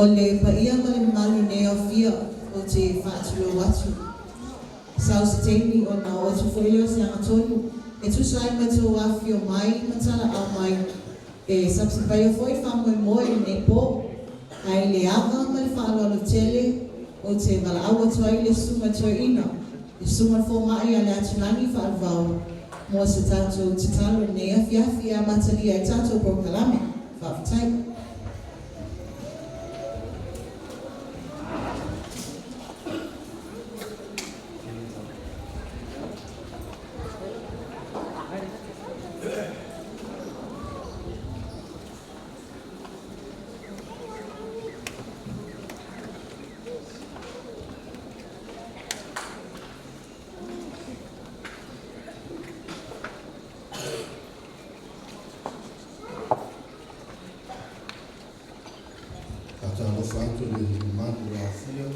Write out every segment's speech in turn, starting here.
O le paia ma le mamalu i lenei aofia ou te faatulou atu. Sau se taimi ona oo atu foi lea o se agatonu e tusa ai ma tou afifio mai ma talaau mai e sapsapaia foi le faamoemoe i lenei po. Ae i le ava ma le faaaloalo tele ou te valaau atu ai i le Susuga i le Toeaina, le Susuga i le Fomai ia Leatulagi Faavavau mo se tatou tatalo i lenei afiafi e amatalia ai le tatou polokalame. Faafetai. Faatalofa atu i le mamalu o le aofia i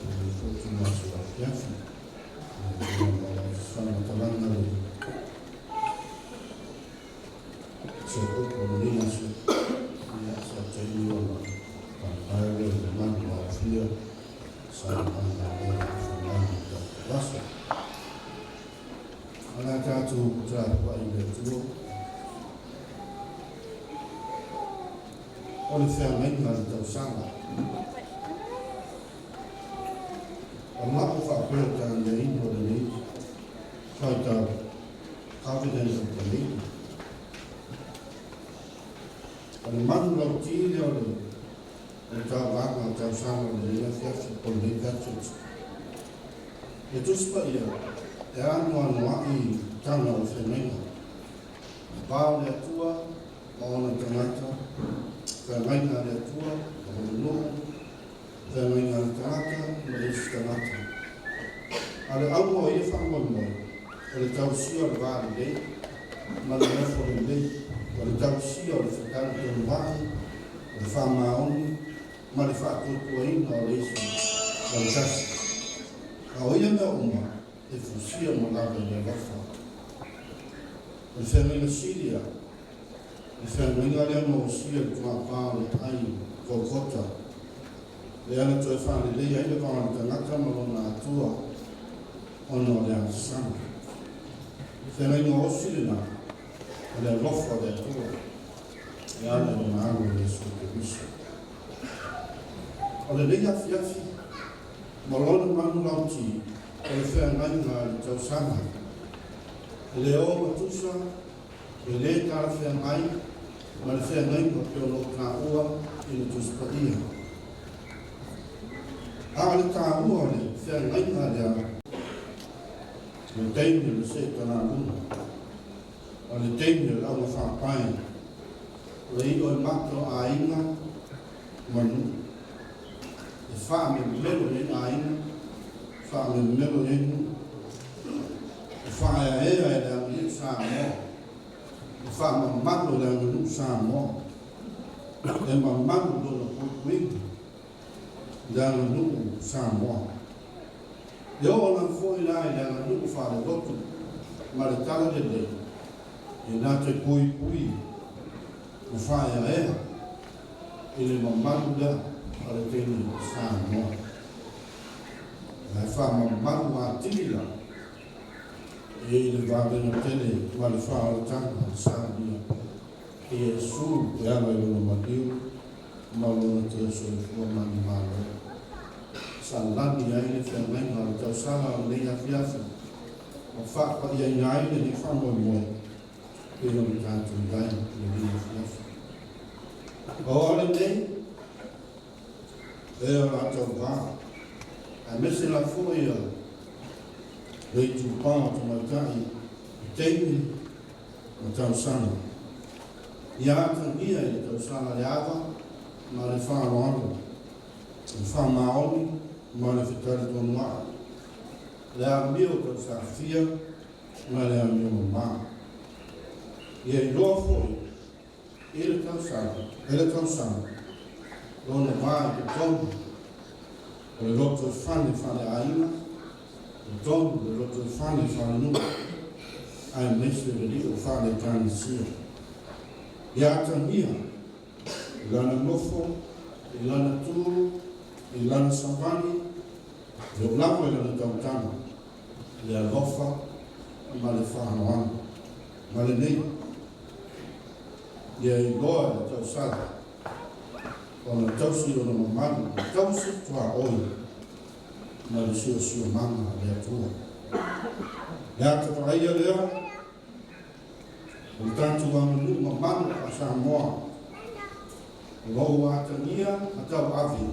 lenei foi itula aso afiafi. E faamatalaga le sooupu o lenei aso, ia sa taimi ona faavae lea i le mamalu o aofia saunoaga lea e fai i le tatou aso. O le a tatou tapuai i le Atua. O le feagaiga a le tausaga. O la'u faaperetaniaina o lenei faitau Covenant of the Lady. O le manu lauti lea o le taulaga o tausaga o lenei afiafi po o lenei pageant. Le Tusi Paia e anoanoai tala o le feagaiga. Va o le Atua ma ona tagata, feagaiga a le Atua ma lona nuu, feagaiga a le tagata ma le isi tagata. A o le auga o ia faamoemoe, o le tausia o le va lelei ma le nofo lelei, o le tausia o le fetalitonua'i, o le faamaoni ma le faatuatuaina o le isi ma le tasi. A o ia mea uma, e fusia ma lava i le alofa. O le feagaiga sili a le feagaiga lea na osia i le tuapā o le aai Kolkota, lea na toe faalelei ai le va o le tagata ma lona Atua ona o le agasala. O le feagaiga osi lena o le alofa o le Atua e ala i lona Alo o Iesu Keriso. O lenei afiafi ma lona manulauti o le feagaiga a le tausaga, e le o matusa, e lē talafeagai ma le feagaiga pei ona ou taua i le Tusi Paia. A o le taua o le feagaiga lea, o le taimi o le seetalaluna, o le taimi o le augafaapae, o le iʻo i mata o aiga ma nuu. E faamelomelo i ai aiga, faamelomelo i ai nuu. E faaeaea e le aganuu Samoa, e faamamalu e le aganuu Samoa, e mamalu lona puipuiga i le aganuu Samoa. E oo lava foi la i le aganuu faalelotu ma le talalelei, e na te puipui ma faaeaea i le mamalu lea o le teine Samoa. Ae faamamalu atili la i le vavega tele ma le faaolataga a le saunia e Iesu e ala i lona maliu ma lona toe soifua manumalo. Sa lagi ai le feagaiga o le tausaga o lenei afiafi ma faapaiaina ai lenei faamoemoe pei ona tatou i ai i lenei afiafi. O lenei e o latou va, aemaise la foi a le itupa o tamaitai i teine ma tausaga. Ia atagia i le tausaga le ava ma le faaaloalo, le faamaoni ma le fetalitonua'i, le amio tausafia ma le amio mamā. Ia iloa foi i le tausaga e le tausaga lona va i totonu o le lotoifale faaleaiga, totonu o le lotoifale faalenuu, aemaise le lio faale-Ekalesia. Ia atagia i lana nofo I lana tu, i lana savali, e oo lava i lana tautaga, le alofa ma le faaaloalo. Ma lenei, ia iloa e le tausala ona tausi lona mamalu, ma tausi tuaoi ma le siosiomaga a le Atua. Le ata vaaia lea o le tatou aganuu mamalu faa-Samoa o lo o ua atagia ma tauave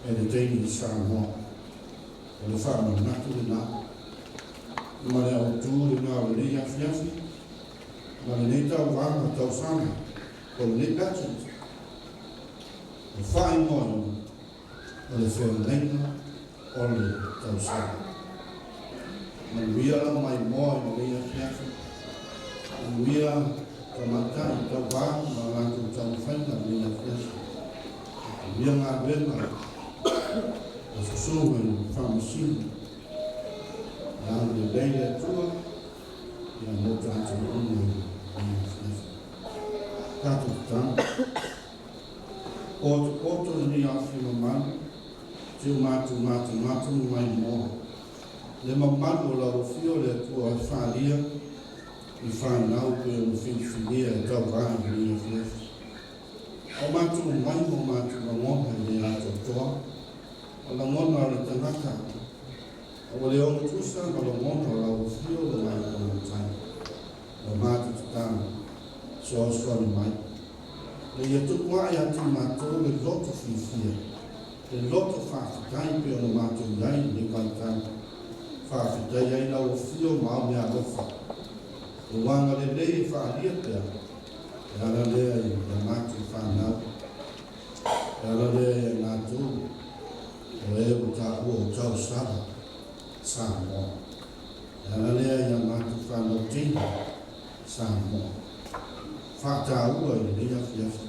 e le teine Samoa. O le faamanatu lena ma le autu lena o lenei afiafi ma lenei tauvaga tausaga o lenei pageant. E faaigoaina o le feagaiga o le tausaga. Manuia lau maimoa i lenei afiafi. Manuia tamaitai tauva ma latou taumafaiga i lenei afiafi. Manuia galuega a susuga i Faamasino. Ia agalelei le Atua ia mo tatou uma i lenei afiafi. Tatou tatalo. Potopoto lenei afi mamalu, si o matou matamata ma maimoa. Le mamalu o lau Afio le Atua e faaalia i fanau pei ona filifilia e tauva i lenei afiafi. A o matou mai ma o matou lagona e le atoatoa, o lagona o le tagata, a ua le ogatusa ma lagona o lau Afio le Matai. O matou tatalo, fesoasoani mai. Ina ia tupu ae ia te matou le loto fiafia, le loto faafetai pei ona matou i ai i lenei vaitau. Faafetai ai lau Afio ma au meaalofa. Lou agalelei e faaalia pea, e ala lea i a matou fanau, e ala lea ia i latou o e ua taua o tausala Samoa, e ala lea i a matou fanau teine Samoa. Faataua i lenei afiafi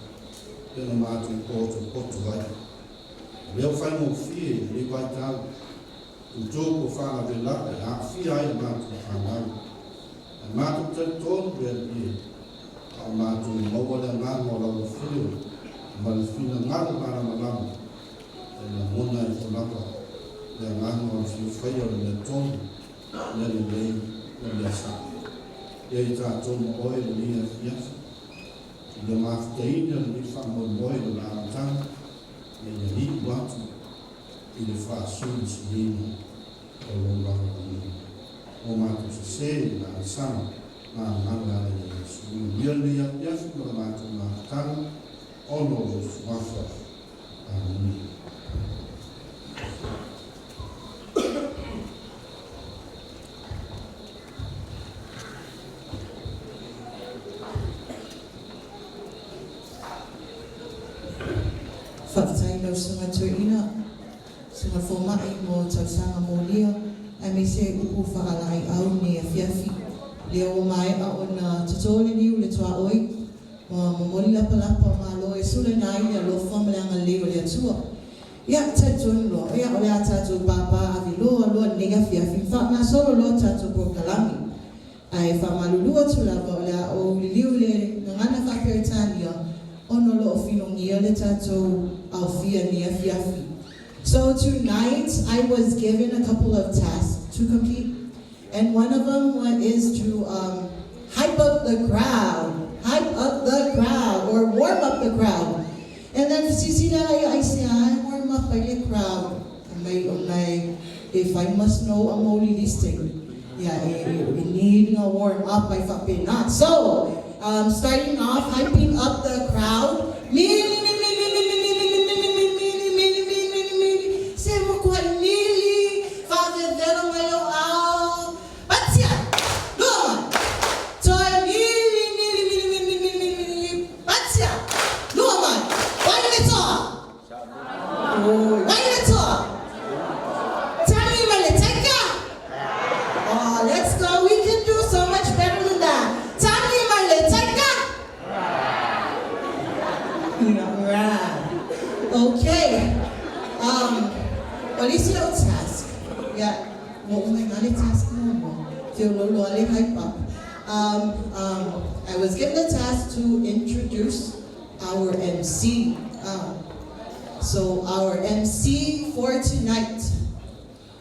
pei ona matou potopoto ai. O lea ua faigofie i lenei vaitau outou ua faalavelave e aafia ai a matou fanau. Ae matou talitonu le Alii e, a o matou maua le agaga o lau Afio ma le finagalo malamalama e lagona ai fo lava le agaga o le fia faia o le mea tonu, mea lelei ma mea sao. Ia i tatou ma oe lenei afiafi, i le mafutaina lenei faamoemoe i lona amataga, ina ia iu atu i le faasilisiliina o lou lagolagoina. O matou sese i le agasala ma agaga ala ia Iesu. Manuia lenei afiafi ma le matou mafutaga ona o lou Suafa. Amene. Faafetai i lau Susuga Toeaina, Susuga Fomai mo tausaga molia aemaise upu faalaeiau i lenei afiafi. Lea ua maea ona toto le niu i le tuaoi, ua momoli lapalapa o malo e sulaina ai le alofa ma le agalelei o le Atua. Ia, talitonu loa, ia o le a tatou pāpā ave loa loa i lenei afiafi ma faagasolo loa tatou polokalame. Ae faamalulu atu lava o le a ou liliu i le gagana faa-Peretania ona o lo o finogia le tatou aofia i lenei afiafi. So tonight I was given a couple of tasks to complete and one of them is to um, hype up the crowd, hype up the crowd or warm up the crowd. And then silasila ia aisea e warm up ai le crowd mai ona if I must know I'm only listing. Yeah, e need nga warm up ay faapena. So, starting off, hyping up the crowd. Mili, mili, mili, mili, mili, mili, mili, mili, mili, mili, mili. Se makuha mili, faavevelo mai lou ao. Patia! Lua mai! Toe mili, mili, mili, mili, mili, mili, mili. Patia! Lua mai! Wai le toa! Oi, wai le toa! Tell me le taika! Oh, let's go. We can do so much better than that. Tell me le taika! Right. Okay. O le isi a'u task, ia, ua uma i ina le task muamua, feoloolo lava le hype up. Um, um, I was given the task to introduce our MC. So our MC for tonight,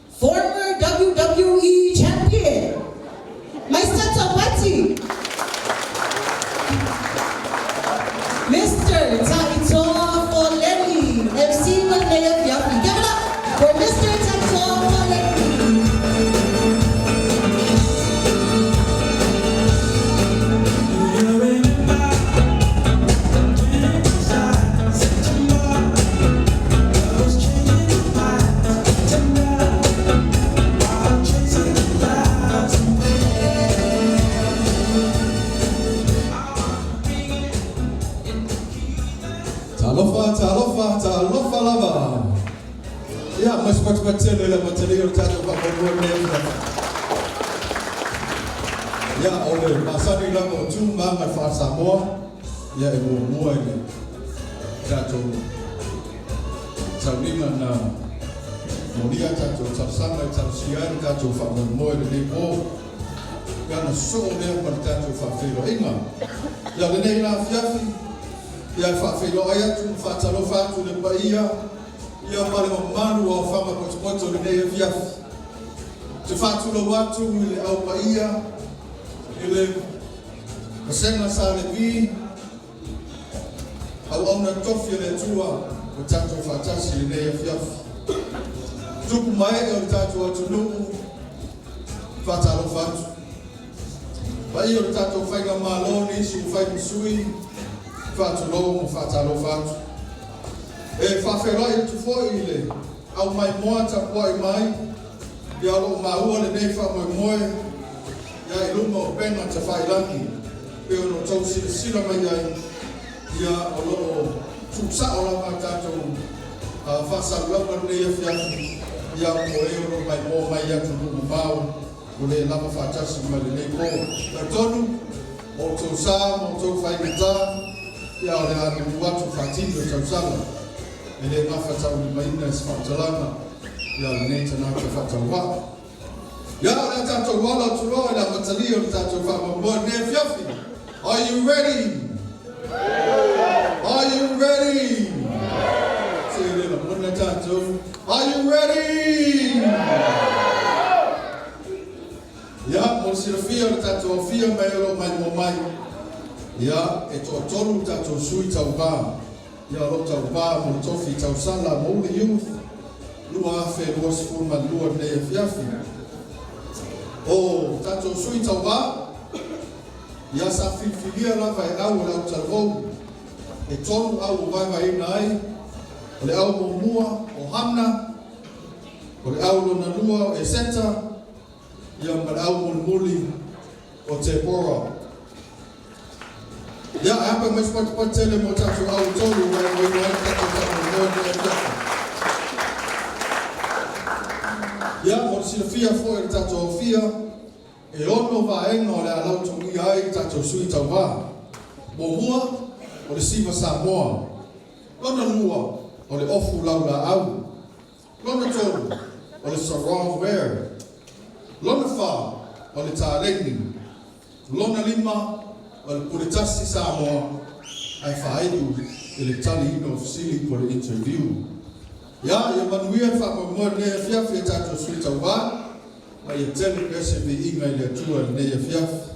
former WWE champion, Mr. Tauati, Mr. Ta'itoa Foleni, MC Malaya Fiafi. Give it up for Mr. Ta'itoa Foleni. Talofa, talofa, talofa lava. Ia, mo se patupatutele i le amatalia o le tatou faamoemoe lenei afiafi. Ia, o le masani lava o tu ma aga i faa-Samoa, ia e muamua i le tatou tauniga na molia a tatou talosaga e talosia ai le tatou faamoemoe i lenei po. Ia ona sosoo lea ma le tatou faafeiloaiga. Ia, o lenei la afiafi, ia e faafeiloai atu ma faatalofa atu i le paia ia ma le mamalu o aofaga potopoto i lenei afiafi. Ou te faatulou atu i le Au Paia i le Vasega Sa Levi, auauna tofi a le Atua ua tatou faatasi i lenei afiafi. Tupu ma ee o le tatou atunuu, faatalofa atu. Paia o le tatou Faigamalo, nisi ua fai ma sui, faatulou ma faatalofa atu. E faafeiloai atu foi i le au maimoa tapuai mai, ia o lo o maua lenei faamoemoe ia i luma o upega tafailagi pei ona outou silasila mai ai, ia o lo o tuusao lava a tatou faasalalauga lenei afiafi ia mo e o lo o maimoa mai i atunuu mamao ua le lava faatasi mai lenei po. Talitonu o outou sa ma outou faigata, ia o le a nunu atu faatini o tausaga e le gafataulimaina e se faamatalaga ia lenei tagata faatauvaa. Ia o le a tatou alo atu loa i le amatalia o le tatou faamoemoe i lenei afiafi. Are you ready? Are you ready? Se le lagona tatou. Are you ready? Ia, mo le silafia o le tatou aofia mai o lo o maimoa mai, ia, e toatolu le tatou sui tauva, ia, o lo o tauva mo le tofi tausala mo le Youth 2022 i lenei afiafi. O tatou sui tauva, ia, sa filifilia lava e au o le autalavou, e tolu au o vaevaeina ai, o le au muamua o Hamna, o le au lona lua o Eseta, ia ma le au mulimuli o Tepora. Ia, e hāpai mai se patupatu tele mo tatou au e tolu ua vaevaeina ai le tatou faamoemoe i lenei afiafi. Ia, mo le silafia foi e le tatou aofia, e ono vaega o le a lautogia ai tatou sui tauva. Muamua, o le Siva Samoa. Lona lua, o le ofu laulaau. Lona tolu, o le Sarov Ware. Lona fa, o le Taleni. Lona lima, o le Puletasi Samoa ae faaiu i le taliina o fesili po o le interview. Ia, ia manuia le faamoemoe i lenei afiafi e tatou sui tauva, ma ia tele pea se viiga i le Atua i lenei afiafi.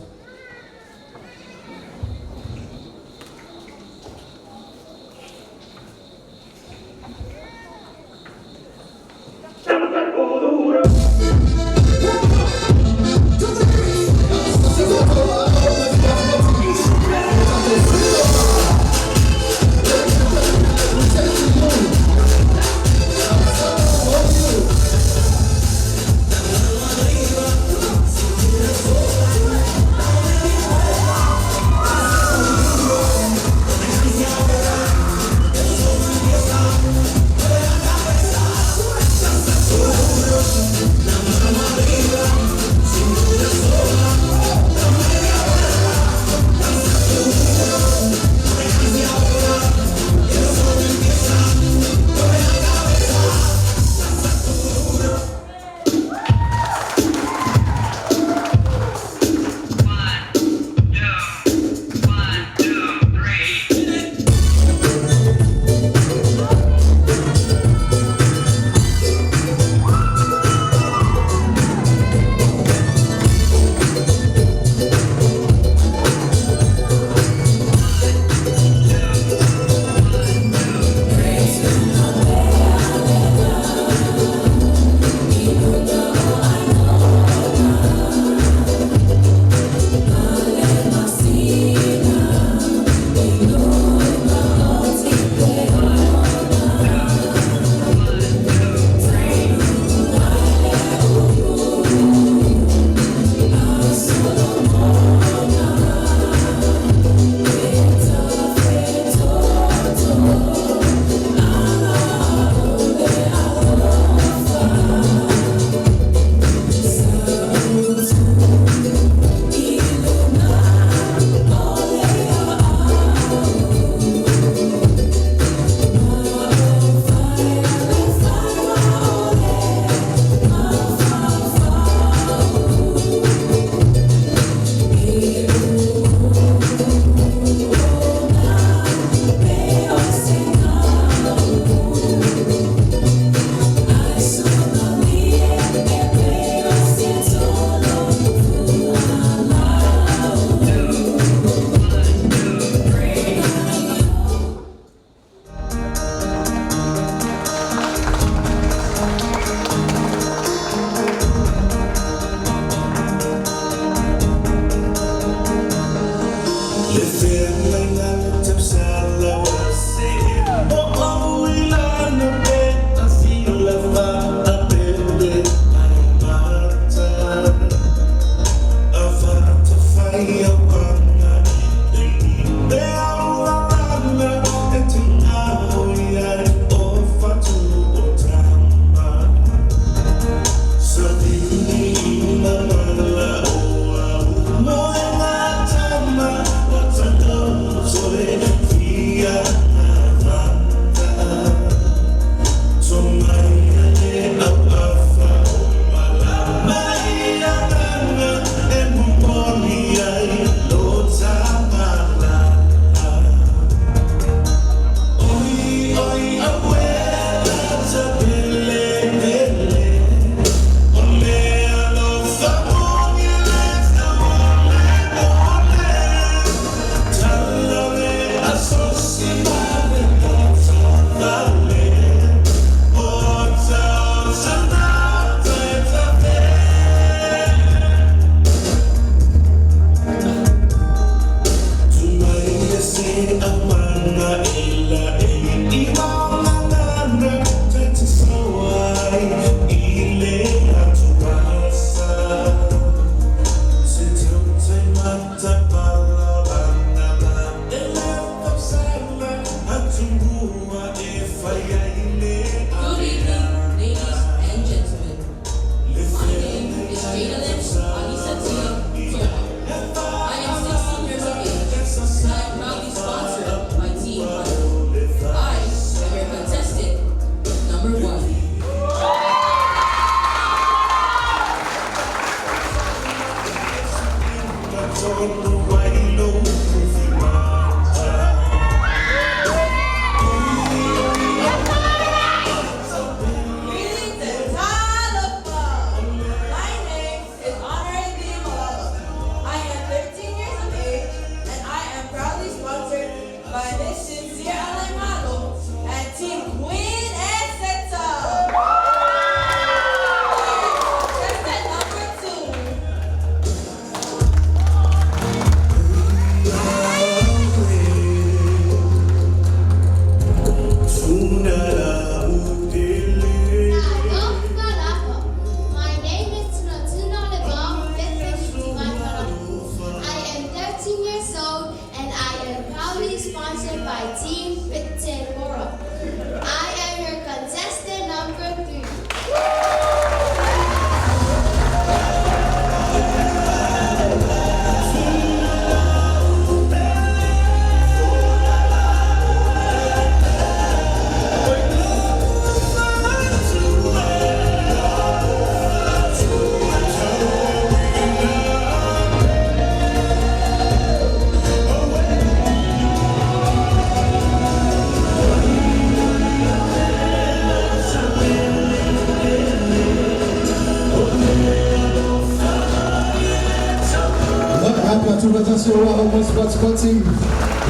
Pe a tuufatasi o ao ma sepatipati,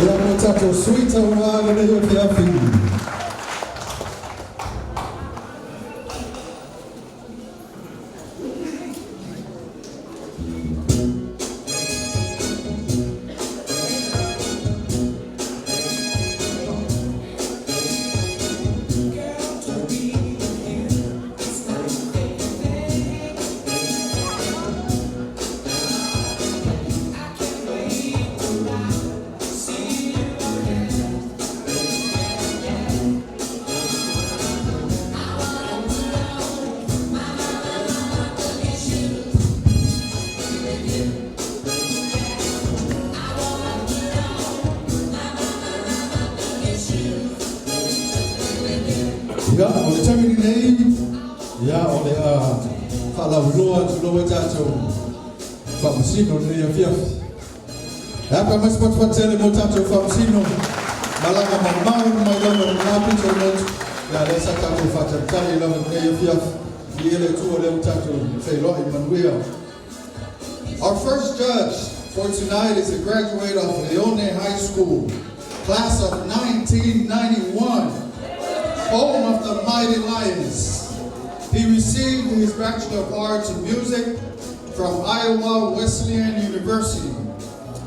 ia mo tatou sui tauā lenei afiafi. Ia, o le taimi lenei, ia, o le a faalauiloa atu lava tatou faamasino i lenei afiafi. E a pe a aumai se fatufatu tele mo tatou faamasino, malaga mamao mai lava i lena pito o le motu, ia lea sa tatou faatalitali lava i lenei afiafi. Viia le Atua o lea ua tatou feiloai manuia. Our first judge for tonight is a graduate of Leone High School, class of 1991, home of the Mighty Lions. He received his Bachelor of Arts in Music from Iowa Wesleyan University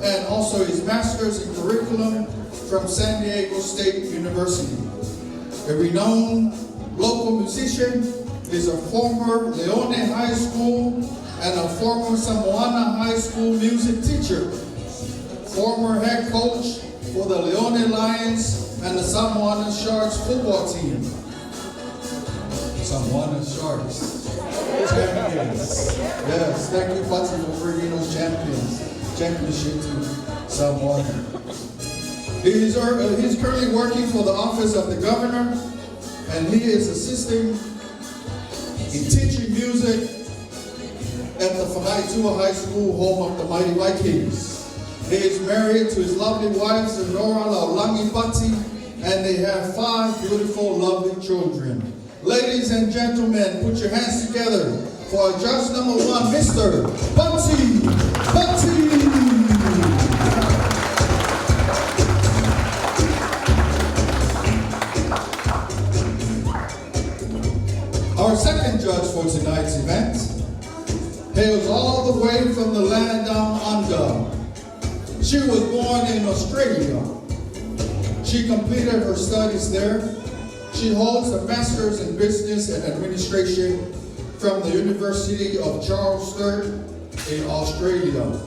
and also his Master's in Curriculum from San Diego State University. A renowned local musician, is a former Leone High School and a former Samoana High School music teacher, former head coach for the Leone Lions and the Samoana Sharks football team. Samoana Sharks. Champions. Yes, thank you, Fati, for bringing those champions, championship to Samoana. He's currently working for the office of the governor, and he is assisting in teaching music at the Fagaitua High School, home of the Mighty Vikings. He is married to his lovely wife, Zenora Laulangi Pati, and they have 5 beautiful, lovely children. Ladies and gentlemen, put your hands together for judge number 1, Mr. Pati Pati. Our second judge for tonight's event hails all the way from the land down under. She was born in Australia. She completed her studies there. She holds a master's in business and administration from the University of Charles Sturt in Australia.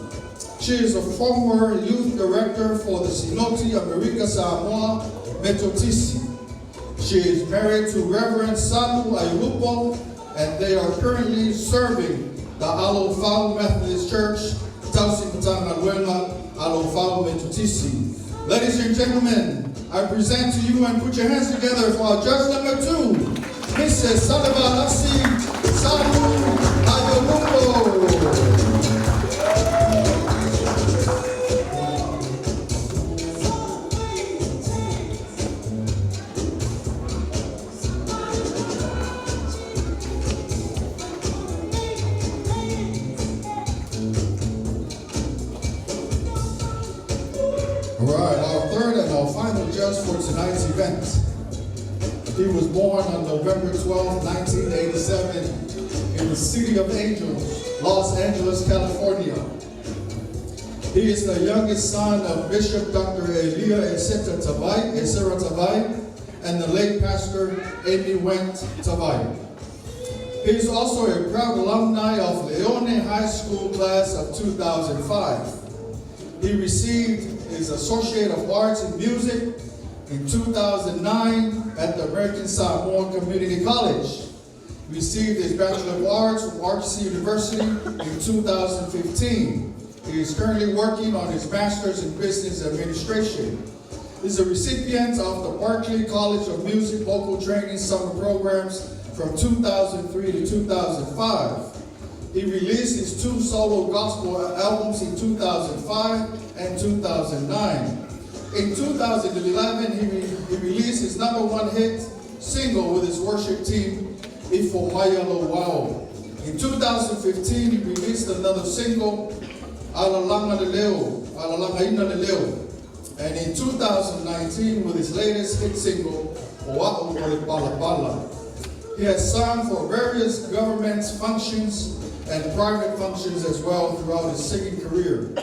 She is a former youth director for the Sinoti America Samoa Metotisi. She is married to Reverend Samu Aiolupo, and they are currently serving the Alofau Methodist Church, Tausi Matagaluega, Alofau Metotisi. Ladies and gentlemen, I present to you and put your hands together for our judge number 2, Mrs. Salevalasi Samu Aiolupo. All right, our third and our final judge for tonight's event. He was born on November 12, 1987, in the City of Angels, Los Angeles, California. He is the youngest son of Bishop Dr. Elia Eseta Tavai, Esera Tavai, and the late Pastor Amy Wendt Tavai. He is also a proud alumni of Leone High School class of 2005. He received his Associate of Arts in Music in 2009 at the American Samoa Community College. Received his Bachelor of Arts from Argosy University in 2015. He is currently working on his Master's in Business Administration. He's a recipient of the Berklee College of Music Vocal Training Summer Programs from 2003 to 2005. He released his 2 solo gospel albums in 2005 and 2009. In 2011, he released his #1 hit single with his worship team, Ifo Maya Lo Wao. In 2015, he released another single, Alalaga Le Leo, Alalagaina Le Leo. And in 2019, with his latest hit single, O A'u o Le Palapala. He has sung for various government functions and private functions as well throughout his singing career.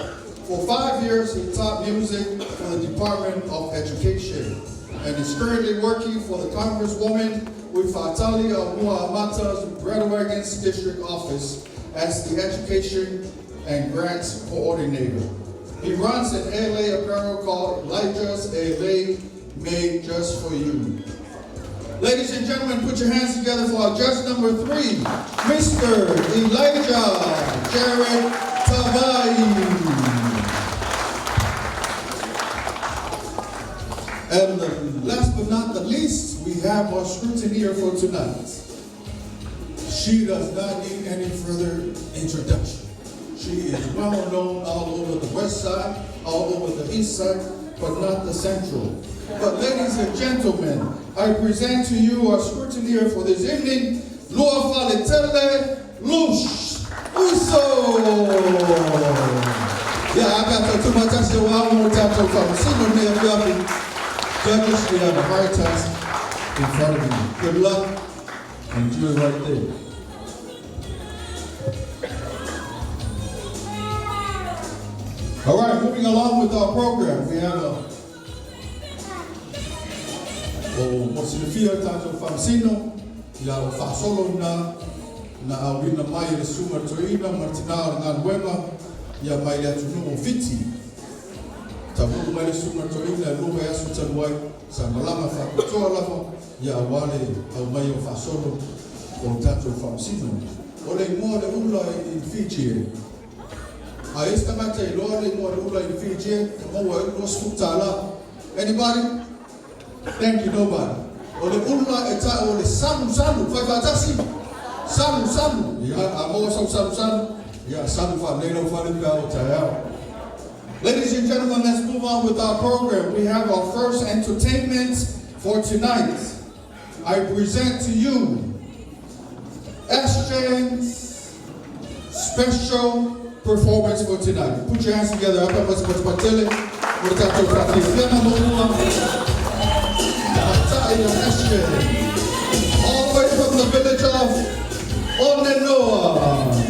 For 5 years, he taught music for the Department of Education and is currently working for the Congresswoman Uifaatali Aumua Amata's Breadwagons District Office as the Education and Grants Coordinator. He runs an LA apparel called Elijah's LA Made Just For You. Ladies and gentlemen, put your hands together for our judge number 3, Mr. Elijah Jared Tavai. And last but not the least, we have our scrutineer for tonight. She does not need any further introduction. She is well known all over the west side, all over the east side, but not the central. But ladies and gentlemen, I present to you our scrutineer for this evening, Lua Faletele Lush Uso. Yeah, I got the too much. I said, well, I want to talk to Judges, we have a hard task in front of you. Good luck and do the right thing. All right, moving along with our program, we have a o mo silafia i tatou faamasino, ia o faasolo na na auina mai e le susuga i le toeaina ma le tinā o le galuega ia mai le atunuu o Fiti. Taunuu mai le susuga i le toeaina e lua vaiaso talu ai, sa malaga faapitoa lava ia aua le aumai o faasolo o tatou faamasino. O le igoa o le ula i Fiji e. A i ai se tagata e iloa le igoa o le ula i Fiji e maua ai le $20. Anybody? Thank you, nobody. O le ula e ta'u o le salu salu, fai faatasi. Salu salu. Ia, a maua sau salu salu, ia salu faalelei lau fale pe a oo taeao. Ladies and gentlemen, let's move on with our program. We have our first entertainment for tonight. I present to you SJ's special performance for tonight. Put your hands together. Mo le tatou faafiafiaga muamua, matai o SJ, all the way from the village of Onenoa.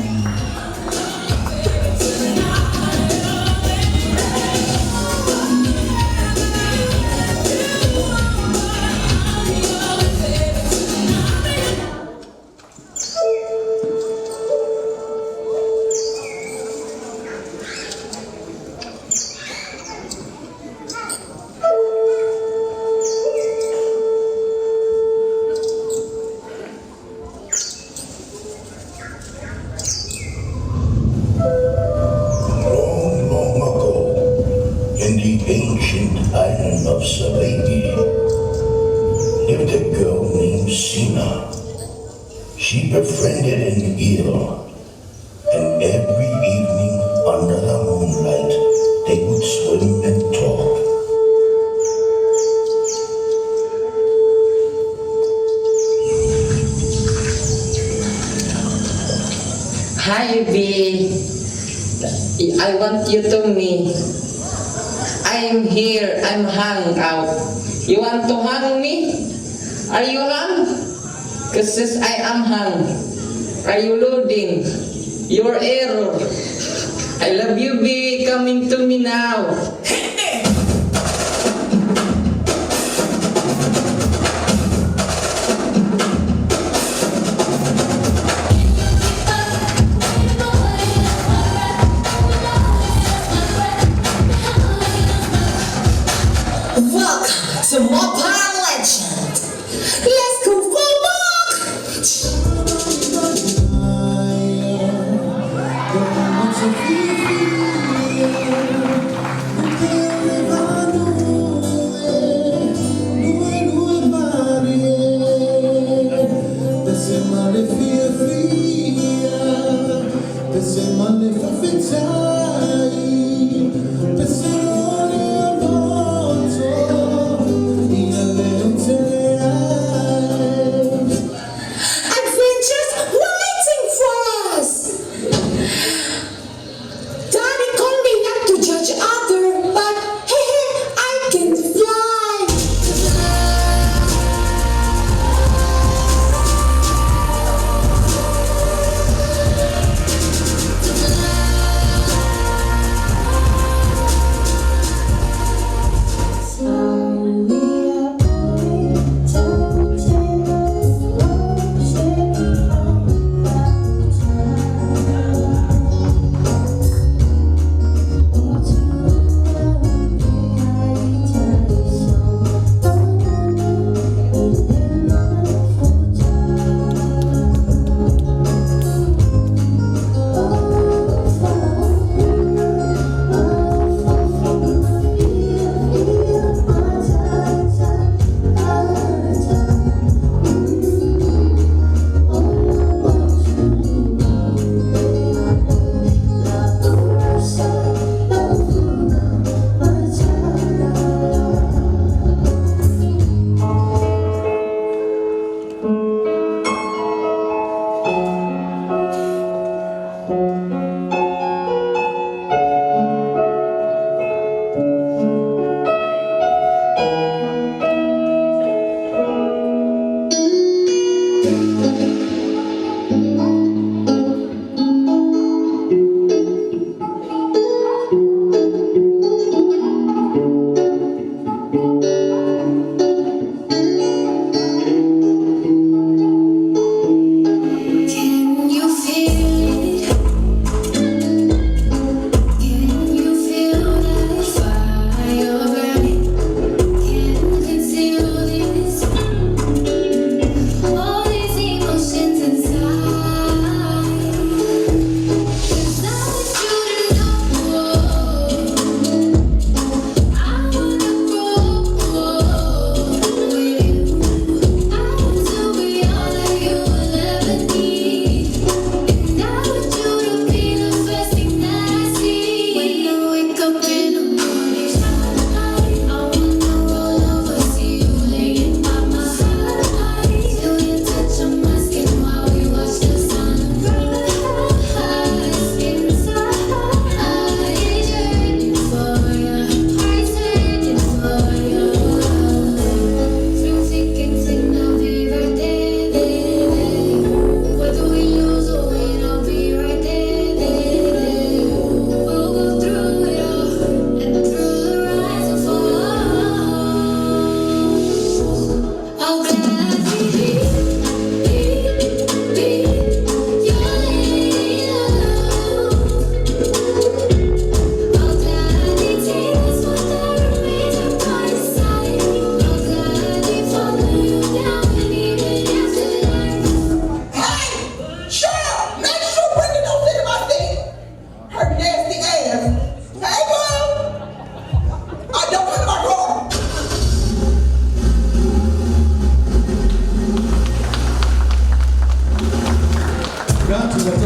Long, long ago, in the ancient island of Savaii, lived a girl named Sina. She befriended an eel, and every evening under the moonlight, they would swim and talk. Hi, B. I want you to me. I'm here. I'm hung out. You want to hang me? Are you hung? Because I am hung. Are you loading? Your error. I love you, B. Coming to me now. Welcome to Mobile Legend. Let's go for a walk. Adventures waiting for us. Daddy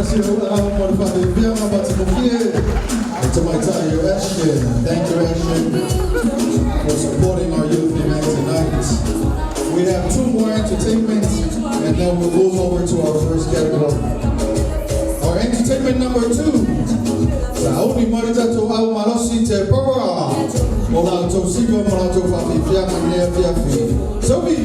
tasi o a'au mo le fa'afiafiaga matagofie le tamaitai o Ashton. Thank you, Ashton, for supporting our youth event tonight. We have two more entertainments, and then we'll move over to our first category. Our entertainment number two, Sauni Marita to Au Malosi Te Pawa. O la outou siva ma la outou fa'afiafiaga i lenei afiafi. Toby!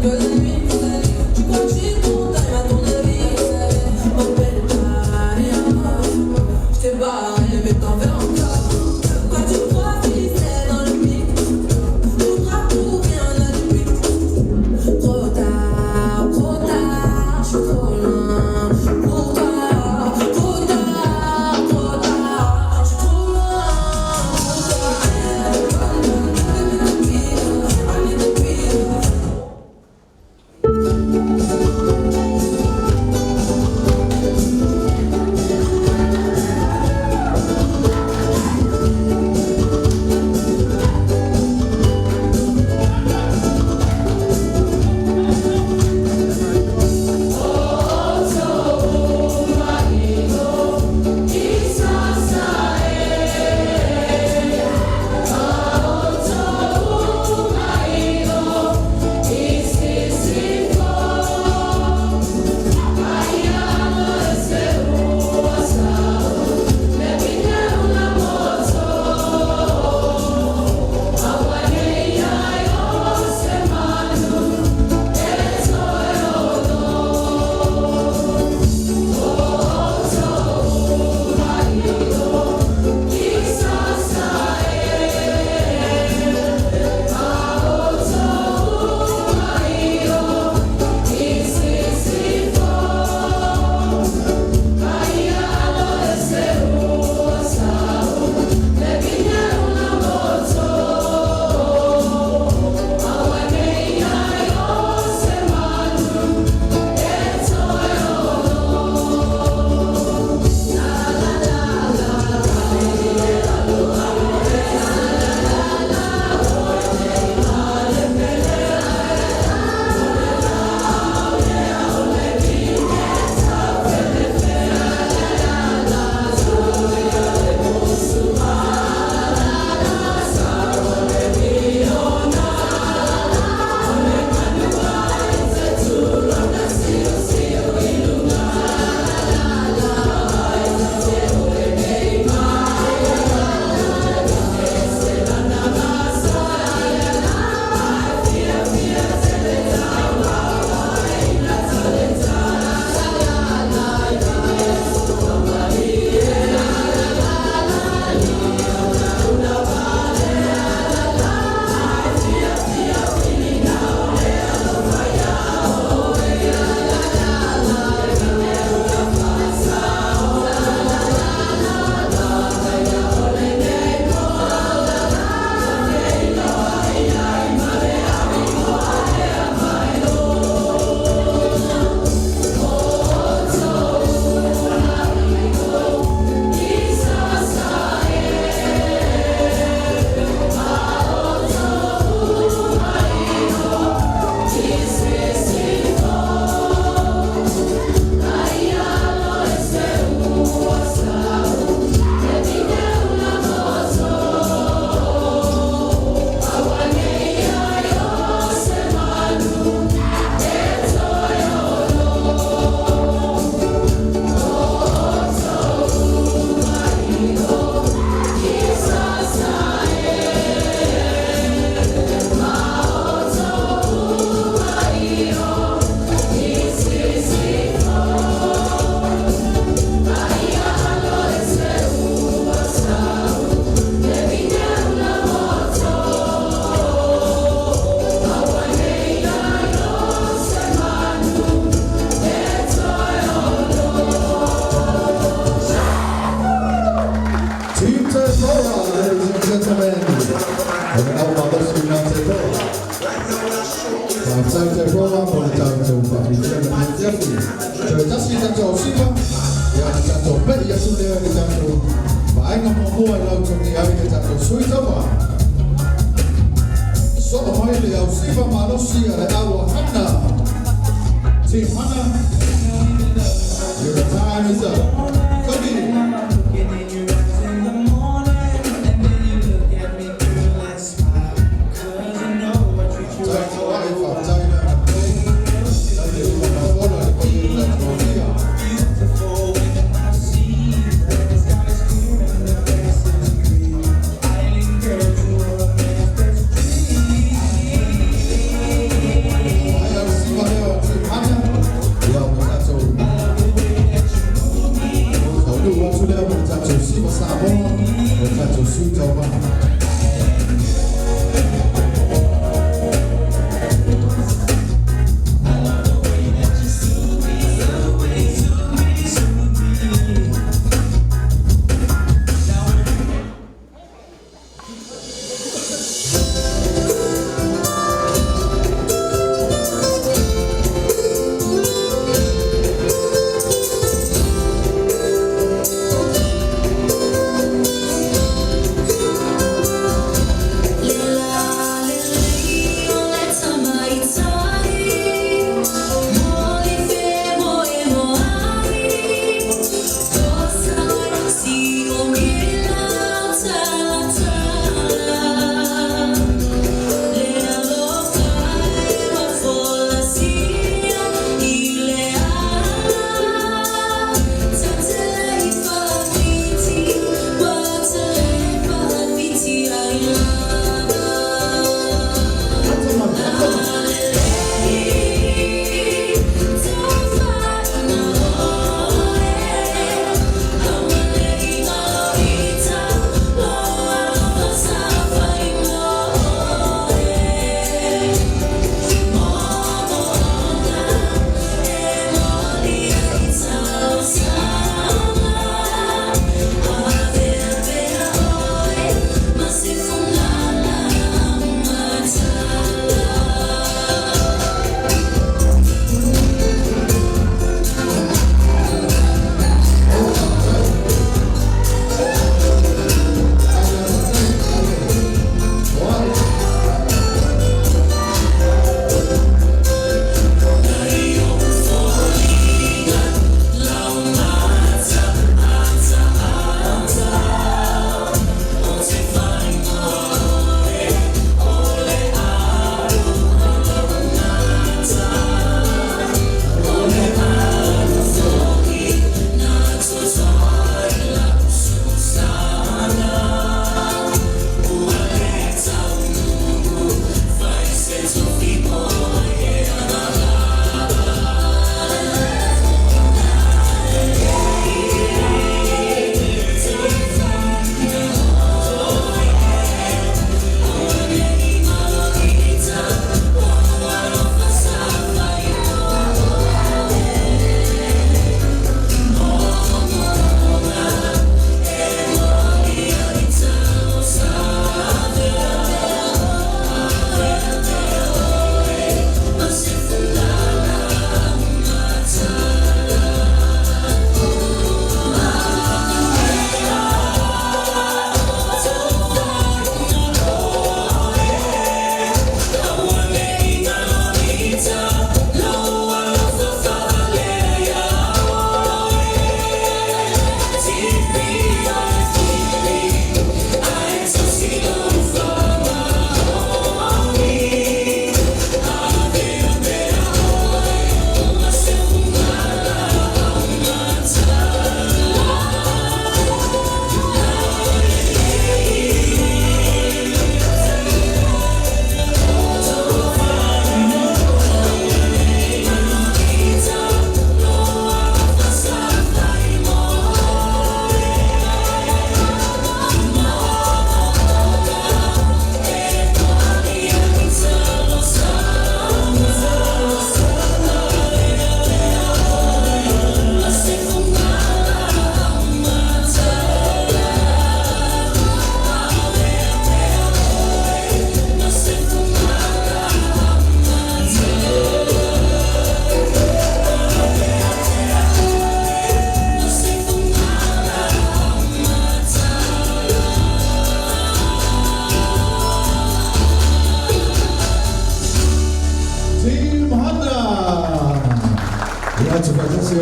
Good. lea i le tatou vaega muamua e lautogia ai le tatou sui tauva. Soo mai le ausiva malosi a le au a Hana. Team Hana, your time is up. Cookie. Tai toa e whaatai na te. Tai te uma na fola le paia o tatou afia. Ai au siva lea o Team Hana. Ia o le tatou taunuu atu lea mo le tatou siva Samoa, o le tatou sui tauvaga.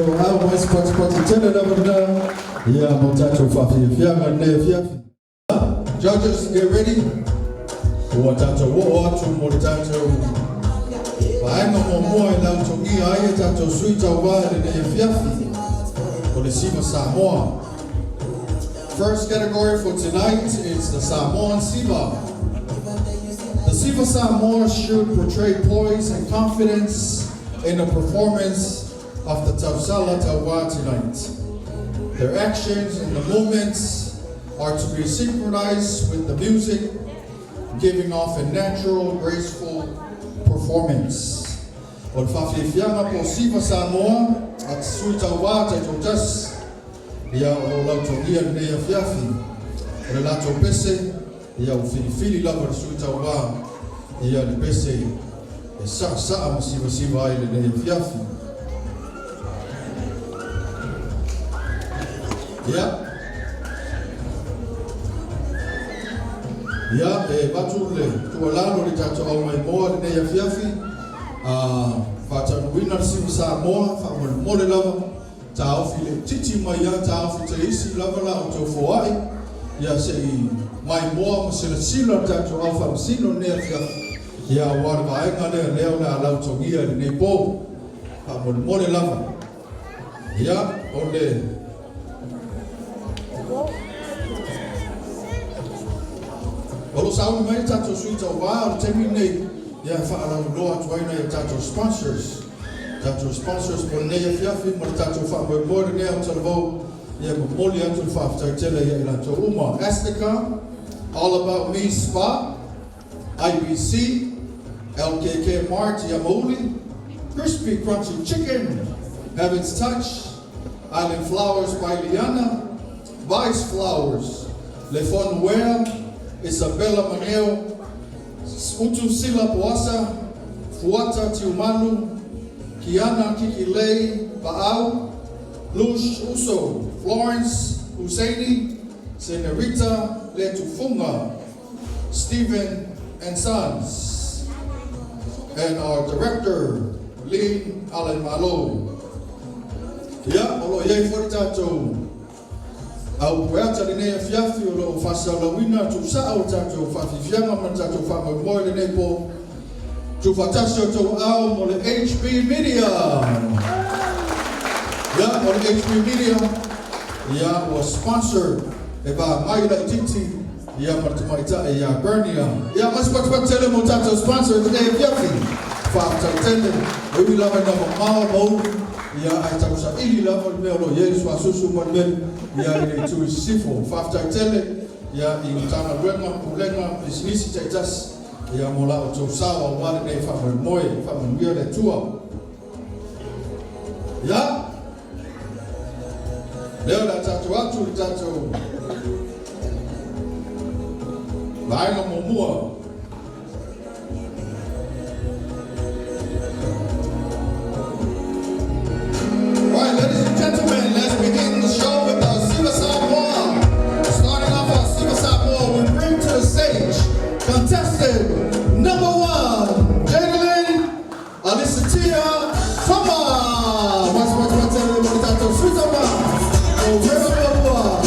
outou aao ma se patipati tele lava lena ia mo tatou faafiafiaga lenei afiafi. Judges, get ready. Ua tatou oo atu mo le tatou vaega muamua e lautogia ai e tatou sui tauvā i lenei afiafi o le Siva Samoa. First category for tonight is the Samoan Siva. The Siva Samoa should portray poise and confidence in the performance of the Tausala Taua tonight. Their actions and the movements are to be synchronized with the music, giving off a natural, graceful performance. O le faafiafiaga po o Siva Samoa a te sui tauvā taitoatasi ia o lo o lautogia i lenei afiafi. O le latou pese ia ua filifili lava e le sui tauvā ia le pese e saasaa ma sivasiva ai i lenei afiafi. Ia. Ia, e avatu le tuualalo i le tatou au maimoa i lenei afiafi, a faataunuuina le Siva Samoa, faamolemole lava, taofi laitiiti mai lava, taofi teisi lava la outou foai, ia se i maimoa ma silasila le tatou au faamasino i lenei afiafi, ia aua le vaega lea, lea o le a lautogia i lenei po. Faamolemole lava. Ia, o le. O lo o sauni mai le tatou sui tauvā o le taimi lenei, ia e faalauiloa atu ai nai a tatou sponsors. Tatou sponsors mo lenei afiafi ma le tatou faamoemoe lenei aotalavou, ia e momoli atu le faafetai tele ia i latou uma. Astica, All About Me Spa, IBC, LKK Mart i Amauli, Crispy Crunchy Chicken, Heaven's Touch, Island Flowers by Liana, Vice Flowers, Le Wear, Isabella Maneo, Utu Sila Poasa, Fuata Tiumalu, Kiana Kikilei Paau, Lush Uso, Florence Husseini, Senorita Letufunga, Stephen and Sons, and our director, Lynn Allen Malo. Ia, o lo o i ai foi le tatou au pueata i lenei afiafi o lo o faasalalauina tuusaa o le tatou faafiafiaga ma le tatou faamoemoe i lenei po. Tuufaatasi o outou aao mo le HB Media! Ia, o le HB Media, ia, ua sponsor e va mai laitiiti ia ma le tamaitai ia Bernia. Ia, ma se patupatu tele mo tatou sponsor i lenei afiafi. Faafetai tele, e ui lava ina mamao ma ulu, ia, ae tausaili lava le mea o lo o i ai le suasusu ma le meli, ia, i le itu i sisifo. Faafetai tele, ia, i Matagaluega, Pulega, Pisinisi taitasi, Ia mo la outou sao aua lenei faamoemoe, faamanuia le Atua. Ia, lea o le a tatou atu i le tatou vaega muamua. Alright, ladies and gentlemen, let's begin the show with our Siva Samoa. Starting off our Siva Samoa, we bring to the stage contestant number one, Jadelyn Alisatia Toma. Once more, once more, mo le tatou sui tauvā o Vera Muamua.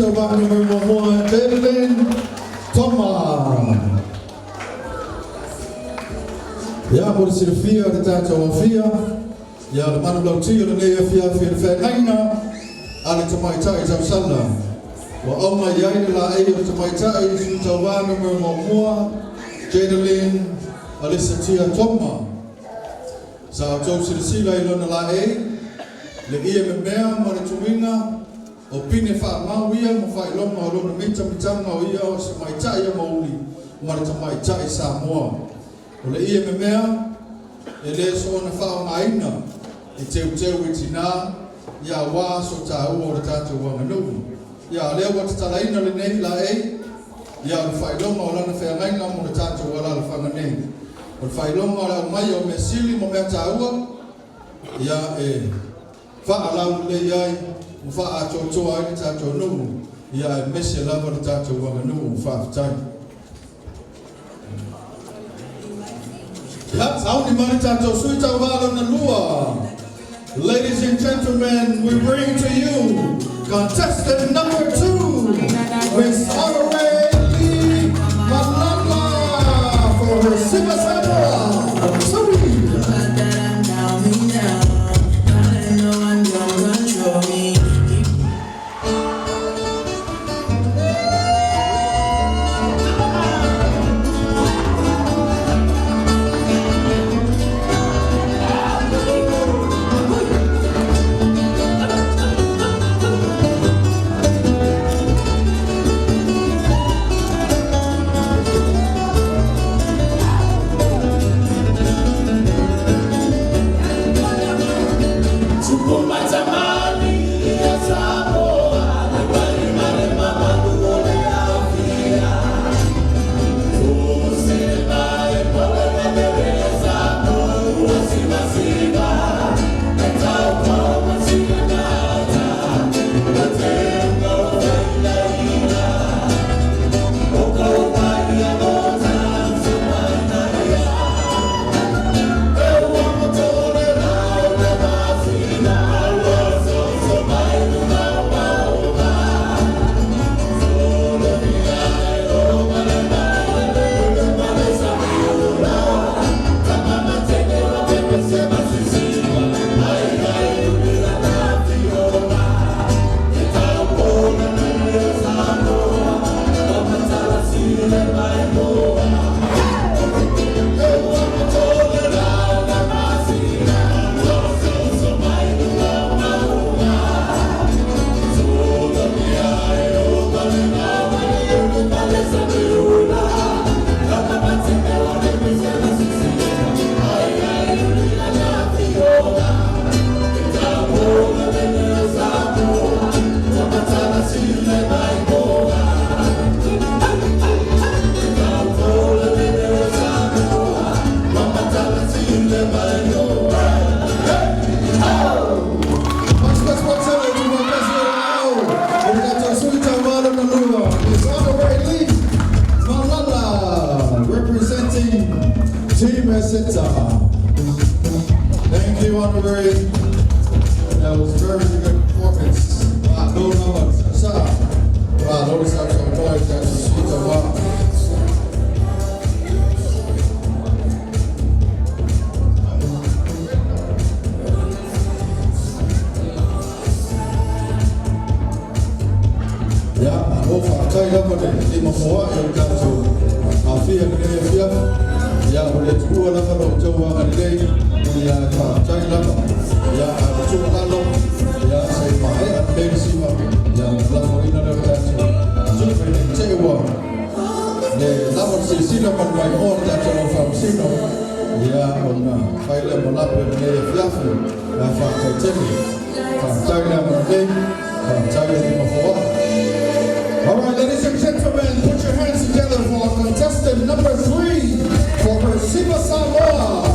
tauvā numera muamua, Jadelyn Toma. Ia, mo le silafia o le tatou afia, ia le manulauti o lenei afiafi o le feagaiga a le tamaitai tausala. Ua auga i ai le laei o le tamaitai sui tauvā numera muamua, Jadelyn Alissa Tia Toma. Sa outou silasila i lona laei, le ie memea ma le tuiga, o pine faamau ia ma faailoga o lona mitamitaga o ia o se tamaitai amouli ma le tamaitai Samoa. O le ie memea, e le soona faaaogaina e teuteu i tinā, ia aua aso taua o le tatou aganuu. Ia, a lea ua tatalaina lenei laei, ia o le faailoga o lana feagaiga mo le tatou alaalafaga nei. O le faailoga o le aumaia o mea sili ma mea taua, ia e faalaulelei ai ma faaatoatoa ai le tatou nuu, ia aemaise lava le tatou aganuu. Faafetai. Ia, sauni mai le tatou sui tauvā lona lua. Ladies and gentlemen, we bring to you contestant number 2, Miss Honoré Lee Malala for her Siva Samoa. Sui. Representing Team Eseta. Thank you, Honorary. That was very good performance. Malo lava sa. Malo sa sa toi sa sui tauvā. Ia, malo faafetai lava le lima foai o le tatou afia i lenei afiafi. Ia, o le Atua lava lo outou agalelei, ia e faafetai lava. Ia, a o le tuualalo, ia se i maea lelei le siva, ia ona lafoina lea o le tatou tupe ne i te i ua le lava le silasila ma le maimoa o le tatou au faamasino, ia ona fai lea ma lape o lenei afiafi. Ia, faafetai tele. Faafetai le agalelei, faafetai le lima foai. All right, ladies and gentlemen, put your hands together for contestant number 3 for her Siva Samoa,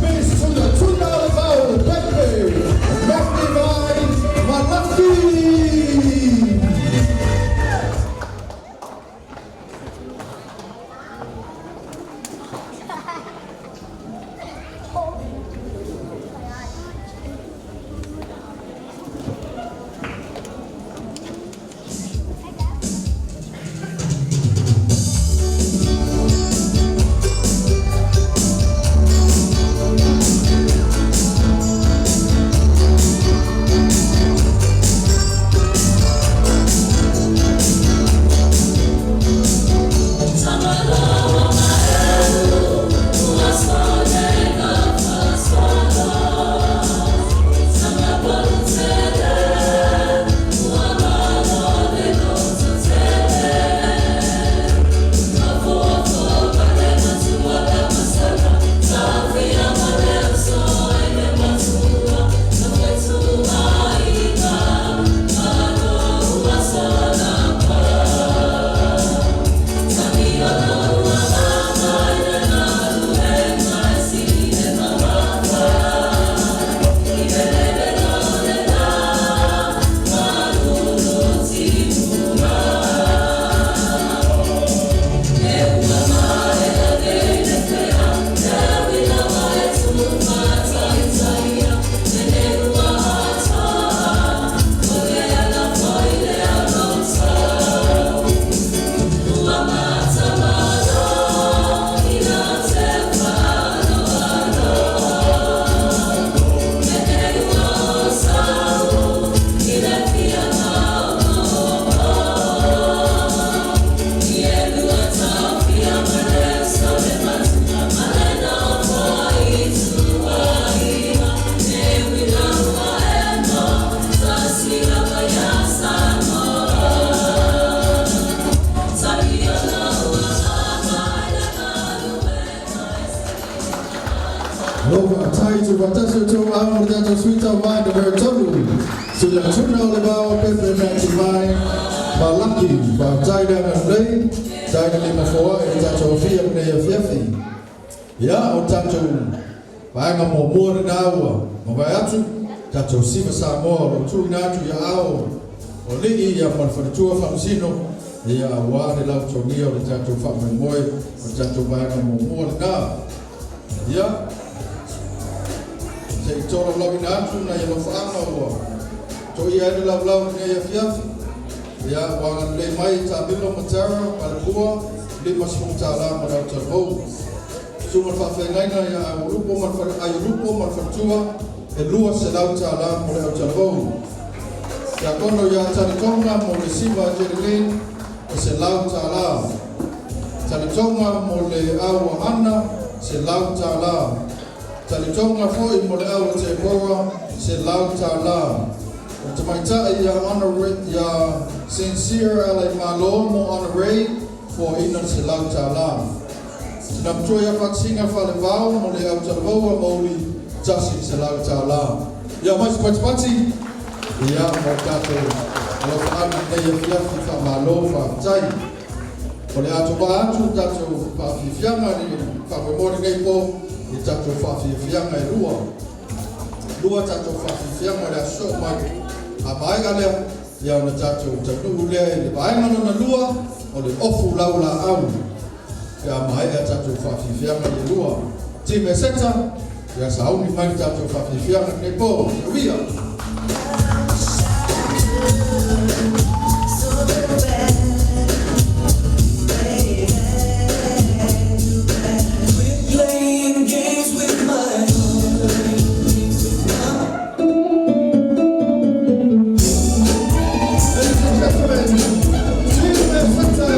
Miss Tunatunalavau Pepe Mathivai Malaki. Faafetai tuufaatasi o outou aao mo le tatou Sui Tauva numera 3, Suia Tuna o le Vao Pepe Mativai Malaki. Faafetai le agalelei, faafetai le lima foai i le tatou afia i lenei afiafi. Ia, o tatou vaega muamua lena ua mavae atu, tatou Siva Samoa o lo o tuuina atu i aao o alii ia ma le faletua faamasino, ia aua le lautogia o le tatou faamoemoe o le tatou vaega muamua lena. Ia, se i tolaulauina atu nai alofaaga ua toia ai le laulau i lenei afiafi. Ia, ua agalelei mai Tamilo ma Tara Malepua, $50 mo le autalavou. Susuga i le Faafeagaiga ia Aiulupo ma le Aiulupo ma le Faletua, e $200 mo le autalavou. Tiakono ia Talitoga mo le Siva Jerilyn, e $100. Talitoga mo le au a Ana, $100. Talitoga foi mo le au a Tepora, $100. O le tamaitai ia Honore, ia Sincere Alaimalo mo Honore, foaiina le $100. Tina matua ia Faatasiga Falevao mo le autalavou a Mauli, $100. Ia mai se patipati, ia mo tatou alofaaga i lenei afiafi faamalo faafetai. O le a tovā atu le tatou faafiafiaga i le faamoemoe lenei po i tatou faafiafiaga e lua. Lua tatou faafiafiaga o le a sosoo mai. A maea lea, ia ona tatou taunuu lea i le vaega lona lua o le ofu laulaau pe a maea tatou faafiafiaga ia e lua. Team Eseta, ia sauni mai le tatou faafiafiaga lenei po. Manuia! Playing games with my Ladies and gentlemen, Team Eseta!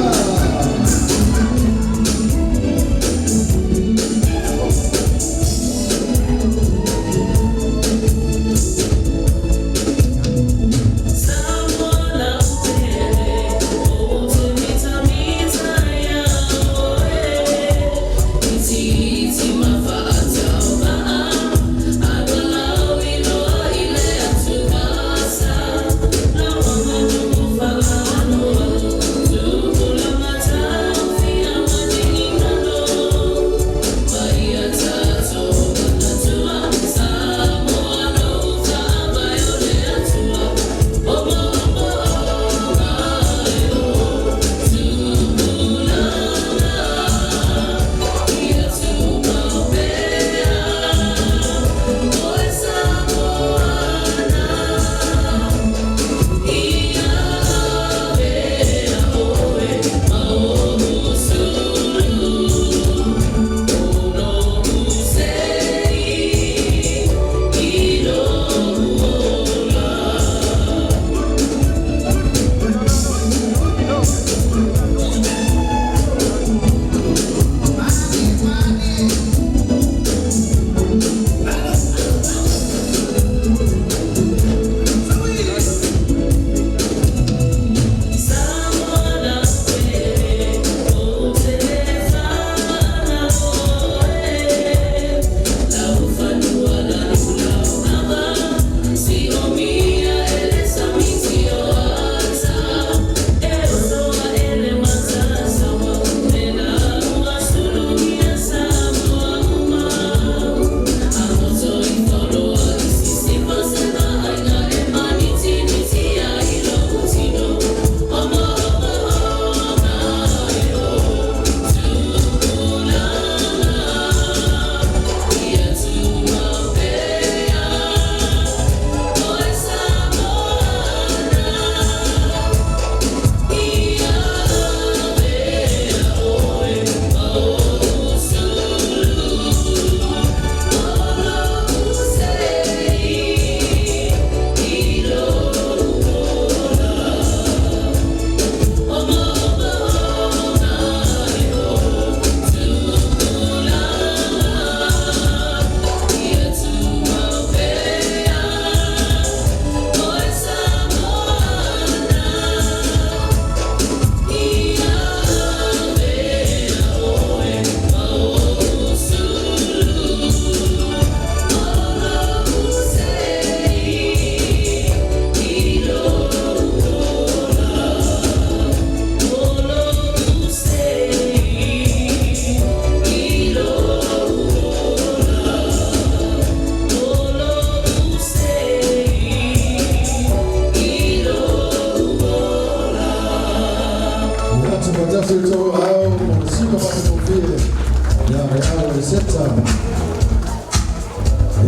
le au e seta.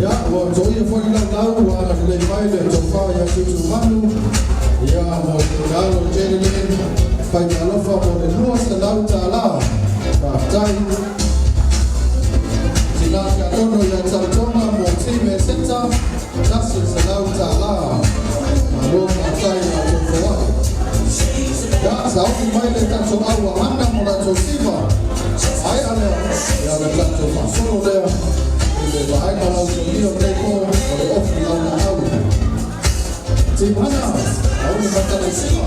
Ia, ua toia foi lau lau, ua agalelei mai le tofa ia Tutumanu, ia mo le alo Jenilyn, faitalofa mo le $200. Faafetai. Tina Tiakono ia Tautoga mo Team Eseta, $100. Malo faafetai i la outou foai. Ia, sauni mai le tatou au a Hana mo latou siva. Aea lea, ia le tatou faasolo lea i le vaega lautogia o lenei po o le ofi laulaau. Team Hana, sauni mai talai siva.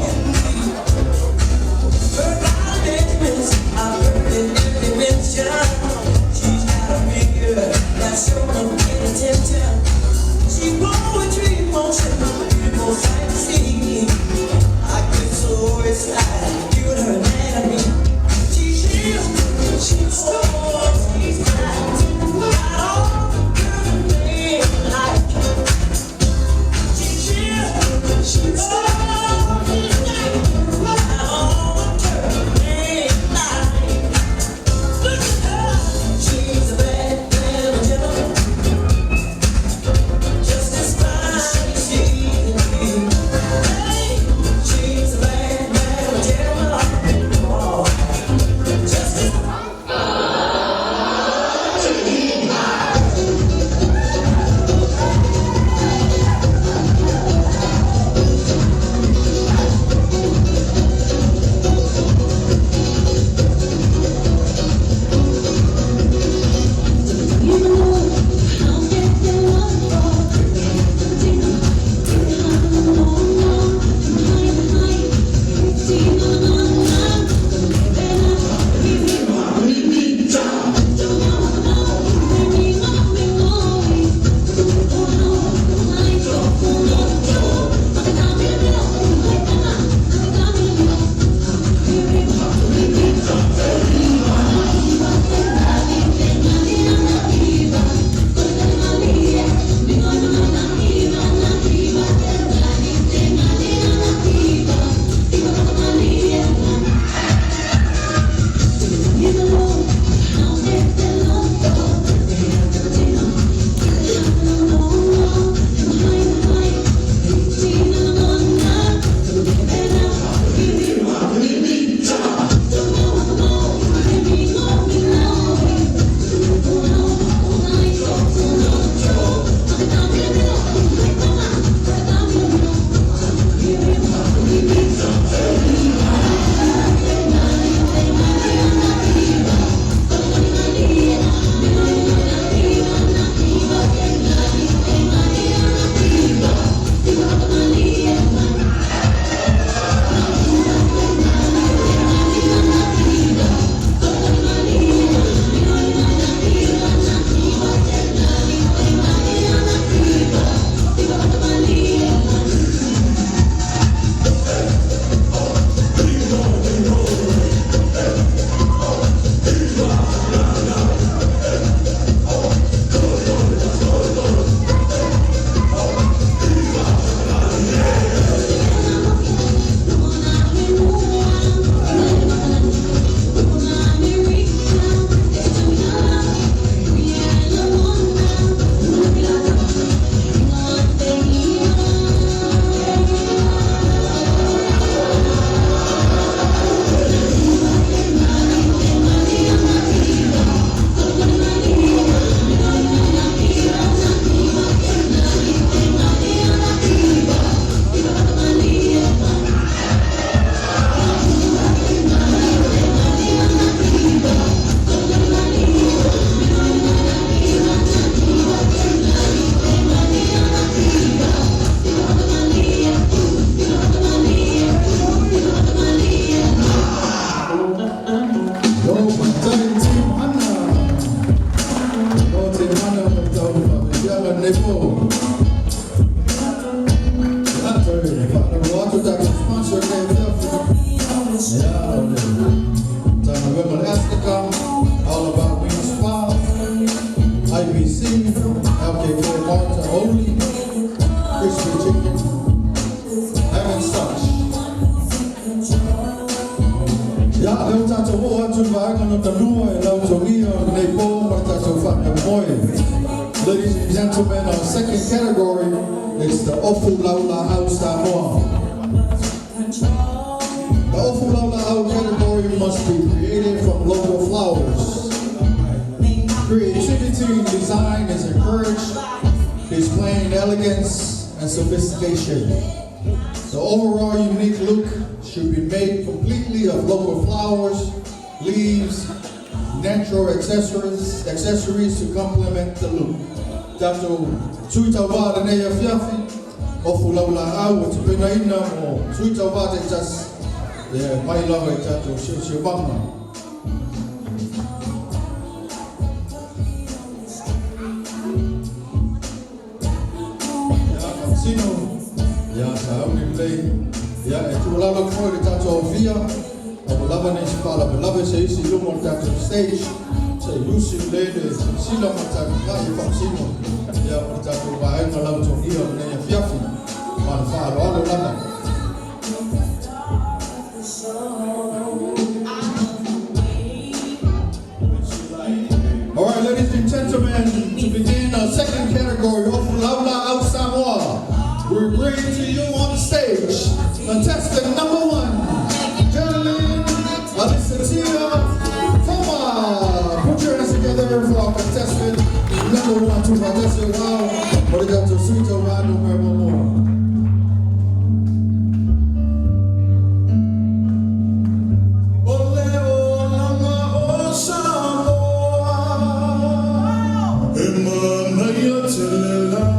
Malo faafetai Team Hana. Malo Team Hana mo le tau faafiafiaga lenei po. Ia, toe faalauloa atu tatou sponsor lenei afiafi. Ia, o le Matagaluega o le Astika, All About Wing Spa, IBC, LKK Malta Oli, Crispy Chicken, Heaven's Touch. Ia, lea ua tatou oo atu i vaega lona lua e lautogia o lenei po ma le tatou faamoemoe. Ladies and gentlemen, our second category is the Ofu Laulaau Samoa. The Ofu Laulaau category must be created from local flowers. Creativity in design is encouraged, displaying elegance and sophistication. The overall unique look should be made completely of local flowers, leaves, natural accessories, accessories to complement the look. Tatou sui tauvā lenei afiafi, ofu laulaau ua tapenaina mo sui tauvā taitasi, ia e mai lava i tatou siosiomaga. Ia, Faamasino, ia, sauni lelei. Ia, e tuualalo atu foi i le tatou aofia, a ua lava nei se faalavelave se isi i luma o le tatou stage, se i usi lelei le silasila ma le tatou e Faamasino, ia, ma le tatou vaega lautogia o lenei afiafi. Ma le faaaloalo lava. All right, ladies and gentlemen, to begin our second category of Laulaau Samoa, we bring to you on the stage contestant number 1, Geraldine Alisatia Toma. Put your hands together for our contestant number 1, Tufatasi Wow, o le tatou sui tauvā numera muamua. O le olaga o Samoa E manaia tele lava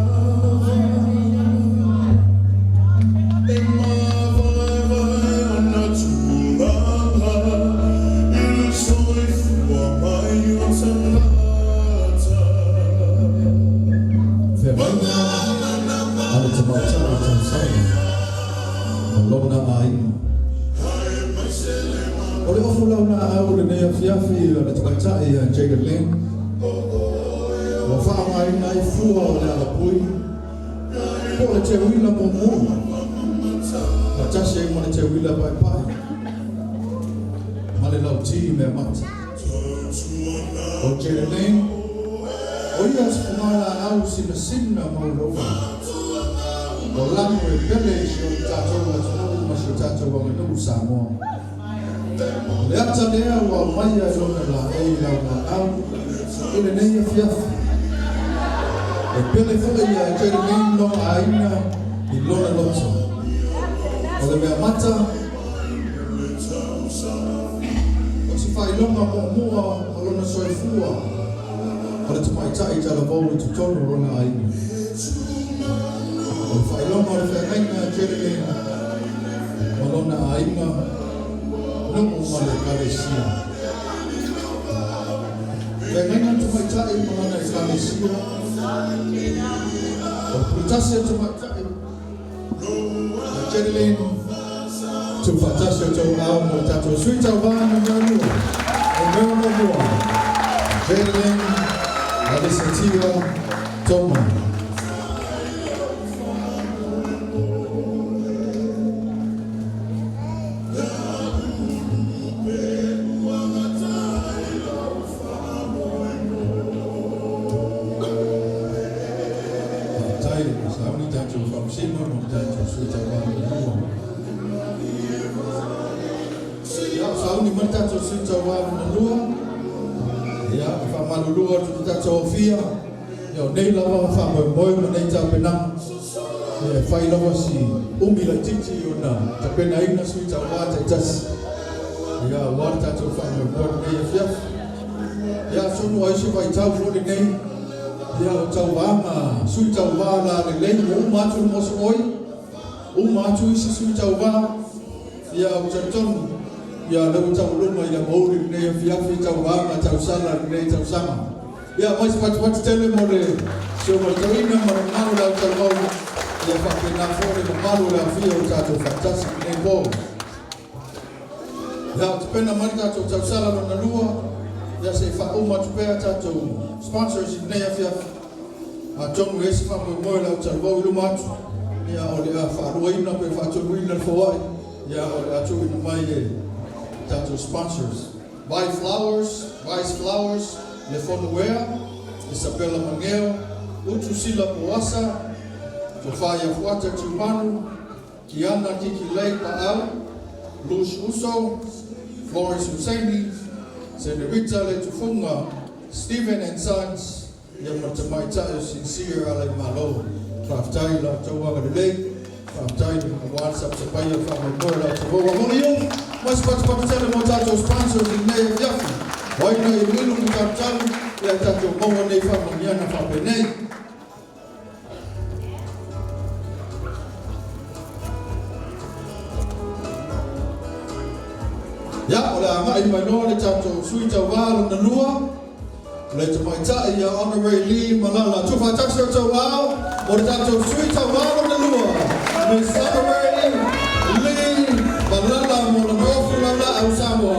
E mavaevae ona tulaga I le soifua mai o tagata. Feagaiga a le tamaitai tausala ma lona aiga. O le ofu laulaau lenei afiafi a le tamaitai a Jaden Lynn, ua faaaogaina ai fua o le alapui po o le teuila mumu faatasi ai ma le teuila paepae ma le lauti meamata. O Jaden Lynn, o ia se fugalaau sinasina ma ulaula o lanu e pele i si o tatou atunuu ma si o tatou aganuu Samoa. O le ata lea ua aumaia e lona laei laulaau i lenei afiafi. E pele foi ia Jaden Lynn lona aiga i lona loto. O le mea mata, o se faailoga muamua o lona soifua o le tamaitai talavou i totonu o lona aiga. O le faailoga o le feagaiga a Jaden Lynn ma lona aiga, nuu ma le ekalesia. Feagaiga a tamaitai ma lana ekalesia. O le puletasi a tamaitai a Jaden Lynn, tuufaatasi outou aao mo le tatou sui tauvā numera 2, numera muamua, Jaden Lynn Alisatia Toma. Faafetai ua sauni tatou faamasino mo le tatou sui tauvā lona lua. Ia, ua sauni mai le tatou sui tauvā lona lua. Ia, e faamalulu atu i le tatou aofia. Ia, o nei lava faamoemoe ma nei tapenaga. Ia, e fai lava si umi laitiiti ona tapenaina sui tauvā taitasi. Ia, aua le tatou faamoemoe lenei afiafi. Ia, atonu o isi vaitau foi lenei, ia, o tauvaga sui tauvā lalelei ua uma atu le mosooi, uma atu isi sui tauvā. Ia, ou te talitonu, ia, o lea ua taualuma i le amouli lenei afiafi tauvaga tausala lenei tausaga. Ia, mai se fatufatu tele mo le suaga o le toeaina ma le mamalu o le au talavou, ia faapena foi le mamalu o le aofia o tatou faatasi i lenei po. Ia, tapena mai le tatou tausala lona lua, ia se i faauma atu pea tatou sponsors i lenei afiafi. Atonu e i ai se faamoemoe o le au talavou i luma atu, ia, o le a faaluaina pe faatoluina le foai, ia, o le a tuuina mai e tatou sponsors. Vai Flowers, Vice Flowers, Lefonuea, Isabella Mageo, Utu Sila Poasa, Tofa Iafuata Tiumanu, Kiana Kikilei Paau, Lush Uso, Florence Husaini, Senorita Letufunga, Stephen and Sons, ia ma le tamaitai o Sincere Alaimalo. Faafetai i la outou agalelei, faafetai aua le sapasapai'a o le faamoemoe o la outou ua moli ulu ma se patupatu tele mo tatou sponsors i lenei afiafi. O ai na iluilu ma talutalu ia tatou maua nei faamanuiaga faapenei. Ia, o le a agai mai loa le tatou sui tauva lona lua, o le tamaitai ia Honorary Lee Malala. Tuufaatasi o outou ao mo le tatou sui tauva lona lua, Miss Honorary Lee Malala mo lana ofu laulaau Samoa.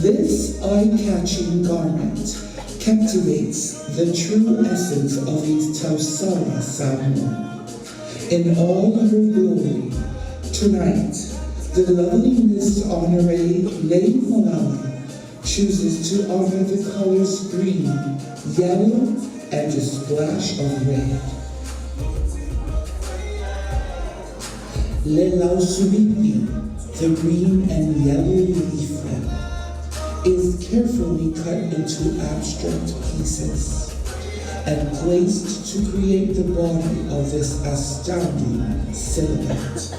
This eye-catching garment captivates the true essence of a Tausaga Samoa. In all her glory, tonight, the lovely Miss Honore Lei Malala chooses to honor the colors green, yellow, and a splash of red. Le Lausuipi, the green and yellow leaflet, is carefully cut into abstract pieces and placed to create the body of this astounding silhouette.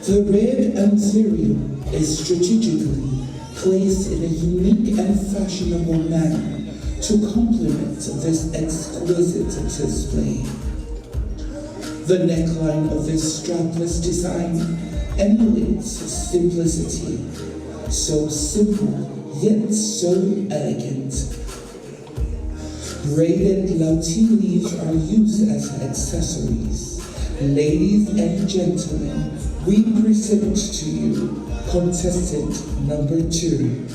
The red anthurium is strategically placed in a unique and fashionable manner to complement this exquisite display. The neckline of this strapless design emulates simplicity, so simple yet so elegant. Braided lauti leaves are used as accessories. Ladies and gentlemen, we present to you contestant number 2.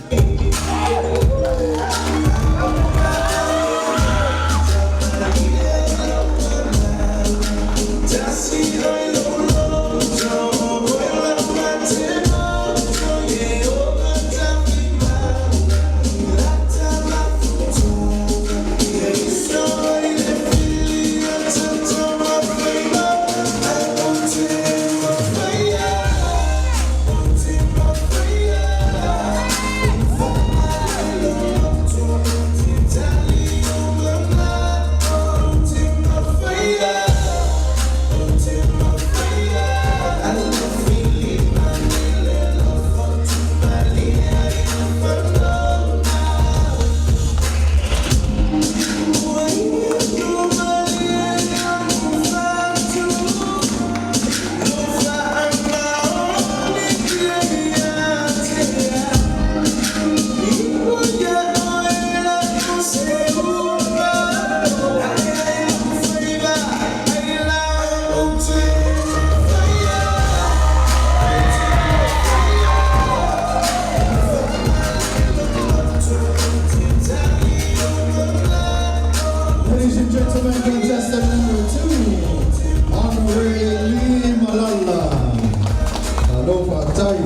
Malo faafetai,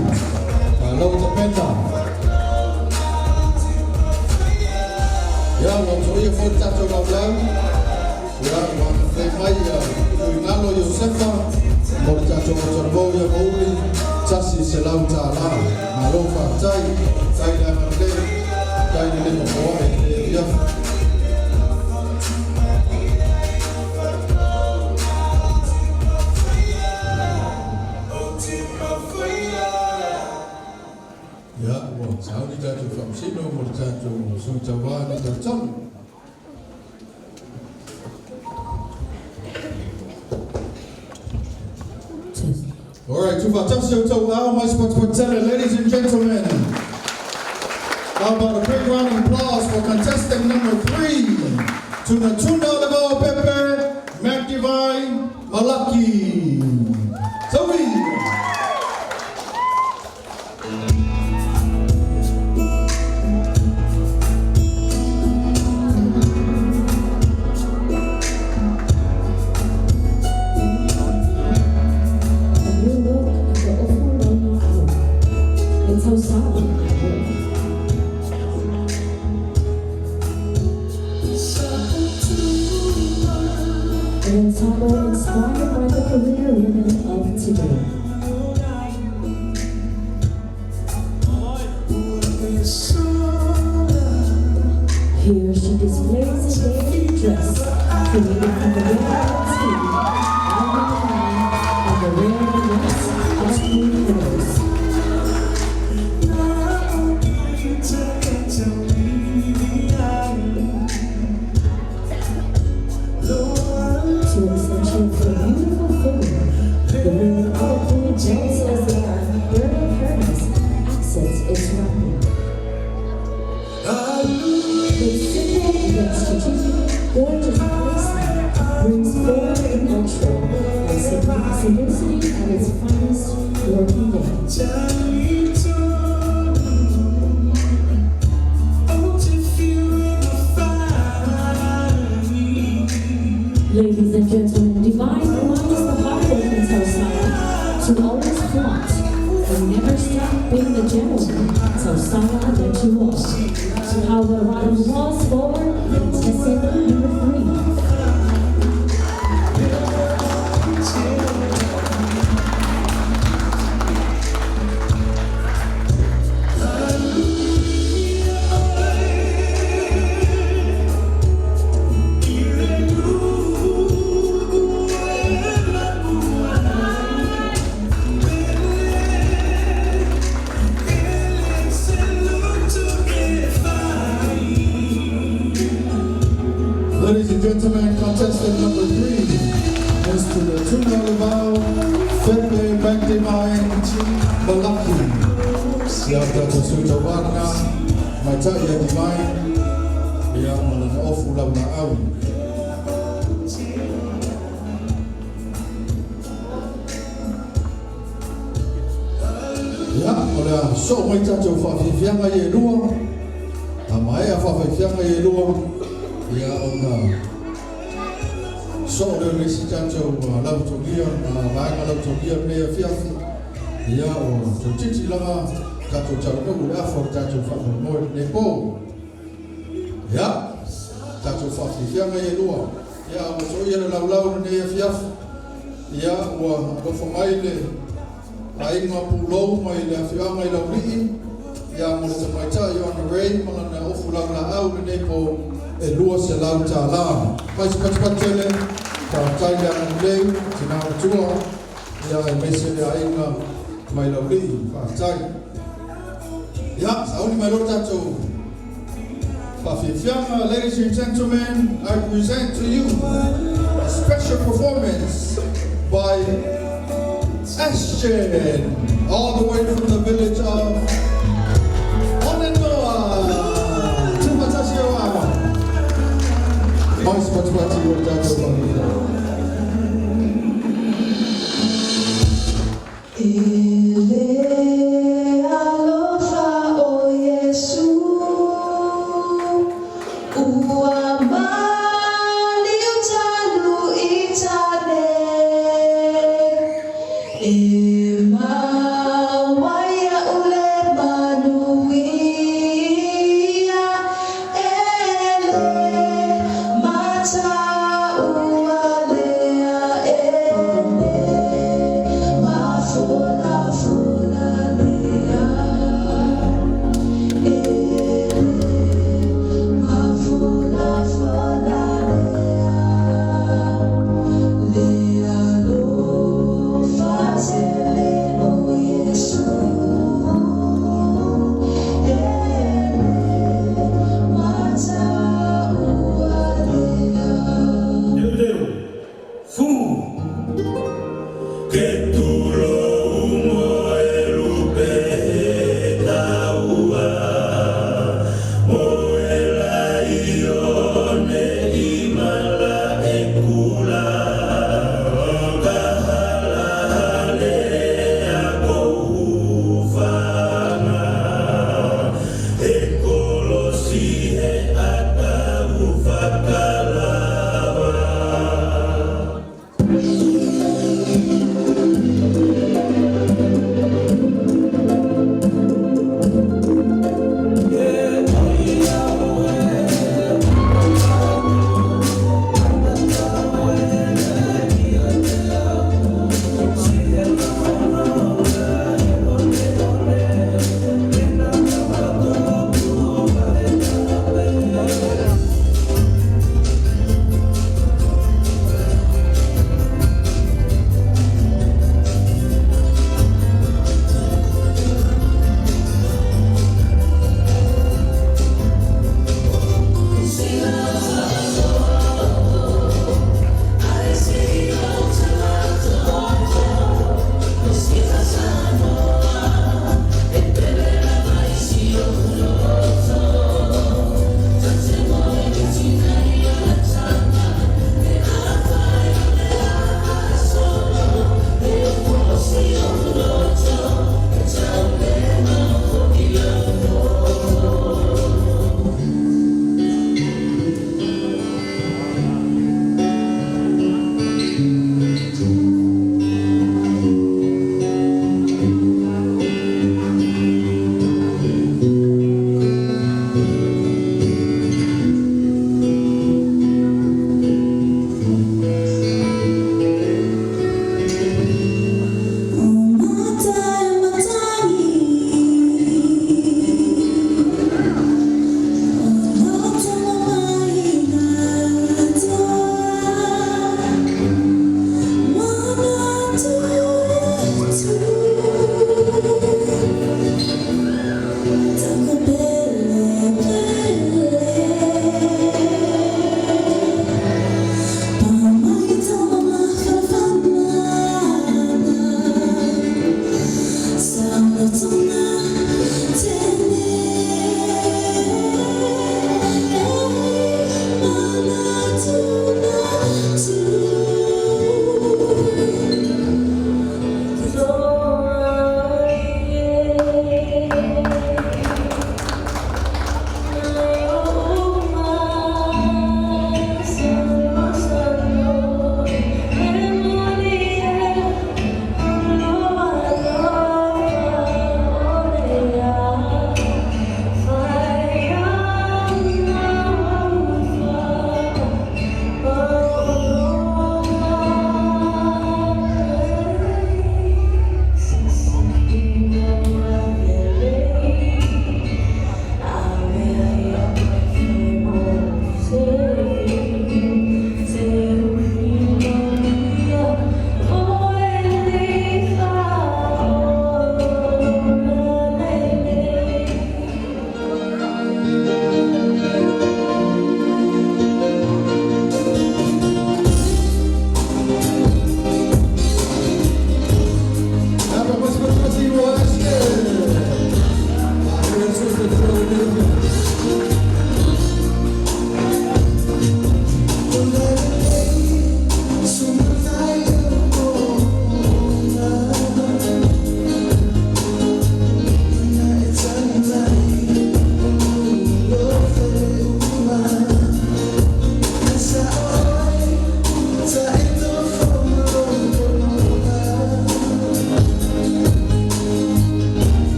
malo tapena. Ia, ua toia foi le tatou laulau. Ia, ua agafei mai ia Tuigalo Iosefa mo le tatou autalavou ia Mauli, $100. Malo faafetai, faafetai le agalelei, faafetai le le mamoae i lenei afiafi. Ia, ua sauni tatou faamasino mo le tatou sui tauva numera tolu. All right, tuufaatasi outou aao mai se patupatutele, ladies and gentlemen. How about a big round of applause for contestant number three, Tunatuna Levaopepe McDivine Malaki. Zoe! A new look at the Ofu Lono Au. It's Tausaga. An ensemble inspired by the career women of today. Here she displays a dainty dress created from the rare tea, almond wine, and the rare rice of petals. To accentuate her beautiful figure, the ring eloquently dances the bird of paradise accents its wrapping. The simple yet strategic, gorgeous placement brings forward the natural and simplicity at its finest working day. Ladies and gentlemen, Divine reminds the hardworking Tausala to always flaunt and never stop being the gentleman Tausala that you are. How about a round of applause for contestant number three? Ladies and gentlemen, contestant number three, Mr. Tuna Levao Fepe McDivine Malaki. Ia tatou sui tauva lena, tamaitai ia Divine, ia ma lana ofu laulaau. Ia, o le a soo mai tatou faafiafiaga ia e lua, a maea faafaifiaga ia e lua, ia ona soo lea o le isi tatou lautogia, vaega lautogia lenei afiafi, ia ua toeitiiti lava tatou taunuu i le afa o le tatou faamoemoe i lenei po. Ia, tatou faafiafiaga ia e lua, ia ua toia le laulau i lenei afiafi, ia ua alofa mai le aiga Pulou mai le afioaga i Laulii, ia mo le tamaitai o Ana Ray ma lana ofu laulaau i lenei po e $200. Mai se patupatu tele, faafetai le agalelei, tina matua, ia aemaise le aiga mai Laulii, faafetai. Ia, sauni mai loa le tatou faafiafiaga. Ladies and gentlemen, I present to you a special performance by Ashton, all the way from the village of Onenoa. Tuufaatasi ou aao. Mai se patupatu o le tatou faafiafiaga. E le alofa o Iesu Ua maliu talu i tane E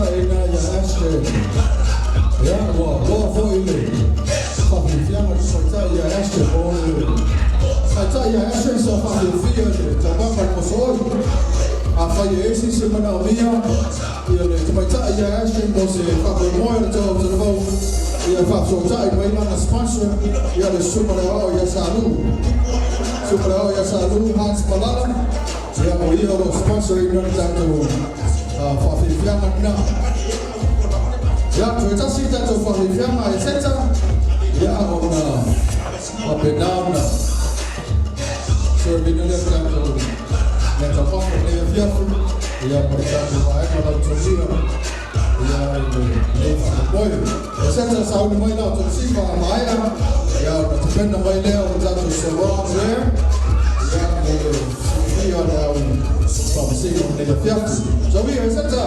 tamaitai ina ia Ashton. Ia, ua loa foi le faafiafiaga le tamaitai ia Ashton o le tamaitai ia Ashton sa faafiafia le taumaga le mosooi. Afai e esi se manaomia ia le tamaitai ia Ashton mo se faamoemoe o le tau talavou ia faafesootai mai lana sponsor ia le Susuga le Aoao ia Salu. Susuga le Aoao ia Salu Hans Malala. Ia o ia o lo o sponsor ina le tatou faafiafiaga lena. Ia, toe tasi le tatou faafiafiaga e seta, ia ona faapena ona serve ina lea le tatou mea taumafa i lenei afiafi, ia ma le tatou vaega lautogia ia i lenei faamoemoe. E seta sauni mai la outou siva a maea, ia ona tapena mai lea o le tatou sarong wear, ia mo le silafia o le au faamasino i lenei afiafi. Soia, e seta!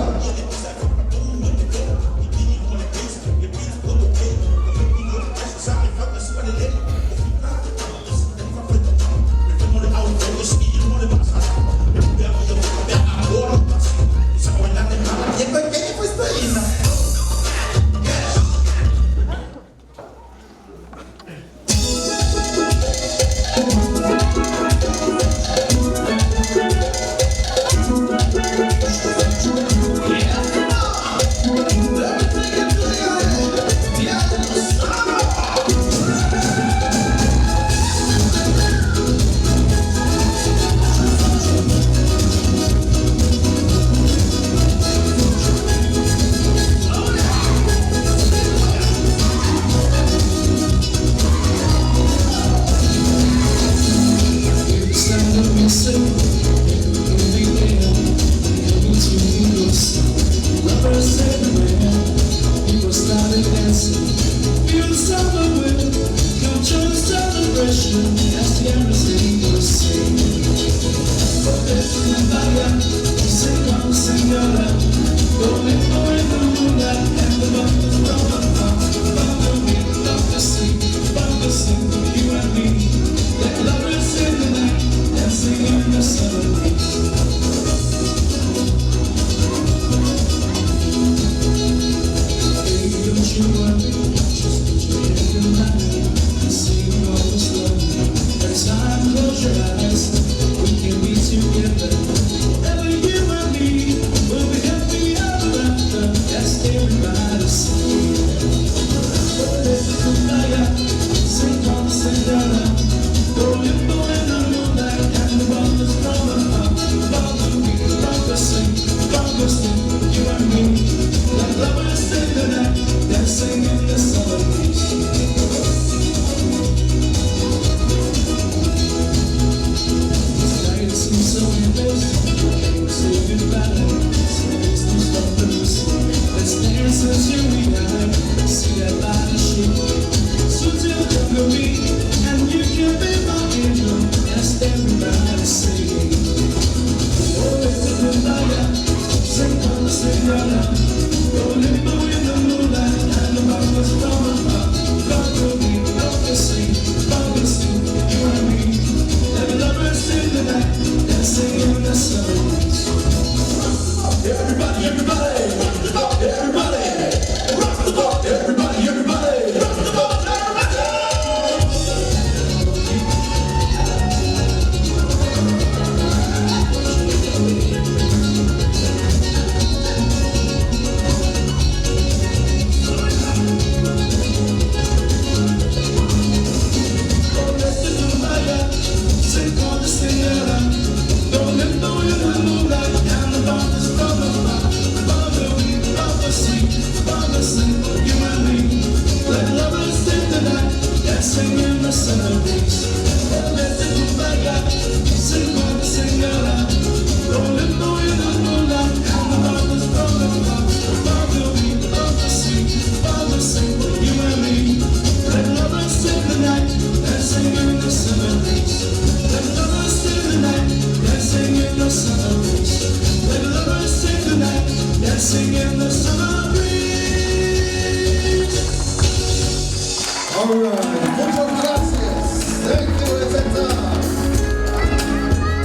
All right. Muchas gracias. Thank you, Ezeta.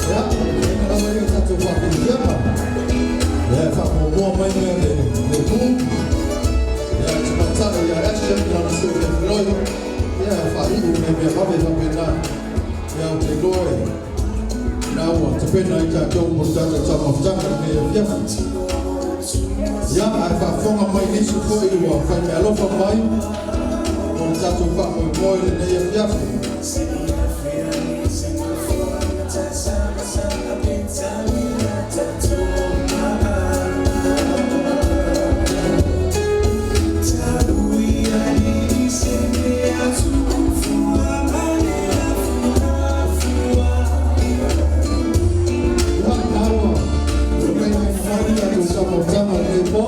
Ia, ina lava ia tatou faafiafiaga. Ia, e faamuamua mai mea le le Sebastian lana sui fefeloi, ia e faaiu nei mea vave faapena. Ia ou te iloa e na ua tapena ai tatou mo le tatou taumafataga i lenei afiafi. Ia, ae faafofoga mai nisi foi ua fai meaalofa mai mo le tatou faamoemoe i lenei afiafi. Ia, na ua tapena mai le tatou taumafataga i lenei po.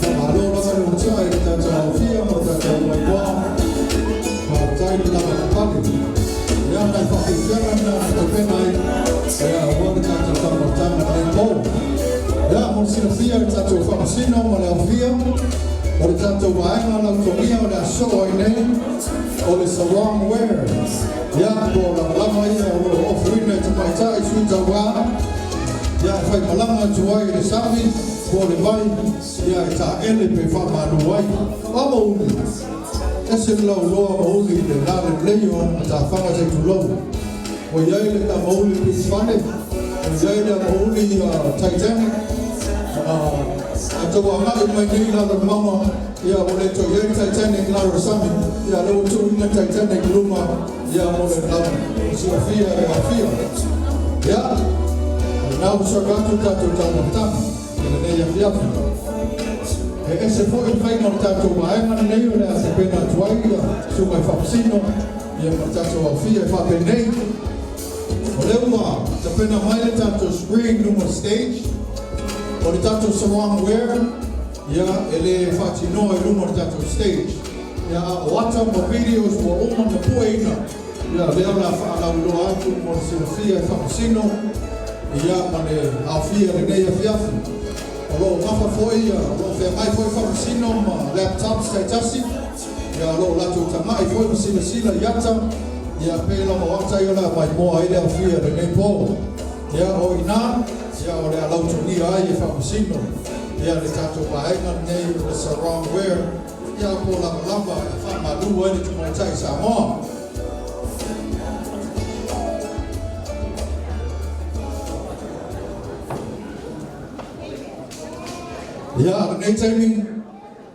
Faamalo lava le onosai i le tatou aofia ma le tatou maimoa. Faafetai le lavapapale. Ia, nai faafiafiaga na na tapena ai, ia, aua le tatou taumafataga i lenei po. Ia, mo le silafia i le tatou faamasino ma le aofia, o le tatou vaega lautogia o le a soo ai nei, o le sarong wear. Ia, po o lavalava ia o lo o ofuina e tamaitai sui tauā, ia, e faimalaga atu ai i le sami po o le vai, ia, e taele pe faamalu ai. O a mauli, ese le lauloa mauli i le lalelei o ana matafaga se i tulou. Ua i ai le mauli Pitfale, ua i ai le mauli Titanic, a tou agai mai nei i lalo o le mauga, ia ua le toe i ai le Titanic i lalo o le sami, ia lea ua tuuina le Titanic i luma, ia mo le lava silafia e le aofia. Ia, o lena ua serve atu le tatou taumafataga i lenei afiafi. E ese foi le faiga o le tatou vaega lenei o le a tapena atu ai ia susuga i faamasino ia ma le tatou aofia e faapenei. O lea ua tapena mai le tatou screen i luma o le stage. O le tatou sarong wear, ia, e le faatinoa i luma o le tatou stage. Ia, a o ata ma videos ua uma ona pueina, ia, lea o le a faalauiloa atu mo le silafia e faamasino, ia, ma le aofia i lenei afiafi. O lo o gafa foi, o lo o feagai foi faamasino ma laptops taitasi, ia, o lo o latou tagai foi ma silasila i ata, ia, pei lava o ata ia o le a maimoa ai le aofia i lenei po. Ia, o i ina, ia, o le a lautogia ai e faamasino, ia, le tatou vaega lenei o le sarong wear, ia, po o lavalava e faamalu ai le tamaitai Samoa. Ia, a lenei taimi,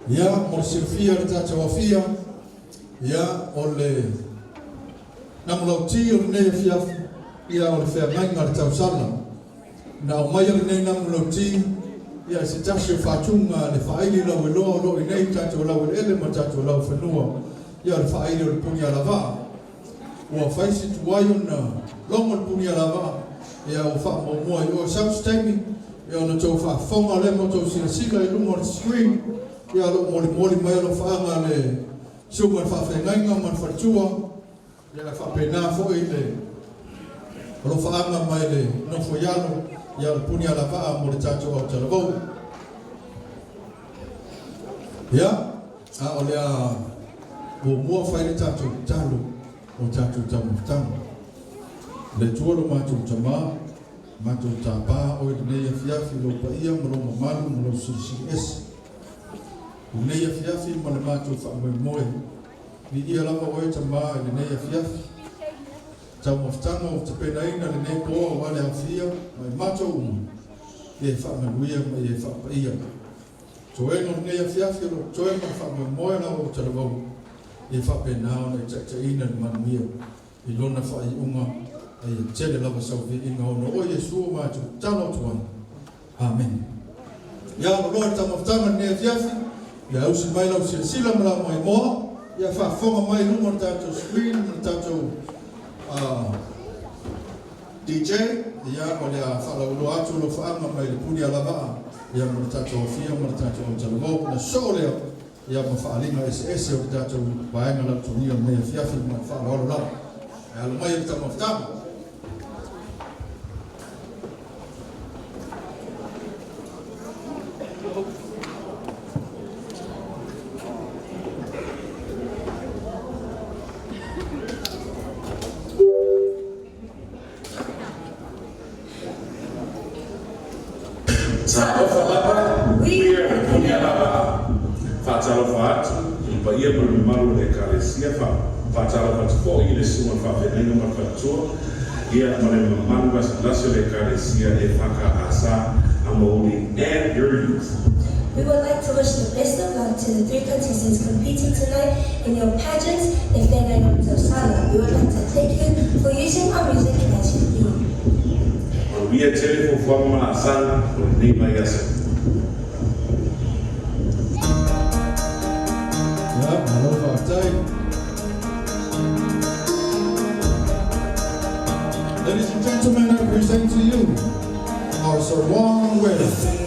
ia, mo le silafia e le tatou aofia, ia, o le namulauti o lenei afiafi, ia, o le feagaiga a le tausala. Na aumaia lenei namulauti, ia, i se tasi o faatuga a le faaili lauiloa o lo o i inei i tatou laueleele ma tatou laufanua, ia, o le faaili o le punialavaa. Ua fai si tuai ona logo le punialavaa, ia, ua faamuamua i o. Sau se taimi, ia, ona tou faafofoga lea ma tou silasila i luga o le screen, ia, o lo o molimoli mai alofaaga a le susuga i le faafeagaiga ma le faletua, ia, e faapena foi le alofaaga mai le nofo i alo, ia, o le punialavaa mo le tatou autalavou. Ia, a o le a muamua fai le tatou tatalo o tatou taumafataga. Le Atua lo matou Tama, matou tapa Oe i lenei afiafi i Lou paia ma Lou mamalu ma Lou silisili ese. I lenei afiafi ma le matou faamoemoe, viia lava Oe Tama i lenei afiafi. Taumafataga ua tapenaina lenei po aua le aofia ma i matou uma, ia e faamanuia ma ia e faapaia. Toega o lenei afiafi o lo o totoe ma le faamoemoe la ua talavou, ia faapena ona e taitaiina le manuia i lona faaiuga a ia tele lava sau viiga ona o Iesu o matou tatalo atu ai. Amene. Ia aloloa le taumafataga i lenei afiafi, ia ausi mai lau silasila ma lau maimoa, ia faafofoga mai i luma o le tatou screen ma le tatou DJ, ia o le a faalauiloa atu alofaaga mai le puni alavaa, ia ma le tatou afia ma le tatou autalavou, ona soo lea, ia ma faaaliga eseese o le tatou vaega lautogia o lenei afiafi ma le faaaloalo lava. Ae alo mai e le taumafataga. Talofa lava, we are Puni Alavaa. Faatalofa atu i le paia ma le mamalu o le Ekalesia. Faatalofa atu foi i le susuga i le faafeagaiga ma le faletua, ia ma le mamalu lasilasi o le Ekalesia EFKS Amouli and your youth. We would like to wish the best of luck to the three contestants competing tonight in your pageant, the Feagaiga Tausala. We would like to thank you for using our music as your theme. Manuia tele fuafuaga ma laasaga o lenei vaiaso. Ia, malo faafetai. Ladies and gentlemen, I present to you our Samoan wedding.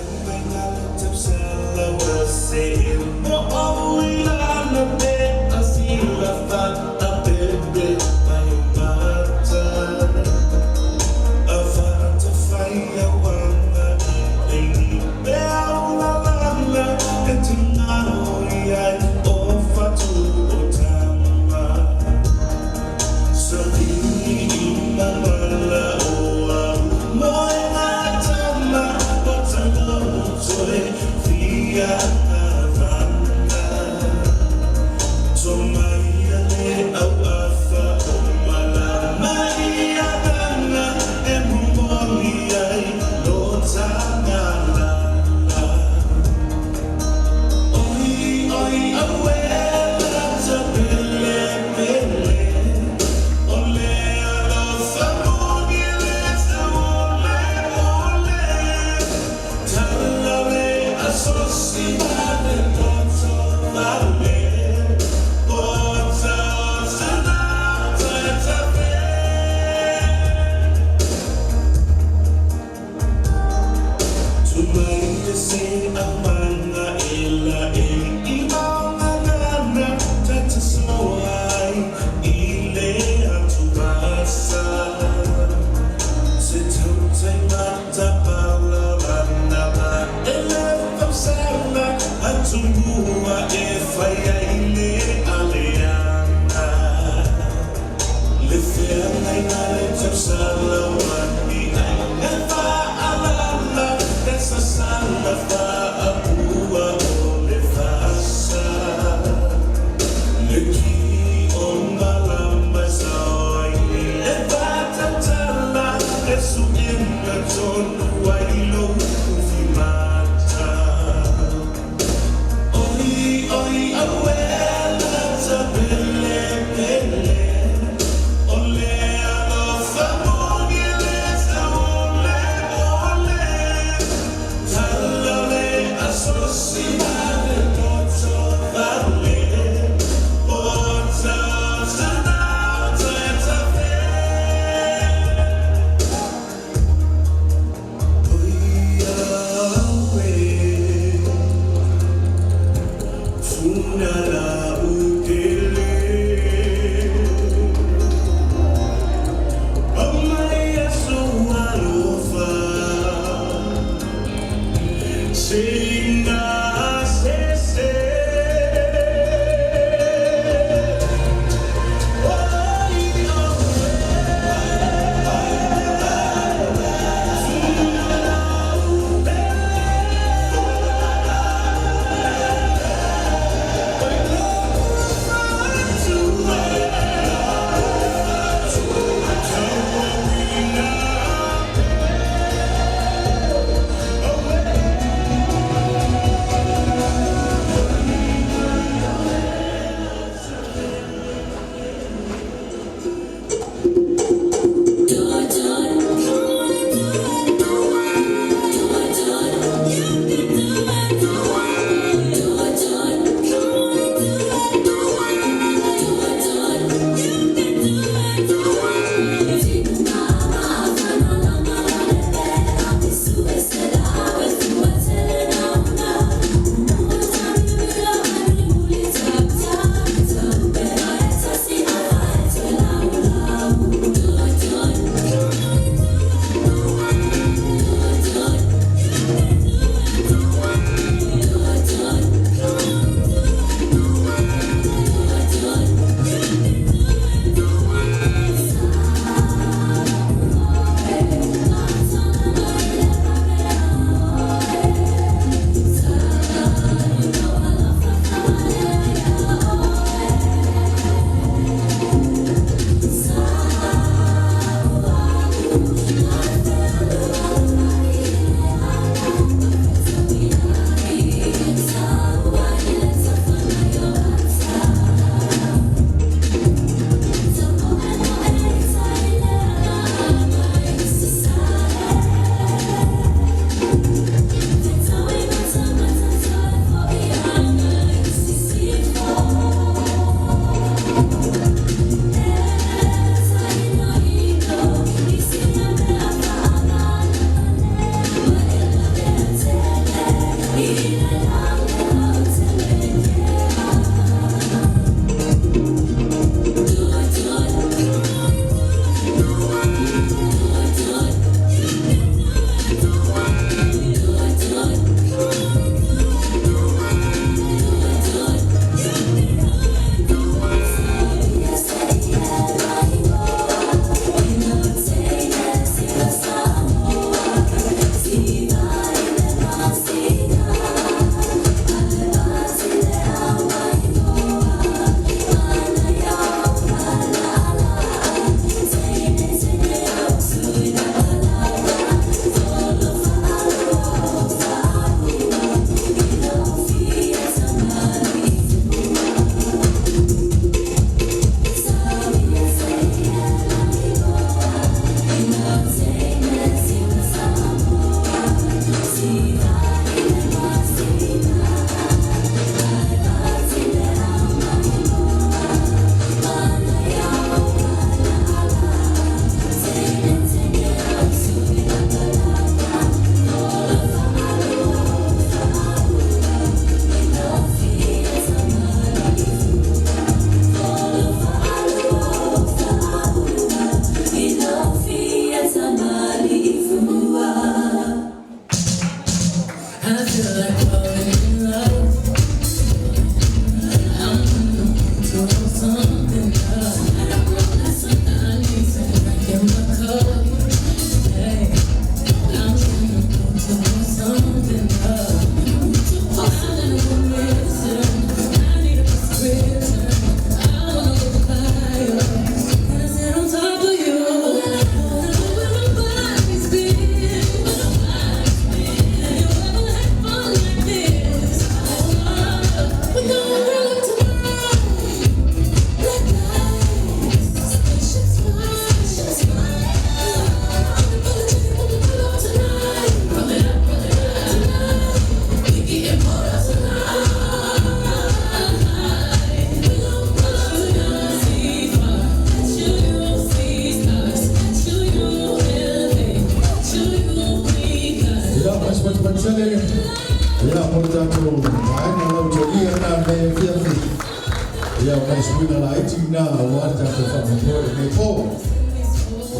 Ia, o nai suiga laiti na aua le tatou faamoemoe i lenei po.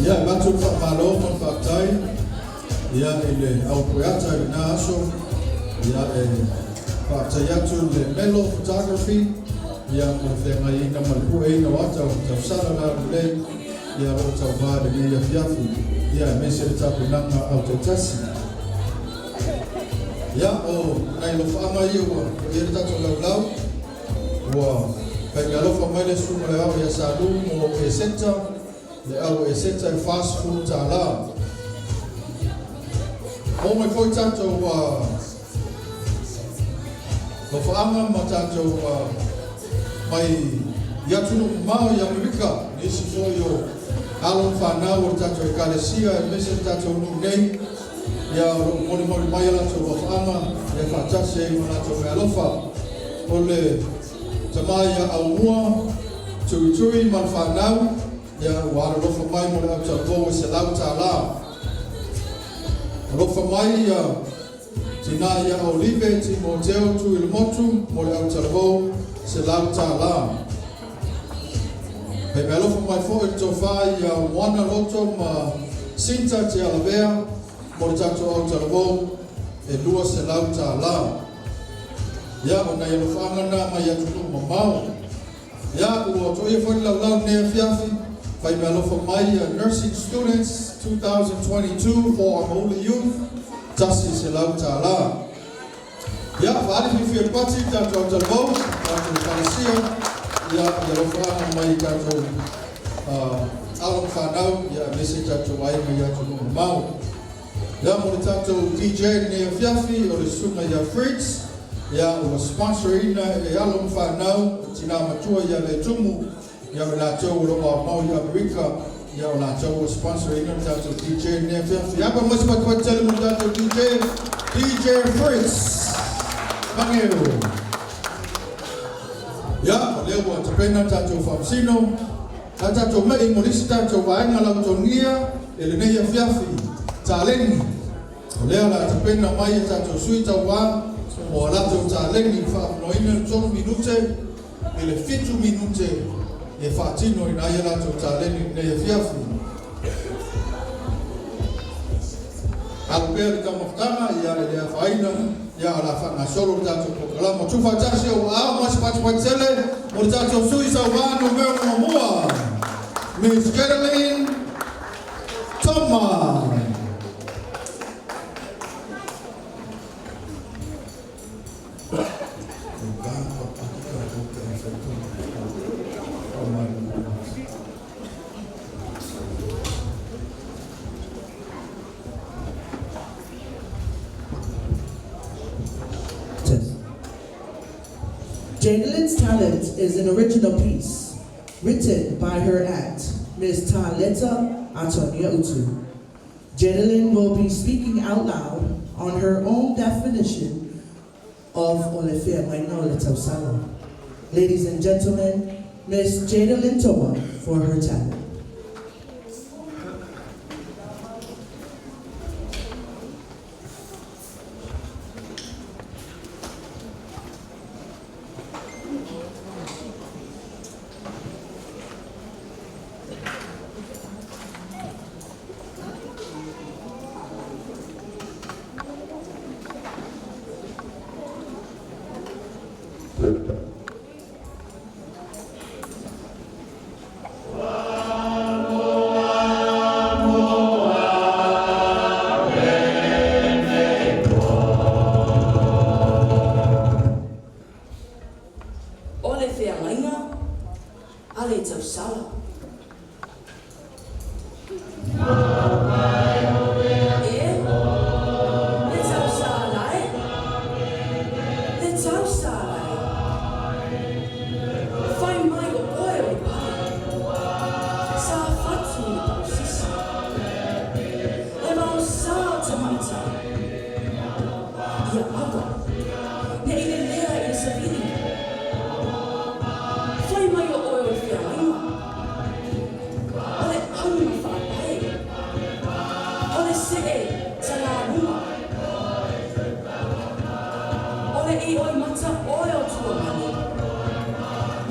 Ia, e avatu le faamalo ma le faafetai, ia, i le au pueata i lena aso. Ia, e faafetai atu le Melo Photography, ia, mo le feagaiina ma le pueina o ata o tausala lalulei, ia, o lo o tauva i lenei afiafi, ia, aemaise le tapenaga autaitasi. Ia, o nai alofaaga ia ua i ai le tatou laulau, ua faimeaalofa mai le Susuga i le Ao ia Salu mo Eseta, le au Eseta e $40. Oo mai foi tatou alofaaga ma tatou mai i atunuu mamao i Amerika, nisi foi o alo ma fanau o le tatou Ekalesia aemaise le tatou nuu nei, ia o lo o molimoli mai a latou alofaaga ia faatasi ai ma latou meaalofa. O le tama ia Aumua Tuitui ma le fanau, ia ua alolofa mai mo le autalavou e $100. Alofa mai ia tina ia Olive Timoteo Tuilemotu mo le autalavou $100. Hei meaalofa mai foi le tofa ia Moana Loto ma Sinta Te Alavea mo le tatou autalavou e $200. Ia, o nai alofaaga na mai atunuu mamao. Ia, ua toia foi le laulau lenei afiafi, fai meaalofa mai ia Nursing Students 2022 for Amauli Youth, $100. Ia, faaali fiafia le pati i tatou autalavou, tatou ekalesia, ia, i alofaaga mai i tatou alo ma fanau, ia, aemaise tatou aiga i atunuu mamao. Ia, mo le tatou DJ i lenei afiafi, o le susuga ia Fritz, ia, ua sponsor ina e alo ma fanau, tina matua ia Letumu, ia, o i latou o lo o aumau i Amerika, ia, o latou ua sponsor ina le tatou DJ i lenei afiafi. Apa mai se patupatu tele mo le tatou DJ, DJ Fritz Mageu. Ia, o lea ua tapena le tatou faamasino, a tatou me'i mo le isi tatou vaega lautogia i lenei afiafi, taleni. O lea o le a tapena mai a tatou sui tauva mo a latou taleni faavanoaina le 3 minute i le 7 minute e faatino ina ai a latou taleni i lenei afiafi. Alu pea le taumafataga, ia e le afaina, ia o le a faagasolo le tatou polokalama. Tuufaatasi ou aao ma se patupatu tele mo le tatou sui sauva numera muamua, Miss Caroline Toma. Test. Jadelyn's talent is an original piece written by her aunt, Ms. Taleta Antonia Utu. Jadelyn will be speaking out loud on her own definition of Olefea Maina Ole Tausala. Ladies and gentlemen, Ms. Jadelyn Toma for her talent. O le feagaiga a le tausala. E le tausala e, le tausala e, Fai mai o oe o le pale, Sa fatu i le pausisi, Le vaosa o tamaitai, Ia aua ne i lelea i le savili. Fai mai o oe o le feagaiga, O le auga faapae.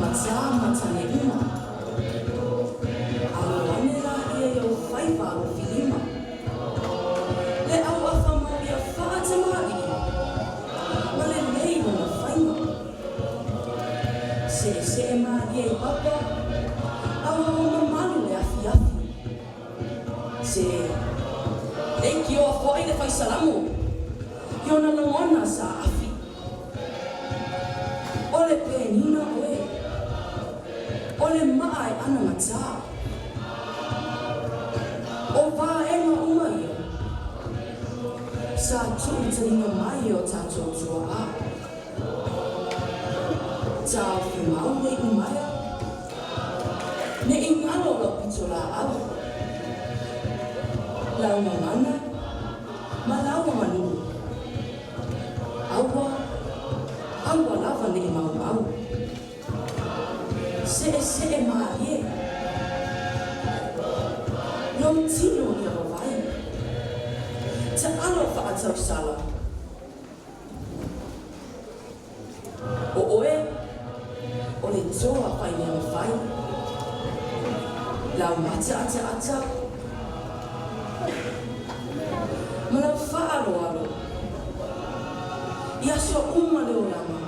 anagatā ma tane uma. Alo ane laia i ou faiva alofilima. Le auafa mau ia faatamāli'i ma lelei lona faiga. Se'ese'e malie i papa, aoao mamalu le afiafi. Se leikioa fo'i le faisalamo i ona lagona sa afi. O le penina oe, o le maa e anagatā. O vaega uma ia, sa tuutaliga mai e o tatou tuaa. Taofi mau le iumaea, ne i galo lau pitolaau, lau gagana ma lau aganuu. Aua, aua lava ne i maumau. Se'ese'e malie lou tino ia vavae. Taalo faatausala. O oe, o le toa faimea mafai. Lau mataataata ma lau faaaloalo i aso uma le olaga,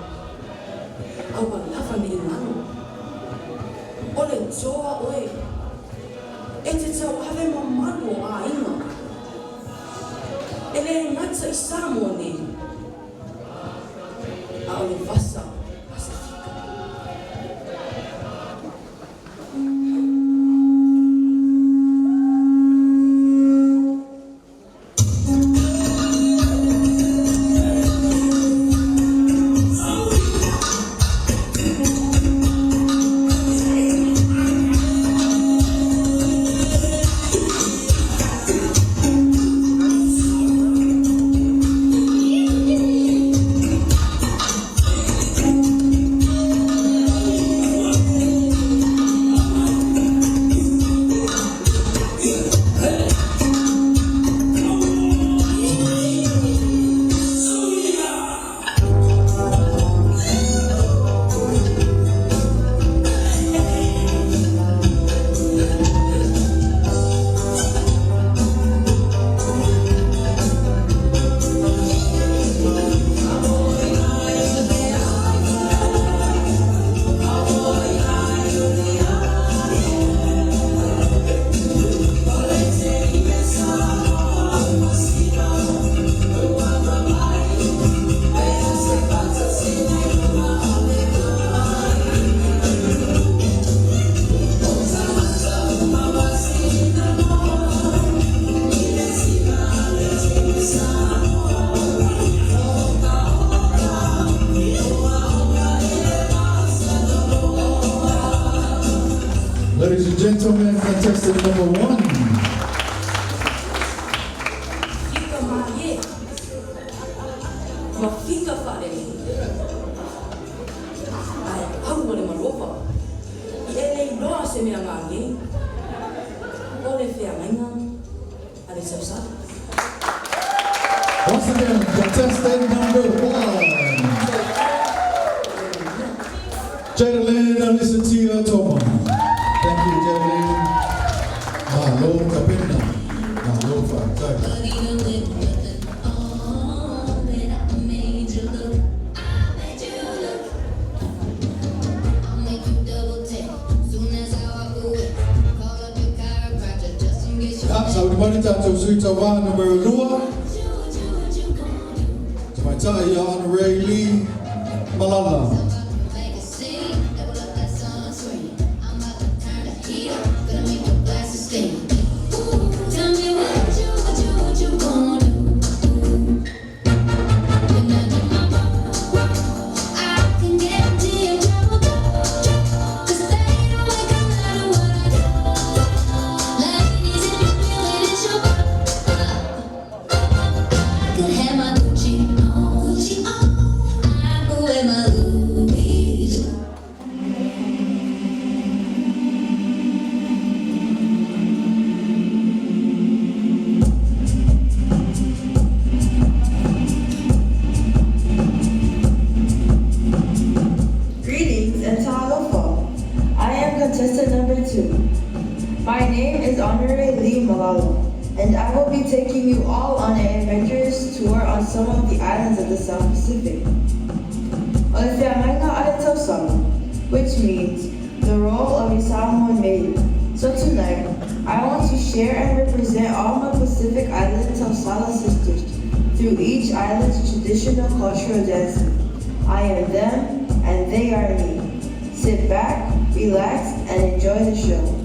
aua lava ne i galo. O le toa oe, e te tauave mamalu o aiga. E le gata i Samoa nei, a o le vasa Pasefika. Ladies and gentlemen, contestant number one. Fika malie ma fika faalelei, ae aua le malofa i e le iloa se mea gagei, o le feagaiga a le tausala. Once again, contestant number one. Jadalyn Alisatia Toma. Thank you, Jadalyn. Malo tapena. Malo fa'atai. Ia, sauni mai le tatou sui tauā numera lua, Tamaitai ia Honorary Lee Malala. Greetings and ta'alofa. contestant number 2. My name is Honoree Lee Malalo, and I will be taking you all on an adventurous tour on some of the islands of the South Pacific. O le feagaiga a le tausala, which means the role of a Samoan maiden. So tonight, I want to share and represent all my Pacific Island Tausala sisters through each island's traditional cultural dancing. I am them, and they are me. Sit back, relax, and enjoy the show.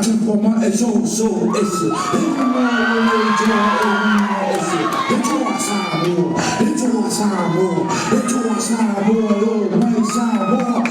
Atupa ma e so so ese. E ma le toa e ma ese. E toa Samoa, e toa Samoa, e toa Samoa, o mai Samoa.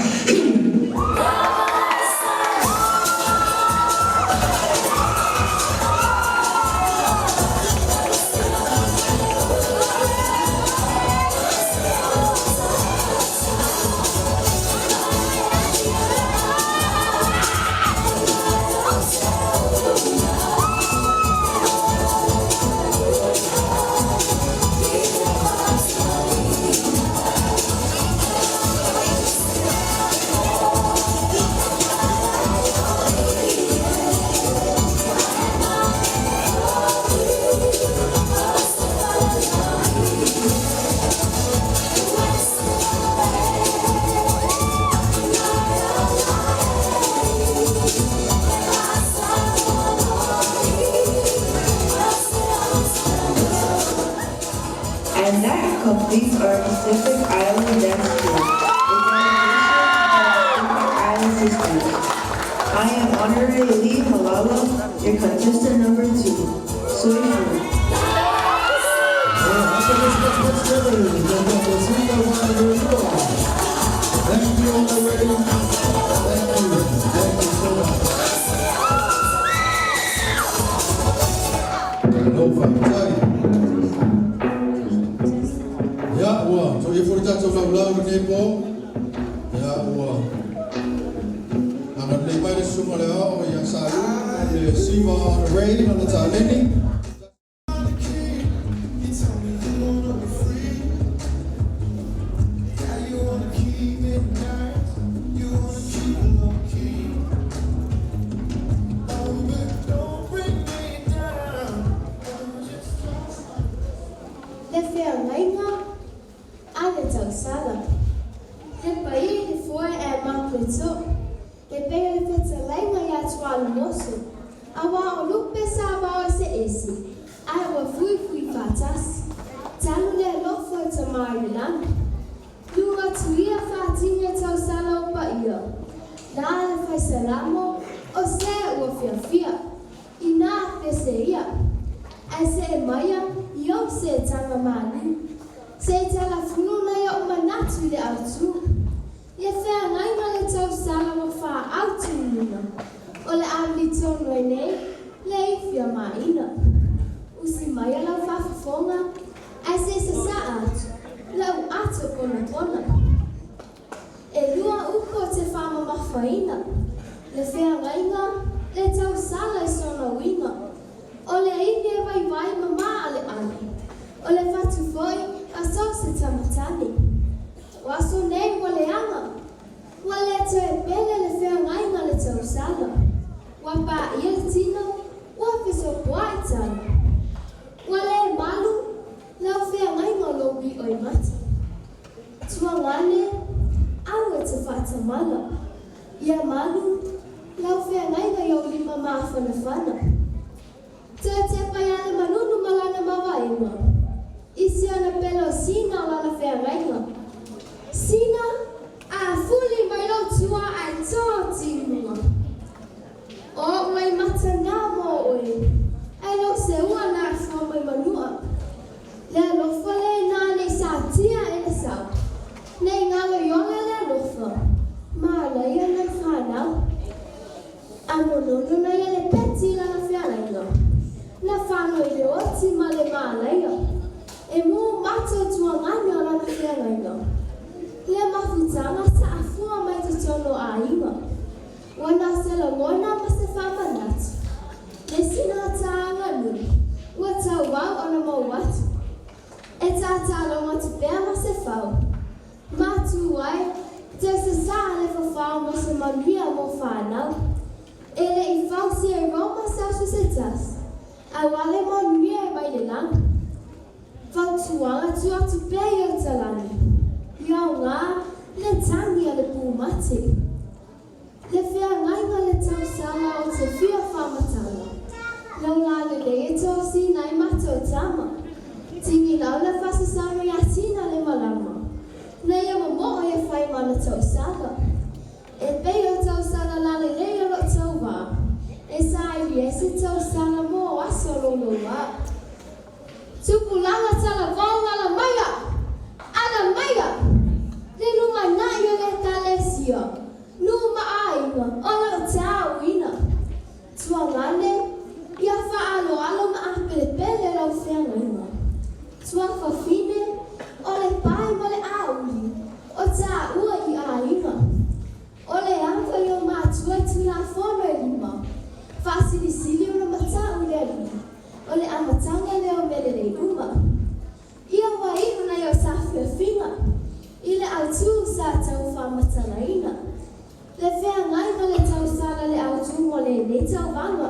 And that completes our Pacific Island Dance Tour, a delegation of the Pacific Island Sisters. I am Honorary Lee Malala, your contestant number 2. Soy Thank you, Honorary. Thank you. Thank you so much. Malo faafetai. Ia, ua toia foi le tatou laulau i lenei po. Ia, ua agalelei mai le susuga o le Aoao ia Salu ma le Siva Honorary lana taleni. Le feagaiga a le tausala. He paia i le foe ae mapueto. E pei o le fetalaiga ia Tualumoso, auā o lupe sa vao eseese, ae ua fuifui faatasi. Talu le alofa o Tama i le lagi. Lu atu ia faatini e tausala o paia. La le faisalamo o se ua fiafia. Inā pese ia. Ae see maia i ou seetaga malū. Se i talafunu nai o'u manatu i le autū. Ia feagaiga le tausala ua faaautu i luga. O le a militonu ai nei le ifi a Maina. Usi maia lau faafofoga ae se i sasaa atu la'u ato ponapona. E lua upu o te faamamafaina le feagaiga le tausala i sona uiga. O le ivi e vaivai ma maaleale. O le fatu foi a so se tamatane. O aso nei ua leaga. Ua le toe pele le feagaiga le tausala. Ua paia le tino, ua fesopoai tala. Ua le malu lau feagaiga o lou iʻo i mata. Tuagane, au e te faatamala. Ia malu lau feagaiga i ou lima mafanafana. Toe tepa ia le manunu ma lana mavaega. I si ona pele o Sina o lana feagaiga. Sina, a fuli mai lou tua ae toti i luga. O o'u ai mata na mo oe, ae lou seua na afua mai manua. Le alofa lena nei satia e le sau, nei galo i ola le alofa, maalaia nai fanau. A monono nai a le peti i lana fealaiga, na fano i le oti ma le maalaia, e mu mata o tuagane o lana fealaiga. Le mafutaga sa afua mai totonu o aiga. Ua na o se lagona ma se faamanatu. Le sina tāga nui, ua tauau ona mau atu. E tātāloga atu pea ma se fau. Matū ai, toe sasā le fafao mo se manuia mo whānau. E le i fausi e Roma se aso se tasi, auā le manuia e mai le lagi. Fautuaga tu atu pea i Otalani, i aoga le tangi a le pūmate. Le feagaiga le tausala o te fia faamatala. Lau la lelei e tosina ai matou tama. Tigilau le fasasama ia sina le malama. Na ia momo'o ia fai ma na tausala. E pei o tausala lalelei o lo'u tauvā. E se tausala mo aso louloua. Tupulaga talavao ala maia! Ala maia! Le lumanai o le Ekalesia, nuu ma aiga o lo o taauina. Tuagane, ia faaaloalo ma apelepele lau feagaiga. Tuafafine, o le pae ma le auli o taua i aiga. O le ava i o matua i Tulafono e lima, faasilisili ona matau i le Alii, o le amataga lea o mea lelei uma. Ia ua iu nai o saafiafiga i le autū sa tau faamatalaina le feagaiga le tausala le autū mo lenei tauvaga.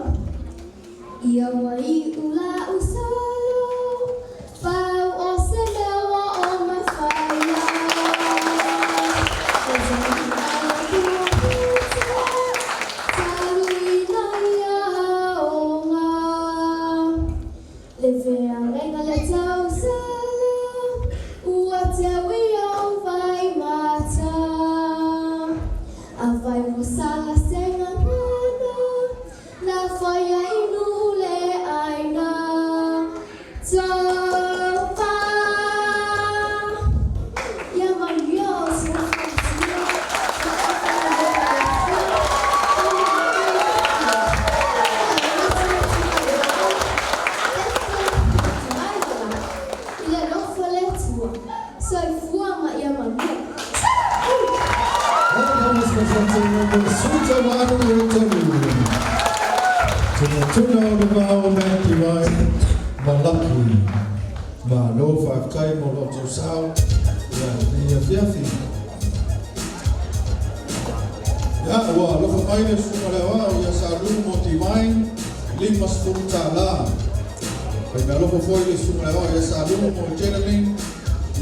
Ia ua iu la'u solo, pau o se mea ua o mafaia. E tali ala pute, taluina ia aoga. Le feagaiga le tausala, ua teu i ou vaimata. Afai ua sala se gagana, na faia i nuu le aiga. Tauva! Ia manuia o sou faletua ma aufaigaluega a le Atua o lo o maua i le alofa o le Atua. Soifua ma ia manuia. Tunatuna o le vao Matt Devine ma Lucky. Malo faafetai mo lo outou sao ia lenei afiafi. Ia, ua alofa mai le Susuga le Aoao ia Salu mo Divine, $50. Fai meaalofa foi le Susuga le Aoao ia Salu mo Jeneline,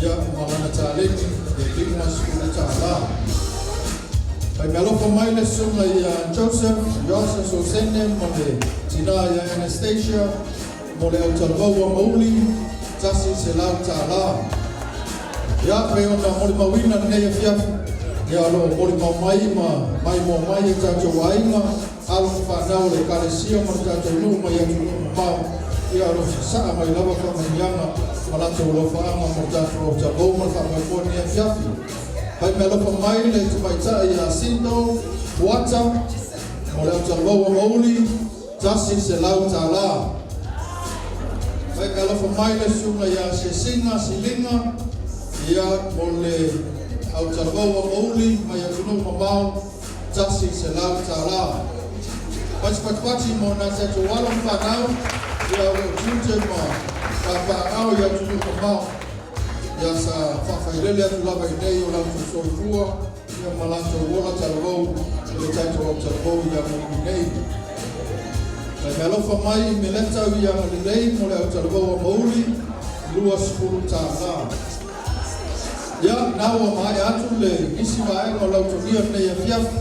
ia ma lana taleni, e $50. Fai meaalofa mai le Susuga ia Joseph Iosa Sosene ma le tina ia Anastasia mo le autalavou a Mauli, $100. Ia, pei ona molimauina lenei afiafi, ia o lo o molimau mai ma maimoa mai e tatou aiga, alo ma fanau o le Ekalesia ma le tatou nuu mai atunuu mamao, ia o lo o sasaa mai lava faamanuiaga ma latou alofaaga mo le tatou autalavou ma le faamoemoe i lenei afiafi. Fai meaalofa mai le tamaitai ia Sindo Fuata mo le autalavou a Mauli, $100. Fai meaalofa mai le susuga ia Sesiga Siliga, ia mo le autalavou a Mauli mai atunuu mamao, $100. Fai se patipati mo nā tatou alo ma fanau, ia o lo o tiute ma papaaao i atunuu mamao. Ia sa faafailele atu lava i inei o latou soifua ia ma latou ola talavou i le tatou autalavou ia Maliu nei. Fai meaalofa mai i Meleta i Agalelei mo le autalavou a Mauli, $20. Ia, na ua maea atu le isi vaega o lautogia lenei afiafi.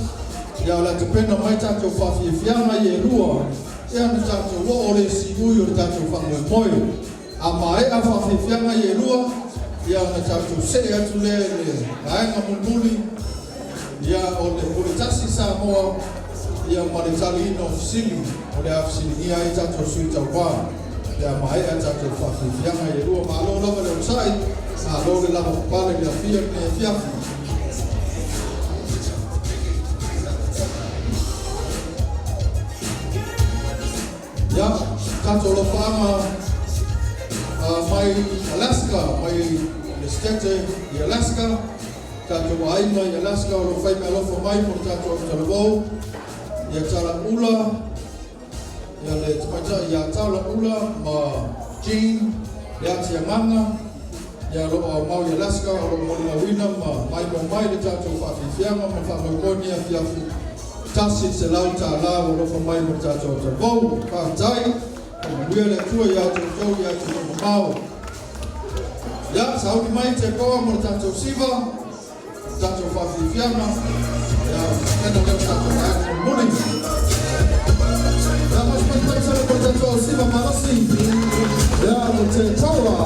Ia o le a tapena mai tatou faafiafiaga ia e lua, ia ona tatou oo lea i siui o le tatou faamoemoe. A maea faafiafiaga ia e lua, ia ona tatou see atu lea i le vaega mulimuli, ia o le Pule Tasi Samoa, ia ma le taliina o fesili, o le a fesiligia ai tatou sui tauva pe a maea tatou faafiafiaga ia e lua. Malo lava le onosai, malo le lavapapale i le afia i lenei afiafi. Ia, tatou alofaaga mai Alaska, mai le Setete i Alaska, tatou aiga i Alaska o lo o fai meaalofa mai mo le tatou autalavou, ia Tala Ula, ia le tamaitai ia Tala Ula ma Jean le Ati Agaga, ia o lo o aumau i Alaska o lo o molimauina ma maimoa mai le tatou faafiafiaga ma le faamoemoe i lenei afiafi. $100 ua alofa mai mo le tatou autalavou. Faafetai. Faamanuia le Atua ia te outou i atunuu mamao. Ia, sauni mai Tekoa mo le tatou siva, le tatou faafiafiaga. Ia, tena lea o tatou vaega mulimuli. Ia, masipatipati mo le tatou siva malosi. Ia, mo Tekoa.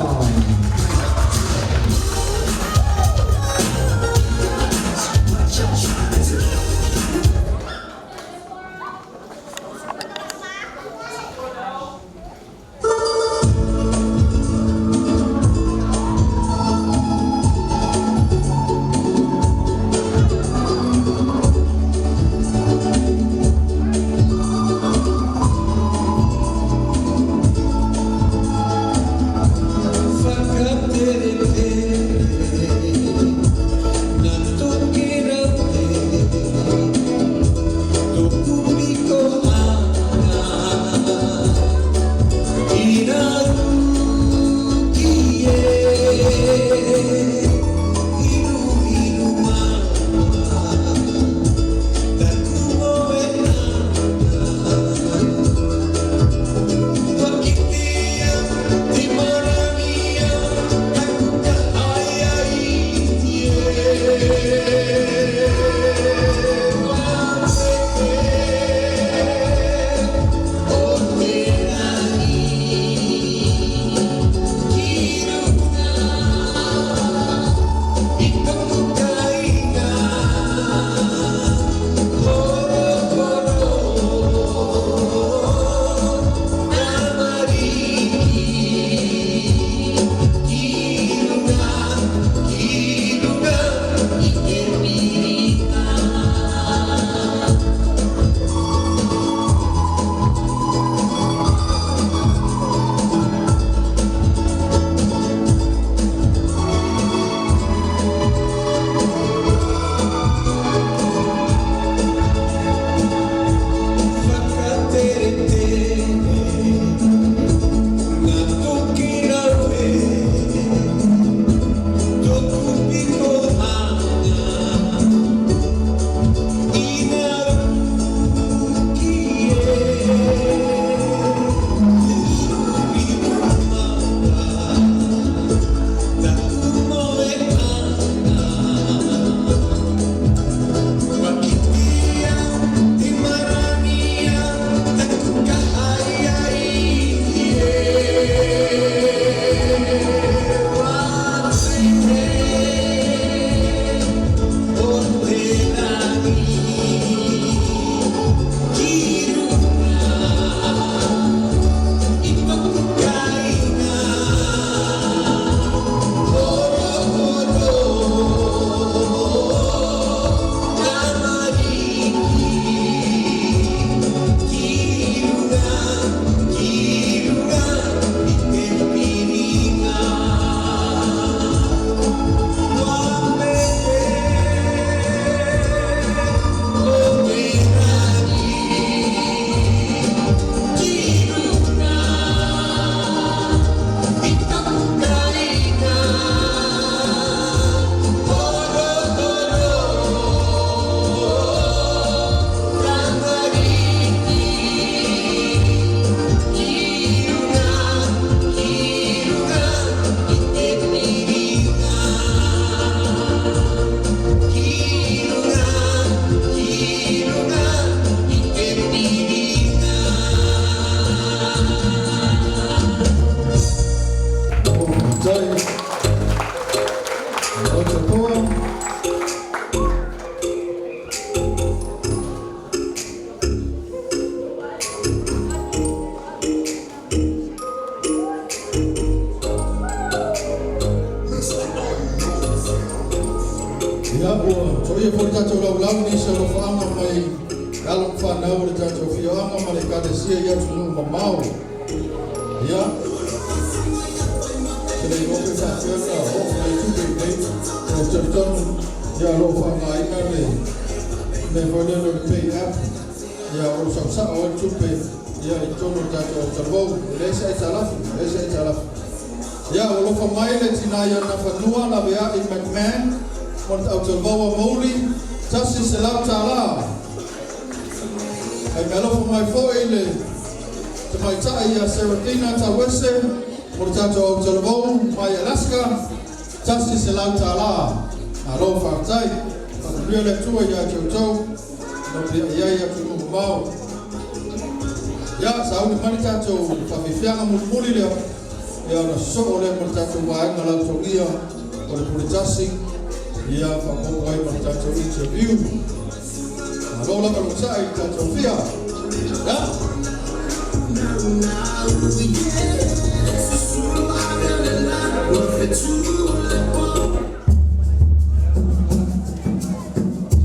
Manuia foi le tatou laulau i nisi o alofaaga mai alo ma fanau o le tatou afioaga ma le Ekalesia i atunuu mamao. Ia, ou te le iloa pe faapefea ona oo mai tupe i inei. Ou te talitonu, ia, o lo o faaaogaina le mea foi lele o le pay app, ia, o lo o saosao ai le tupe, ia, i totonu o le tatou autalavou. E leai se aitalafu, leai se aitalafu. Ia, ua alofa mai le tina ia Nafanua Laveai McMahon mo le autalavou a Mouli, $100. Fai meaalofa mai foi le tamaitai ia Seraphina Tauese mo le tatou autalavou mai Alaska, $100. Malo faafetai. Faamanuia le Atua ia te outou na pilia'i ai atunuu mamao. Ia, sauni mai le tatou faafiafiaga mulimuli lea, ia ona sosoo lea ma le tatou vaega lautogia o le pule tasi, ia faaopoopo ai ma le tatou interview. Malo lava le onosai i le tatou afia. Ia.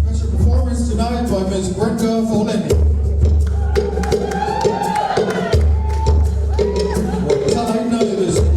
Special performance tonight by Ms. Brenda Foleni. Ua tatalaina i le $100.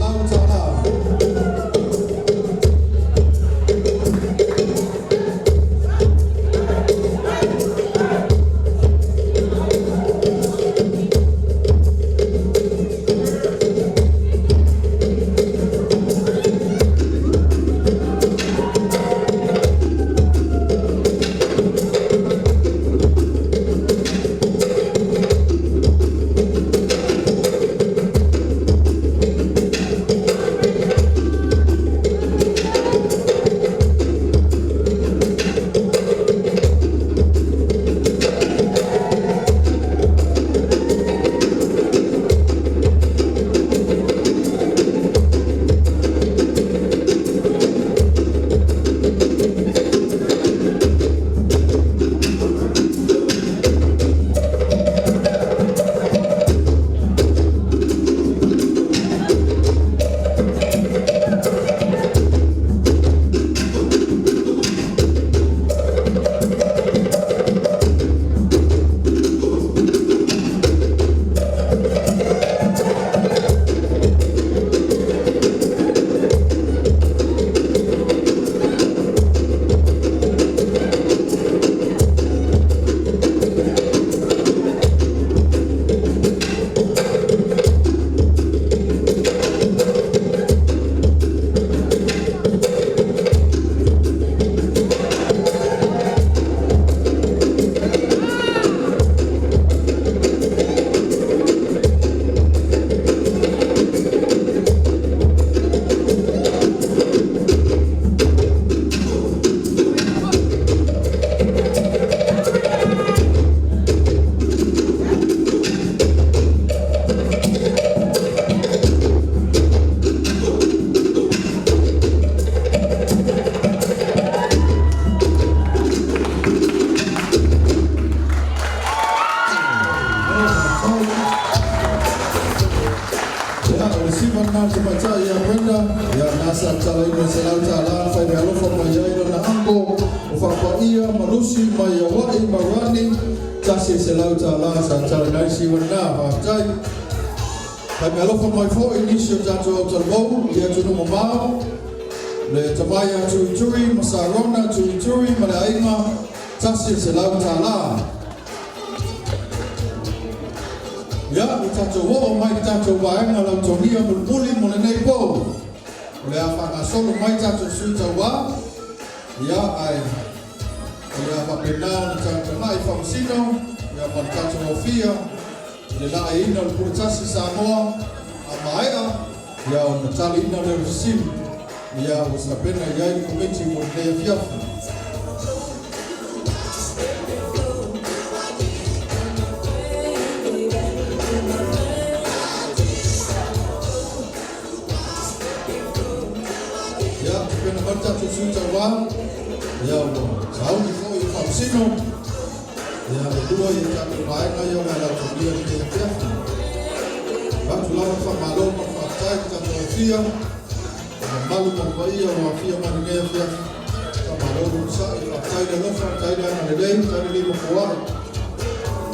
Ia, o le siva lena a le tamaitai ia Brenda, ia na sa tatalaina i le $100 na fai meaalofa mai ai lana uncle o Faapaia ma Lucy mai Hawaii ma Rani, $100 sa tatalaina ai le siva lena. Faafetai. Fai meaalofa mai foi nisi o tatou autalavou i atunuu mamao, le tama ia Tuitui ma Sarona Tuitui ma le aiga, $100. Ia, ua tatou oo mai i le tatou vaega lautogia mulimuli mo lenei po. O le a faagasolo mai tatou sui tauā, ia, ae o le a faapena ona tagatagai faamasino, ia, ma le tatou aofia i le laeiina o le Pule Tasi Samoa a maea, ia, ona taliina lea o le fesili, ia, ua tapena i ai le Komiti mo lenei afiafi. Ia, tapena mai le tatou sui tauā, ia, ua sauni foi i faamasino, ia, e lua ia tatou vaega ia o le a lautogia i lenei afiafi. Avatu lava le faamalo ma le faafetai i le tatou aofia, le mamalu ma le paia ua aofia mai i lenei afiafi. Faamalo le onosai, faafetai le alofa, faafetai le agalelei, faafetai le lima foai,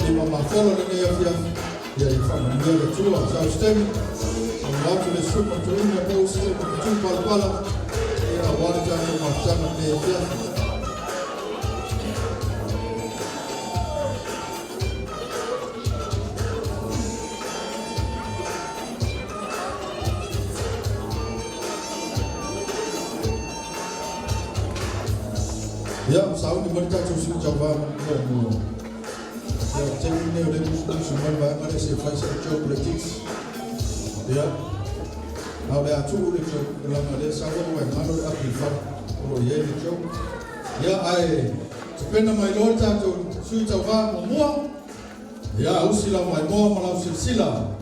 lima mafolo i lenei afiafi. Ia, ia faamanuia le Atua. Sau se taimi, saunoa atu le susuga i le toeaina po o se tu palapala, ia, aua le tatou mafutaga i lenei afiafi. Ia, sauni mai le tatou sui tauva muamua. Ia, o le taimi lenei o lea e musumusu mai le vaega lea se i fai sau joke laitiiti. Ia, a o le a tuu le joke, leaga o lea e sau au ae galo le api i fale o lo o i ai le joke. Ia, ae tapena mai loa le tatou sui tauva muamua. Ia, usi lau maimoa ma lau silasila.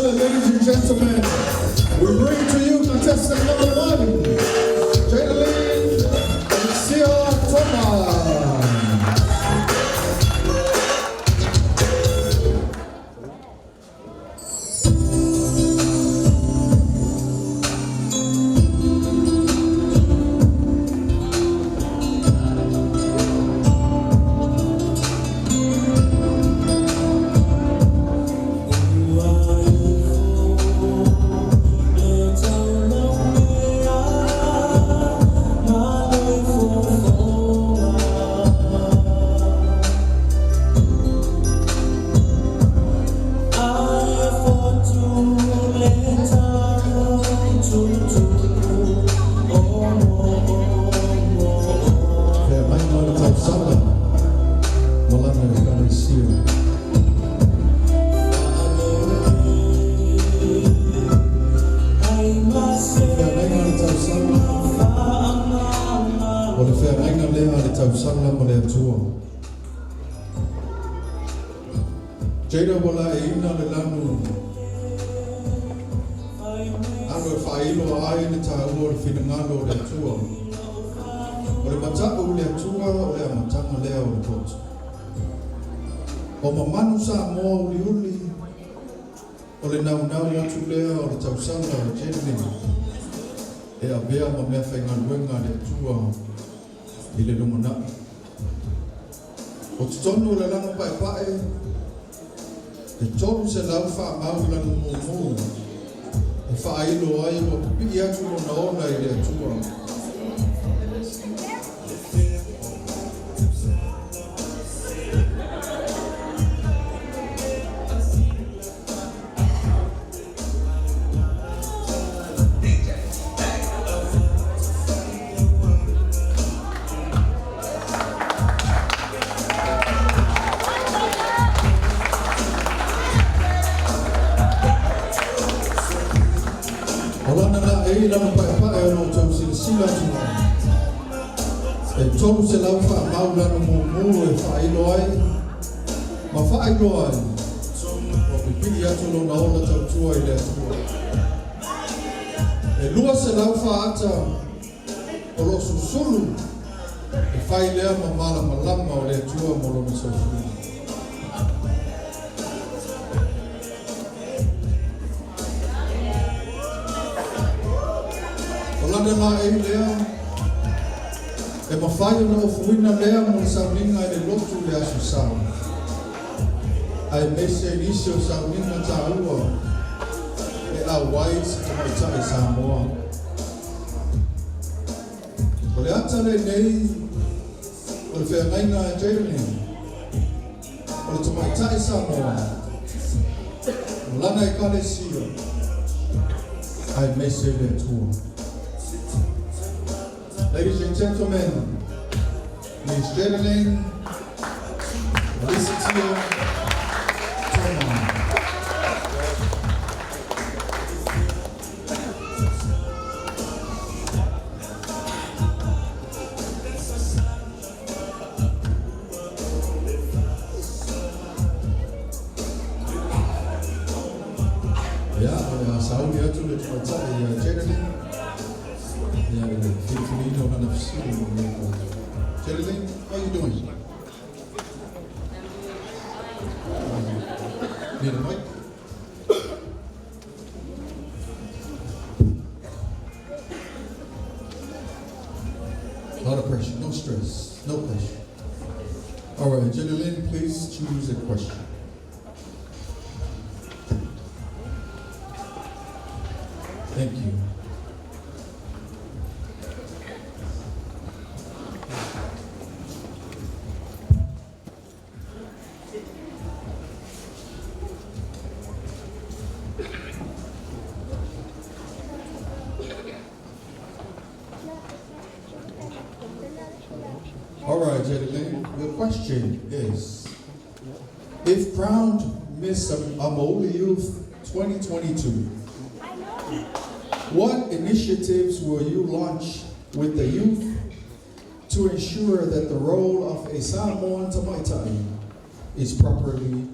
Ladies and gentlemen, we bring to you contestant number one, Jadeline Alexia Toma. Feagaiga o le tausala ma lana Ekalesia. Feagaiga o le tausala, o le feagaiga lea a le tausala ma le Atua. Jada ua laeiina le lanu alo e faailoa ai le taua o le finagalo o le Atua. O le mata'u i le Atua o le amataga lea o le poto. O mamanu Samoa uliuli o le naunau atu lea o le tausala o Jenny e avea ma meafaigaluega a le Atua i le lumanai. O totonu o le lanu paepae, e 300 faamau lanu mumu e faailo ai ua pipii atu lona ola i le Atua. O lana laei lana paepae o lo o tou silasila atu ai, e 300 faamau lana mumu e faailo ai ma faailoa ai ua pipii atu lona ola tautua i le Atua. E 200 faata o lo o susulu e fai lea ma malamalama o le Atua mo lona soifua. O lana laei lea, e mafai ona ofuina lea mo le sauniga i le lotu i le Aso Sa, aemaise i nisi o sauniga taua e auai se tamaitai Samoa. O le ata lenei o le feagaiga a Jeremy, o le tamaitai Samoa, o lana Ekalesia, aemaise le Atua. Ladies and gentlemen, Miss Geraldine Felicity Toma. Ia, o le a sauni atu le tamaitai ia Jerilyn, ia i le filifiliina o lana fesili mo lenei taeao. Jerilyn, how are you doing? Need a mic? A lot of pressure, no stress, no pressure. All right, Jenny please choose a question. Thank you. All right, Jenny the question is, if crowned Miss Amouli Youth 2022, what initiatives will you launch with the youth to ensure that the role of a Samoan Tamaitai is properly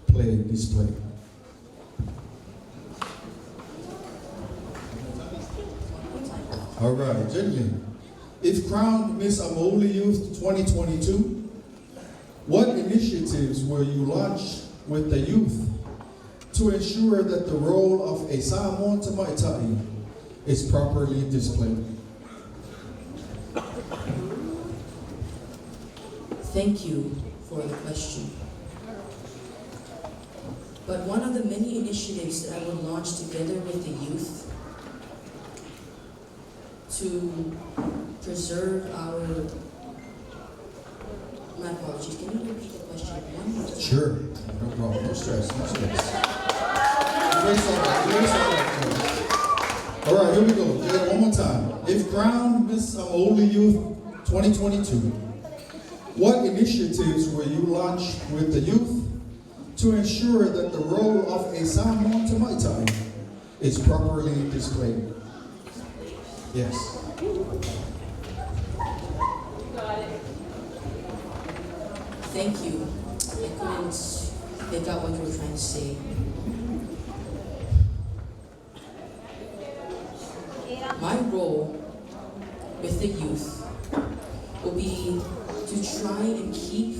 played, displayed? All right, gentlemen. If crowned Miss Amouli Youth 2022, what initiatives will you launch with the youth to ensure that the role of a Samoan Tamaitai is properly displayed? Thank you for the question. But one of the many initiatives that I will launch together with the youth to preserve our. My apologies, can you repeat the question one more time? Sure, no problem, no stress, no stress. Erase all that, erase all that. All right, here we go. Jay, one more time. If crowned Miss Amouli Youth 2022, what initiatives will you launch with the youth to ensure that the role of a Samoan Tamaitai is properly displayed? Yes. Thank you. I couldn't make out what you were trying to say. My role with the youth will be to try and keep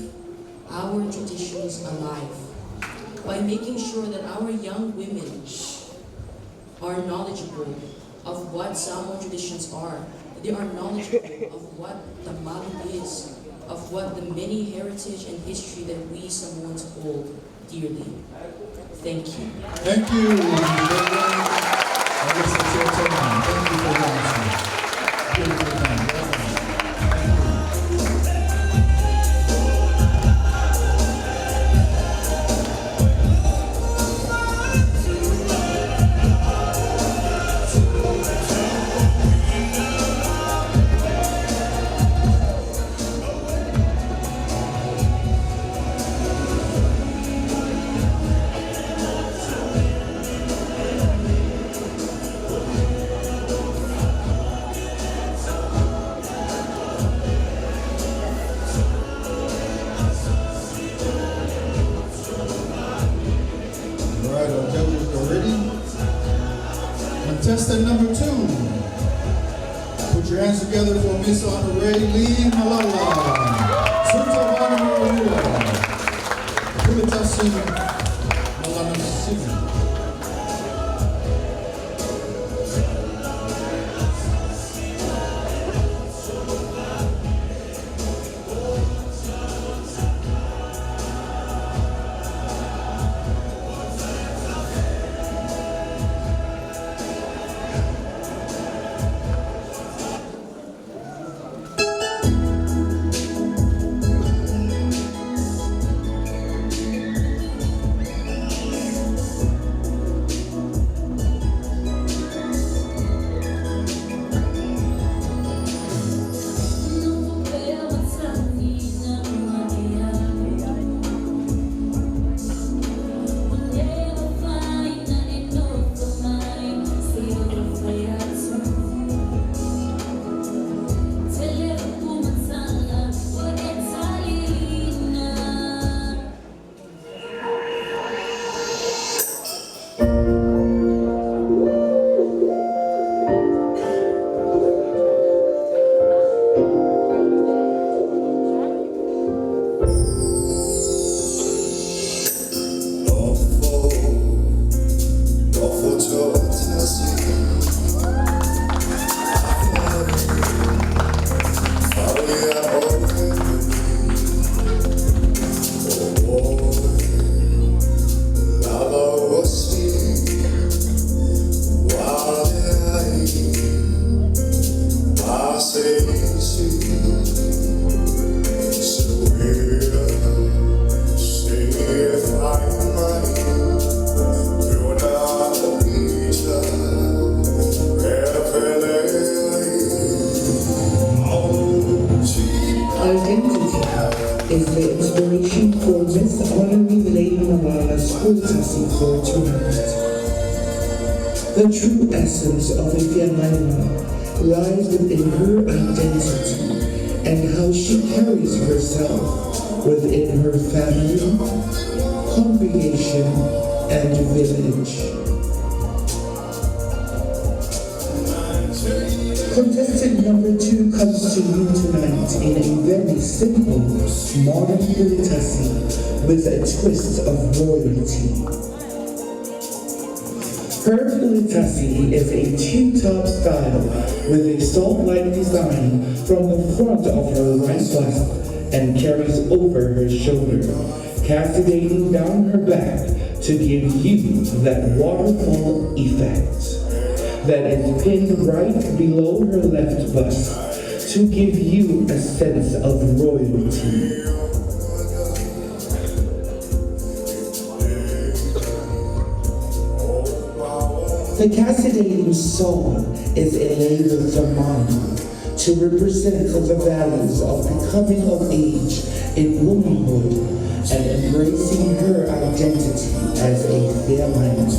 our traditions alive by making sure that our young women are knowledgeable of what Samoan traditions are. They are knowledgeable of what the Malu is, of what the many heritage and history that we Samoans hold dearly. Thank you. Thank you. Thank you for your answer. Beautiful done. Well done. All right, our judges are ready. Contestant number two. Put your hands together for Miss Honore Lee Malala. Sutavana Marua. Puletasi Malana Singh. for tonight. The true essence of a Feagaiga lies within her identity and how she carries herself within her family, congregation, and village. Contestant number 2 comes to you tonight in a very simple, modern puletasi with a twist of royalty. Her puletasi is a two-top style with a salt-like design from the front of her right bust and carries over her shoulder, cascading down her back to give you that waterfall effect that is pinned right below her left bust to give you a sense of royalty. The cascading saw is inlaid with the manu to represent the values of becoming of age in womanhood and embracing her identity as a feminine.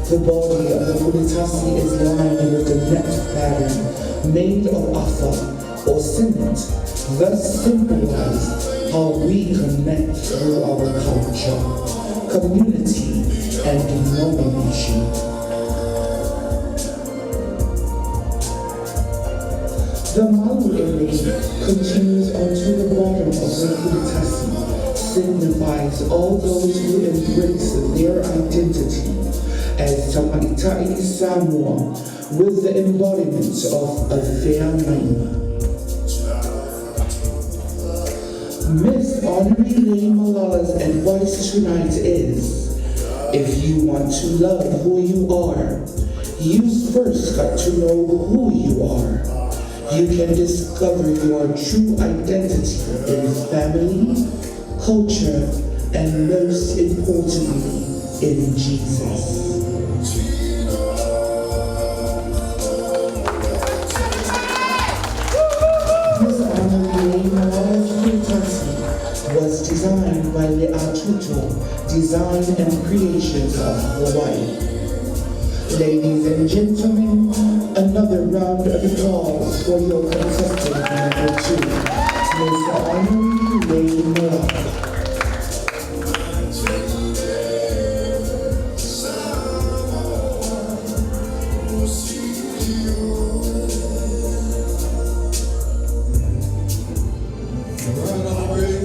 The body of the puletasi is lined with a net pattern made of afa or cement, thus symbolize how we connect through our culture, community, and denomination. The malu inlay continues onto the bottom of the puletasi, signifies all those who embrace their identity as Tamaitai Samoa with the embodiment of a Feagaiga. Miss Honoree Lei Malala's advice tonight is, if you want to love who you are, you first got to know who you are. You can discover your true identity in family, culture, and most importantly, in Jesus. Miss Honoree Malala's Puletasi was designed by Leatuto Design and Creations of Hawaii. Ladies and gentlemen, another round of applause for your contestant number 2, Miss Honoree Lei Malala. All right, Honoree.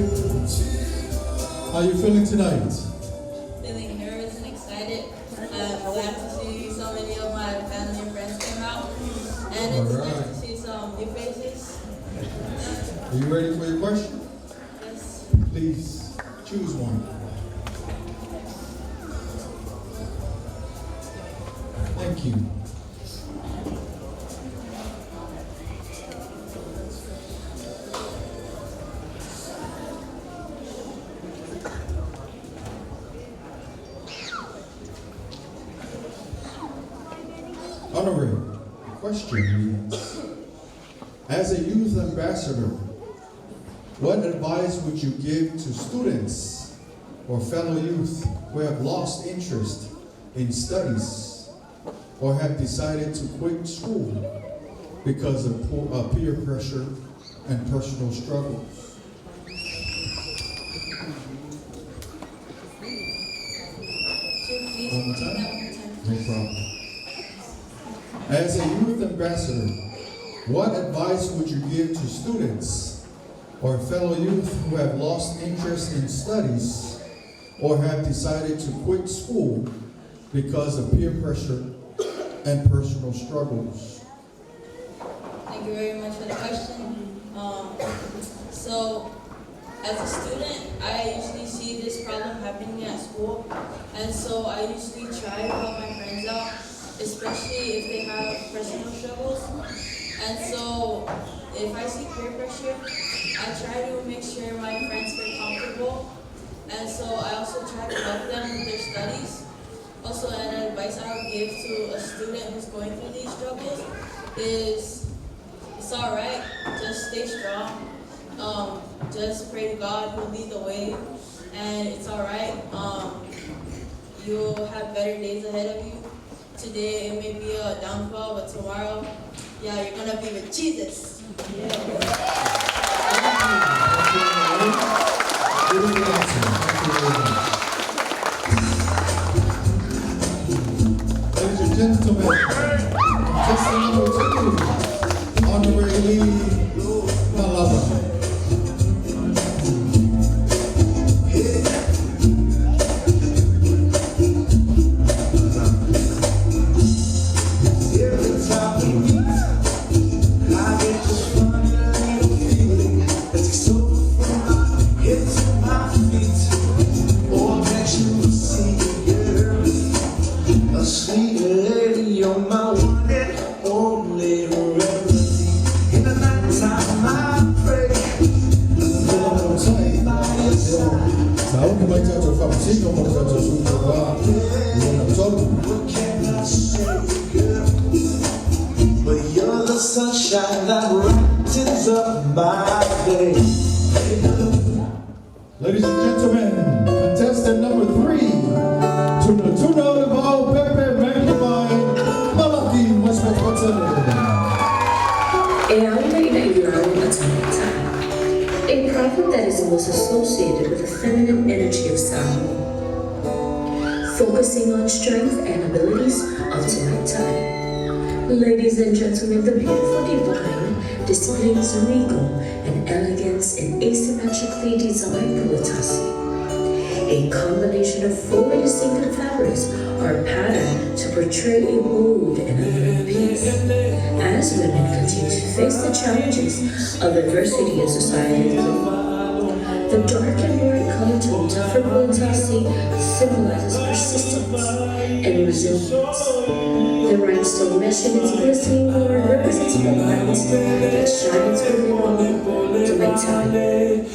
How you feeling tonight? Feeling nervous and excited. I'm glad to see so many of my family and friends came out. And it's All right. nice to see some new faces. Are you ready for your question? Yes. Please choose one. Thank you. Honoree, the question reads, as a youth ambassador, what advice would you give to students or fellow youth who have lost interest in studies or have decided to quit school because of peer pressure and personal struggles? Sir, please One more repeat time? that one more time. No problem. As a youth ambassador, what advice would you give to students or fellow youth who have lost interest in studies or have decided to quit school because of peer pressure and personal struggles? Thank you very much for the question. So, as a student, I usually see this problem happening at school, and so I usually try to help my friends out, especially if they have personal struggles. And so, if I see peer pressure, I try to make sure my friends feel comfortable, and so I also try to help them with their studies. Also, an advice I would give to a student who's going through these struggles is, it's all right, just stay strong. Just pray to God, He'll lead the way, and it's all right. You'll have better days ahead of you. Today it may be a downfall, but tomorrow, yeah, you're gonna be with Jesus. Beautiful answer. Thank you very much. Ladies and gentlemen, contestant number 2, Honorary Lee Malala. Every time we meet, I get this funny little feeling that takes over from my head to my feet. Oh, can't you see, girl? A sweet lady, you're my one and only remedy. In the nighttime, I pray that I'll be by your side. Sauni mai tatou faamasino mo le tatou sui tauvā lona tolu. What can I say, girl? But you're the sunshine that brightens up my day. Ladies and gentlemen, contestant number 3, Tuna Tuna Levao Pepe Mangimai Malaki Masmapatele. E auna ina i rau a tamaitai. A proverb that is most associated with the feminine energy of Samoa, focusing on strength and abilities of tamaitai. Ladies and gentlemen, the beautiful divine displays regal and elegance in asymmetrically designed puletasi. A combination of 4 distinctive fabrics are patterned to portray a bold and alluring piece. As women continue to face the challenges of adversity in society today, the dark and bright color tones of her puletasi symbolizes persistence and resilience. The rhinestone mesh in its glistening glory represents the light that shines within all tamaitai.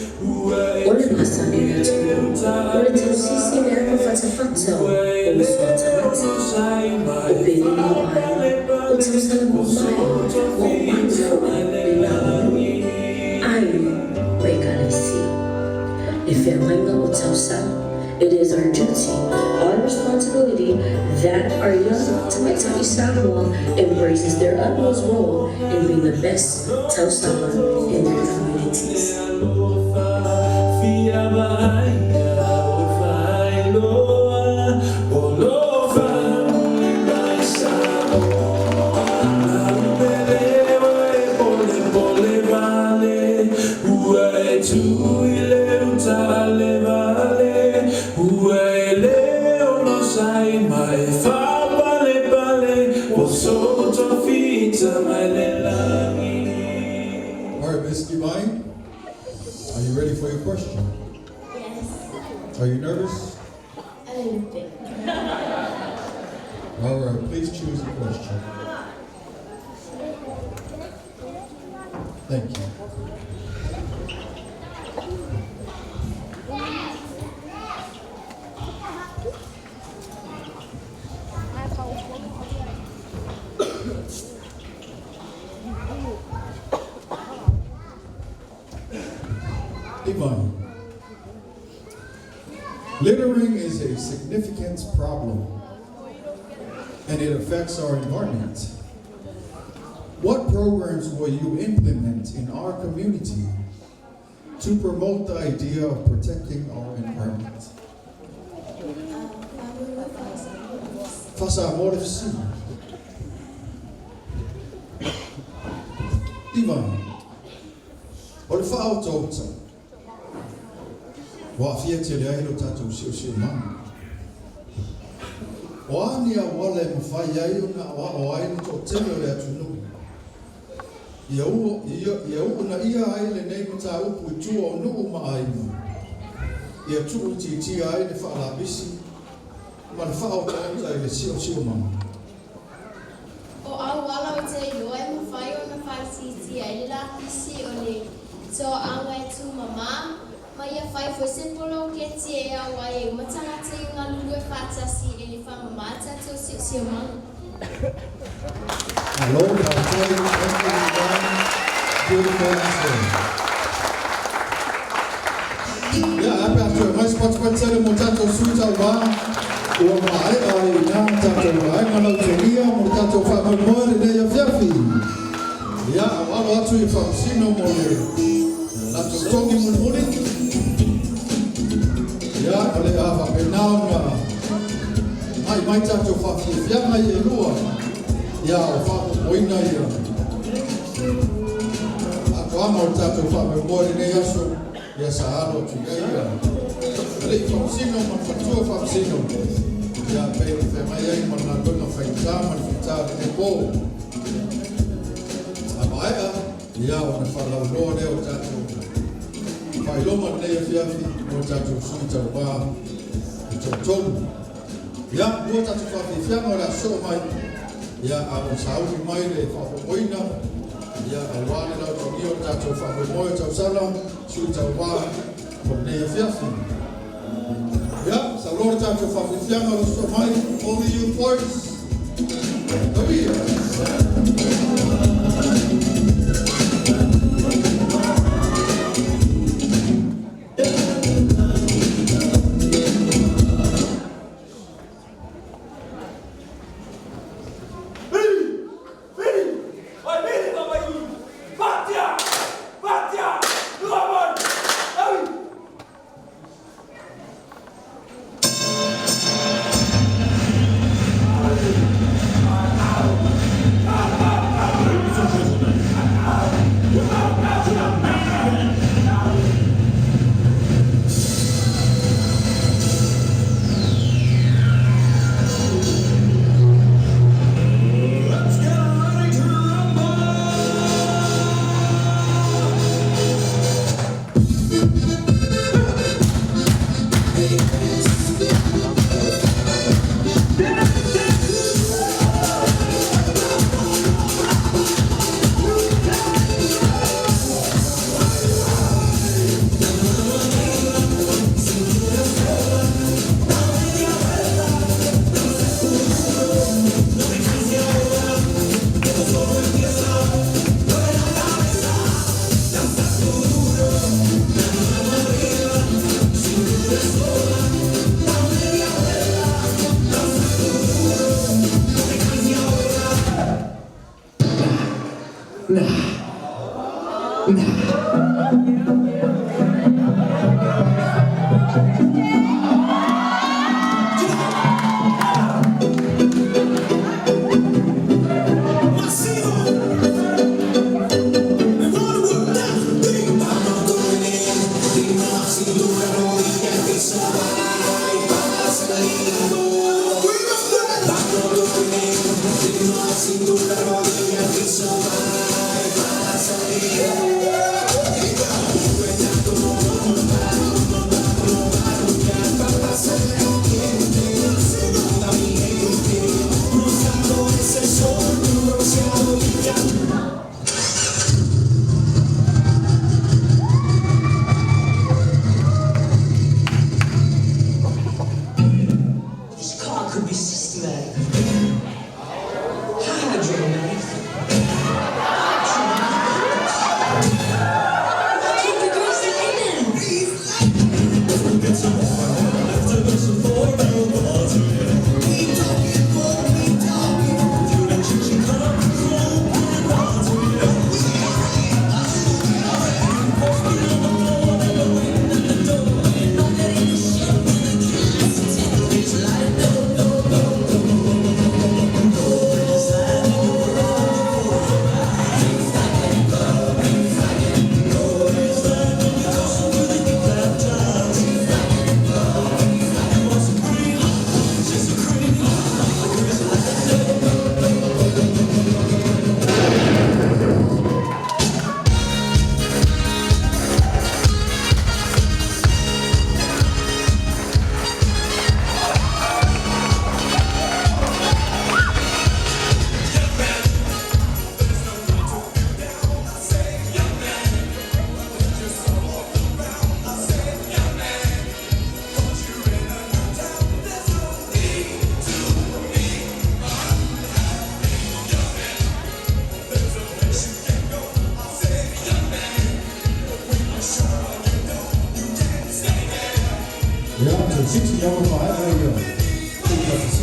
O le masani le atunuu, o le tausisi le apafatafata o usuatamata. O pele ni o ai, o tausala mo mai, o manu le launu. Ai, o ekalesia. Le feagaiga o tausala. It is our duty, our responsibility, that our young Tamaitai Samoa embraces their utmost role in being the best tausala in their communities. Fia vaia o failoa o lofa mai Samoa Laupele e pole pole vale ua e tui le uta ale vale ua e leo no sai mai fapale pale o soto fita mai le lagi. All right, Miss Divine, are you ready for your question? Yes, Are you nervous? a little bit. All right, please choose a question. Thank you. Divine. Littering is a significant problem and it affects our environment. What programs will you implement in our community to promote the idea of protecting our environment? Fasa amore si. Divine. O le faaotaota. Ua aafia tele ai lo tatou siosiomaga. O a ni auala e mafai ai ona aoao ai le toatele o le atunuu ia uunaia ai lenei mataupu i tua o nuu ma aiga. Ia tuuitiitia ai le faalapisi ma le faaotaota i le siosiomaga. O auala ou te iloa e mafai ona faaitiitia ai le lapisi o le toaga e tumamā ma ia fai foi se poloketi e ao ai e uma tagata i galulue faatasi e le faamamā tatou siosiomaga. Malo faafetai, thank you, Divine. Beautiful answer. Yeah, happy after. Mais patipatele mo tatou sui tauvā. Ua maea ai i ina tatou vaega lautogia mo le tatou faamoemoe lenei afiafi. Ia, ua alo atu i Faamasino mo le latou togi mulimuli. Ia, o le a faapena ona agai mai tatou faafiafiaga ia e lua, ia o faaopoopoina ia atoaga o le tatou faamoemoe lenei aso. Ia sa alo atu i ai ia alii faamasino ma le faletua faamasino, ia pei ona feagai ai ma le galuega faigata ma le fita o lenei po. A maea, ia ona faalauiloa lea o tatou faailoga lenei afiafi mo tatou sui tauva e toatolu. Ia, lua tatou faafiafiaga o le a sosoo mai, ia, a ua sauni mai le faaopoopoina, ia, aua le lautogia o le tatou faamoemoe o tausala sui tauva mo lenei afiafi. Ia, sauloa le tatou faafiafiaga o le sosoo mai, all the youth boys. Tauia!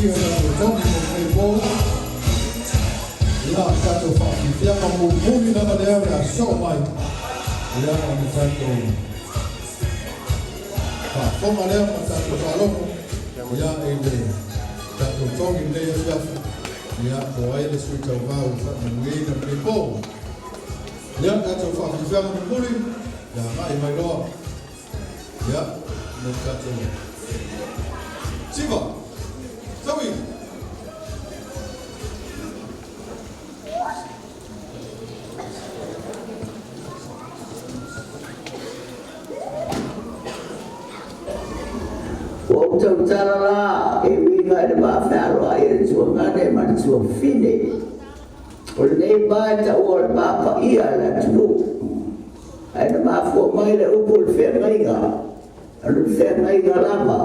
faataatia tatou togi mo lenei po. Ia, o le tatou faafiafiaga mulimuli lava lea o le a soo mai. Ia, ona tatou faafofoga lea ma tatou faalogo, ia, i le tatou togi i lenei afiafi. Ia, po o ai le sui tauvā ua faamanuiaina i lenei po. Ia, tatou faafiafiaga mulimuli, ia agai mai loa. Ia, mo le tatou Siva, Saui. Ua ou tautala la e uiga i le va fealoai o le tuagane ma le tuafafine. O lenei va e taua o le va paia i le atunuu. Ae na mafua mai le upu o le feagaiga, o le feagaiga lava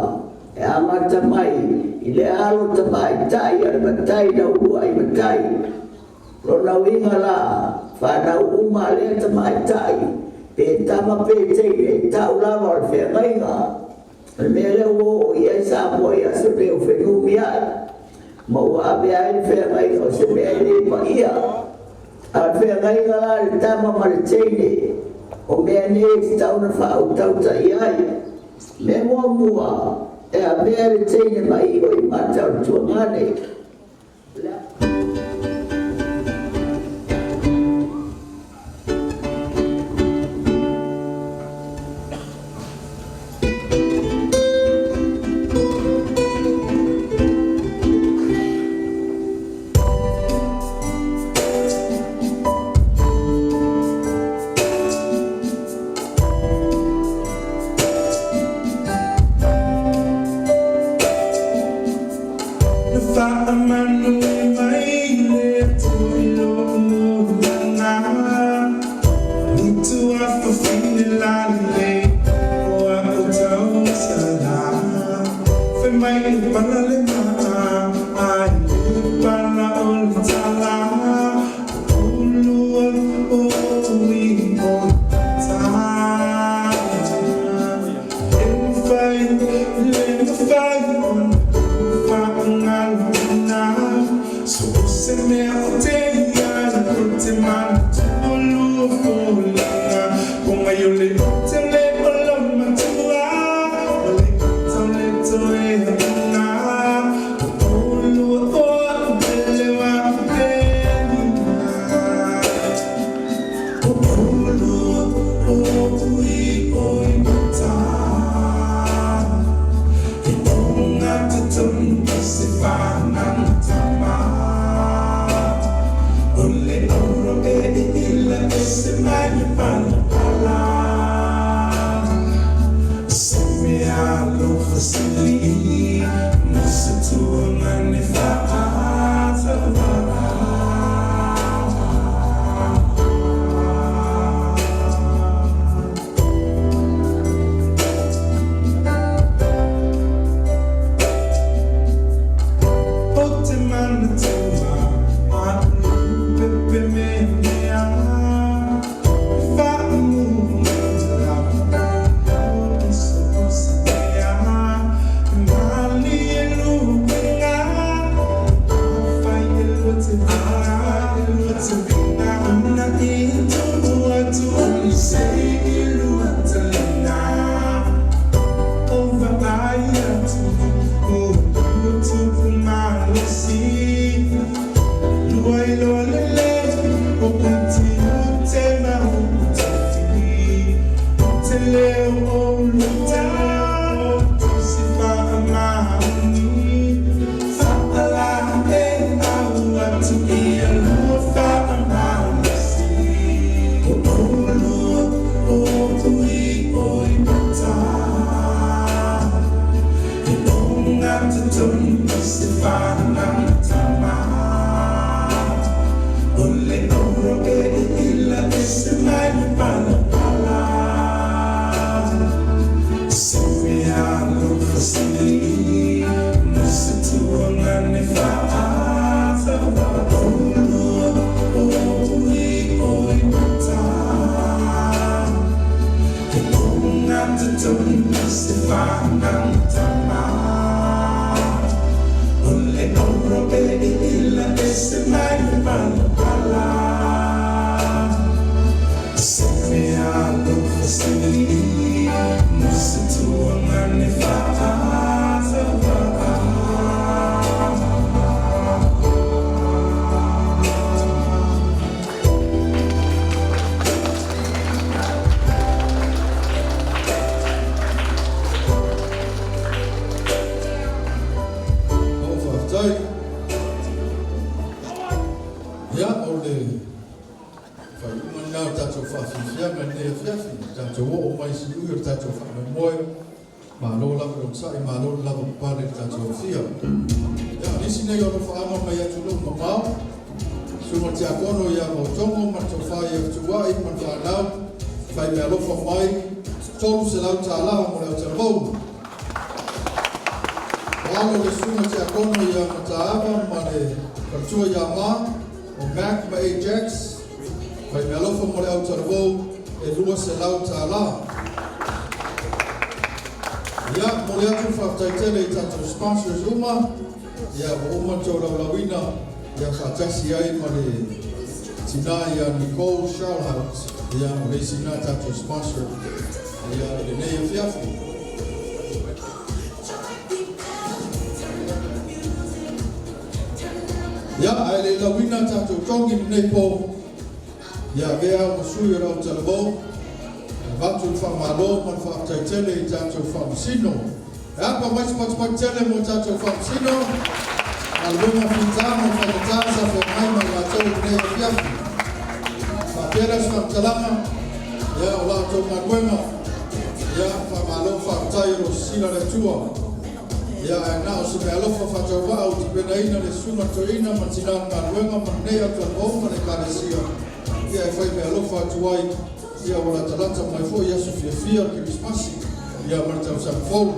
e amata mai i le alo tamaitai a le matai na uluai matai. Lona uiga la, fanau uma a lea tamaitai, pe tama pe teine, e tau lava o le feagaiga. O le mea lea ua oo i ai Samoa i aso nei ua fenumiai, ma ua avea ai le feagaiga o se mea e le paia. A o le feagaiga la a le tama ma le teine, o mea nei e tatau ona faautauta i ai. Mea muamua, e avea le teine ma i'a i mata o le tuagane. Na faamanu mai le Atua i lou olaga, I tuafafine lalelei o a'u tausala. Fai mai le pala le maa, ai le pala o le tala, O ulua o ui o ta. E mafai, le mafai ona ou faagaloina, So o se mea o te iai, o te manatua lua foliga. Pogai o le ote le o lau matua, Ma le ata o le toe aoga, O oulua o a'u pele o a'u pelina. O oulua o ui oi mata, E ogatotonu o se fanauga tama. O le auro e iila ese mai le palapala, O se mea alofa sili mo se tuagane faatauala. O te manatua a'u pepe meamea, E faamumumu lava i so o se mea, E malie luega, Afai e lua te viga, e lua te viga, Ona i tumu atu o se i lua taliga. O vaai atu ua lua tupu malosi, Lua iloa lelei o utiute ma utifi, O te leo o lua o tusi faamaoni, Faala e au atu ia lua faamalosi. O oulua o ui oi mata, E ogatotonu o se fanauga. Malo faafetai. Ia, o le faaiuga lena o le tatou faafiafiaga i lenei afiafi, tatou oo mai i siui o le tatou faamoemoe. Malo lava le onosai, malo le lavapapale i le tatou afia. Ia, o nisi nei o alofaaga mai atunuu mamao, Susuga i le Tiakono ia Vaotogo ma le Tofa ia Fetuuai ma le fanau, fai meaalofa mai $300 mo le autalavou. O alo o le Susuga Tiakono ia Mataava ma le faletua ia Ma, o Mac ma Ajax, fai meaalofa mo le autalavou e $200. Ia, momoli atu le faafetai tele i tatou sponsors uma, ia ua uma ona tolaulauina, ia faatasi ai ma le tina ia Nicole Charlhout, ia o le isi lena tatou sponsor ia i lenei afiafi. Ia, ae le i lauina tatou togi i lenei po, ia avea au ma sui o le autalavou, e avatu le faamalo ma le faafetai tele i tatou faamasino. E apa mai se patupatu tele mo tatou faamasino, galuega fita ma le faigata sa feagai ma i latou i lenei afiafi. Faapea lea o se faamatalaga, ia, o la outou galuega, ia, faamalo faafetai o lo o sisila le Atua. Ia, ae na o se meaalofa faatauvaa ua tapenaina le Susuga Toeaina ma Tina o le Galuega ma lenei Autalavou ma le Ekalesia, ia e fai meaalofa atu ai, ia ua latalata mai foi aso fiafia o le Kerisimasi, ia ma le tausaga fou.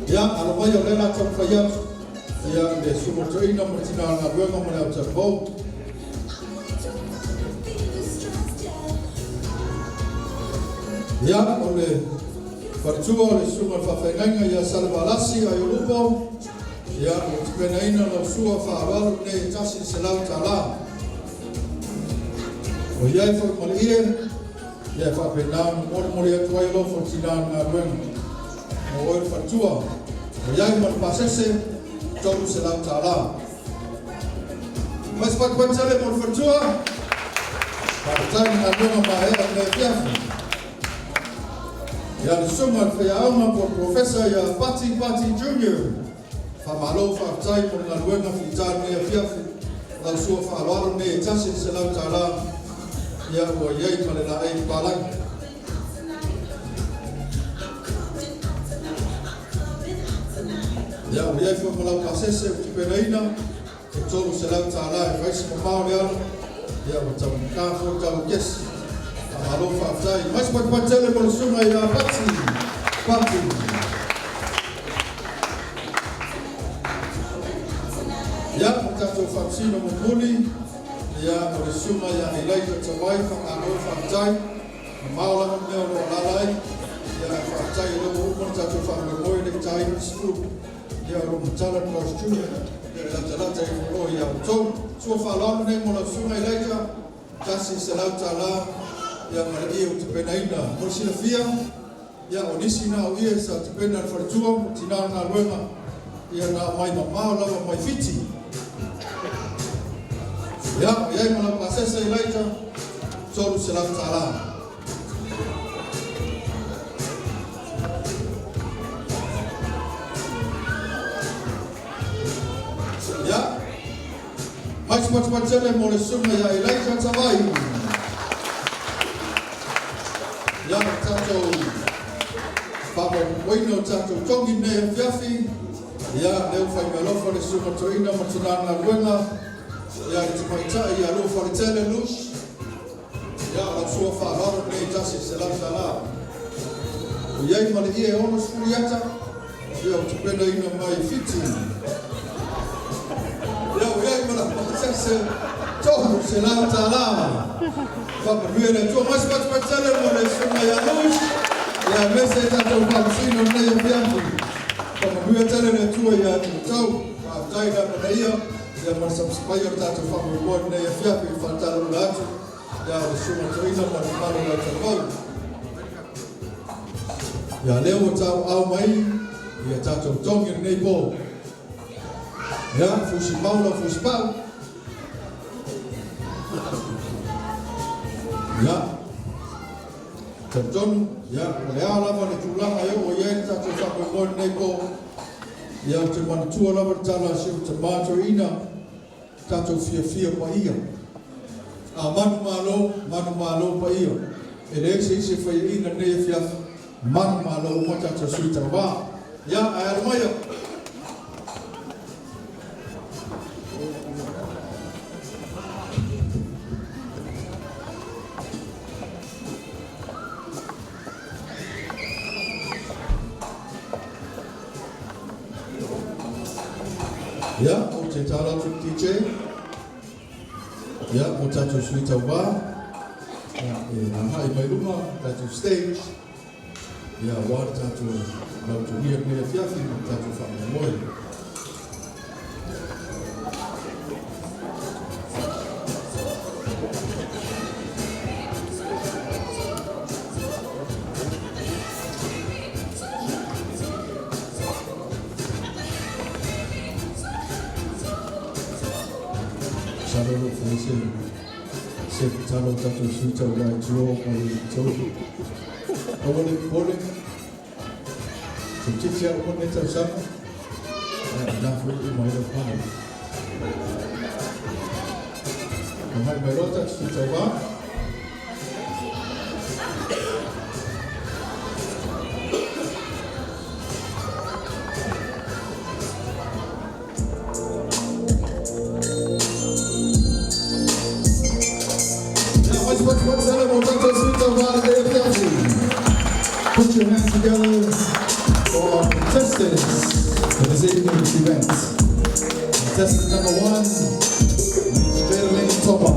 Ia, alo mai o lea o le a taumafai atu, ia le Susuga Toeaina ma Tina o le Galuega ma le Autalavou. Ia, o le faletua o le Susuga i le Faafeagaiga ia Salevalasi Aiolupo, ia, ua tapenaina lau sua faaaloalo lenei e $100. O i ai foi ma le ie, ia e faapena ona molimoli atu ai alofa o tina o le galuega. Mo oe le faletua, o i ai ma le pasese, $300. Mai se patupatu tele mo le faletua. Faafetai i le galuega maea i lenei afiafi. Ia le susuga i le faiaoga po o le Professor ia Pati Pati Junior. Faamalo faafetai mo le galuega fita i lenei afiafi. Lau sua faaaloalo lenei e $100 ia ua i ai ma le laei papalagi. Ia ua i ai foi ma lau pasese ua tapenaina e $300 e fai se mamao le ala, ia ua taugata foi le tau o kesi. Faamalo faafetai. Mai se patupatu tele mo le susuga ia Pati. Pati. Ia, o tatou faamasino mulimuli, ia, o le susuga ia Elijah Tawai, faamalo faafetai. Mamao lava le mea o lo o alaala ai, ia, ae faafetai o lea ua uma le tatou faamoemoe le i taina le 10. Ia, o lo o matala le costume, ia, e latalata ifo loa ia outou. Sua faaaloalo lenei mo lau susuga Elijah, $100, ia, ma le ie ua tapenaina. Mo le silafia, ia, o nisi na o ie sa tapena e le faletua ma tina o le galuega, ia, na aumai mamao lava mai Fiti. Ia, o i ai ma lau pasese Elijah, $300. Ia, mai se patupatu tele mo le susuga ia Elijah Tavai. Ia, o tatou faamoemoeina o tatou togi nei afiafi. Ia, lea ua fai mealofa le susuga toeaina ma tina galuega. Ia, le tamaitai ia Lou Faletele Lush. Ia, o lau sua faaaloalo lenei $100. O i ai ma le ie e 60 iata, ia ua tapenaina mai Fiti. Ia, ua i ai ma lau pasese $300. Faamanuia le Atua. Mai se patupatu mo le susuga ia Luis. Ia, aemaise ai tatou faamasino i lenei afiafi. Faamanuia tele le Atua ia te outou. Faafetai le amanaia. Ia ma le sapasapa o le tatou faamoemoe i lenei afiafi i le faatalalola atu ia o le Susuga Toeaina ma le mamalu o le autalavou. Ia lea ua tauaau mai ia tatou togi i lenei po. Ia, fusi mau lau fusi pau. Ia, talitonu, ia, o le a lava le tulaga e oo i ai le tatou faamoemoe i lenei po, ia, ou te manatua lava le tala a si ou tama toeaina, tatou fiafia paia. A manumalo, manumalo paia. E leai se isi e faiaina i lenei afiafi, manumalo uma tatou sui tauva. Ia, ae alo maia. Ia, ou te tala atu i le DJ. Ia, mo tatou sui tauva. Ia, e agai mai luma, tatou stage. Ia, aua le tatou lautugia lenei afiafi ma le tatou faamoemoe. Masalo e le o fai se se tatalo a tatou sui tauvā i tua mai i tolu. Aua le popole, toeitiiti lava uma lenei tausaga, ia o lena foi e uma ai lau pale. Agai mai loa tatou sui tauvā. Put your hands together for our contestants for this evening's event. Contestant number one, Ms. Geraldine Topper.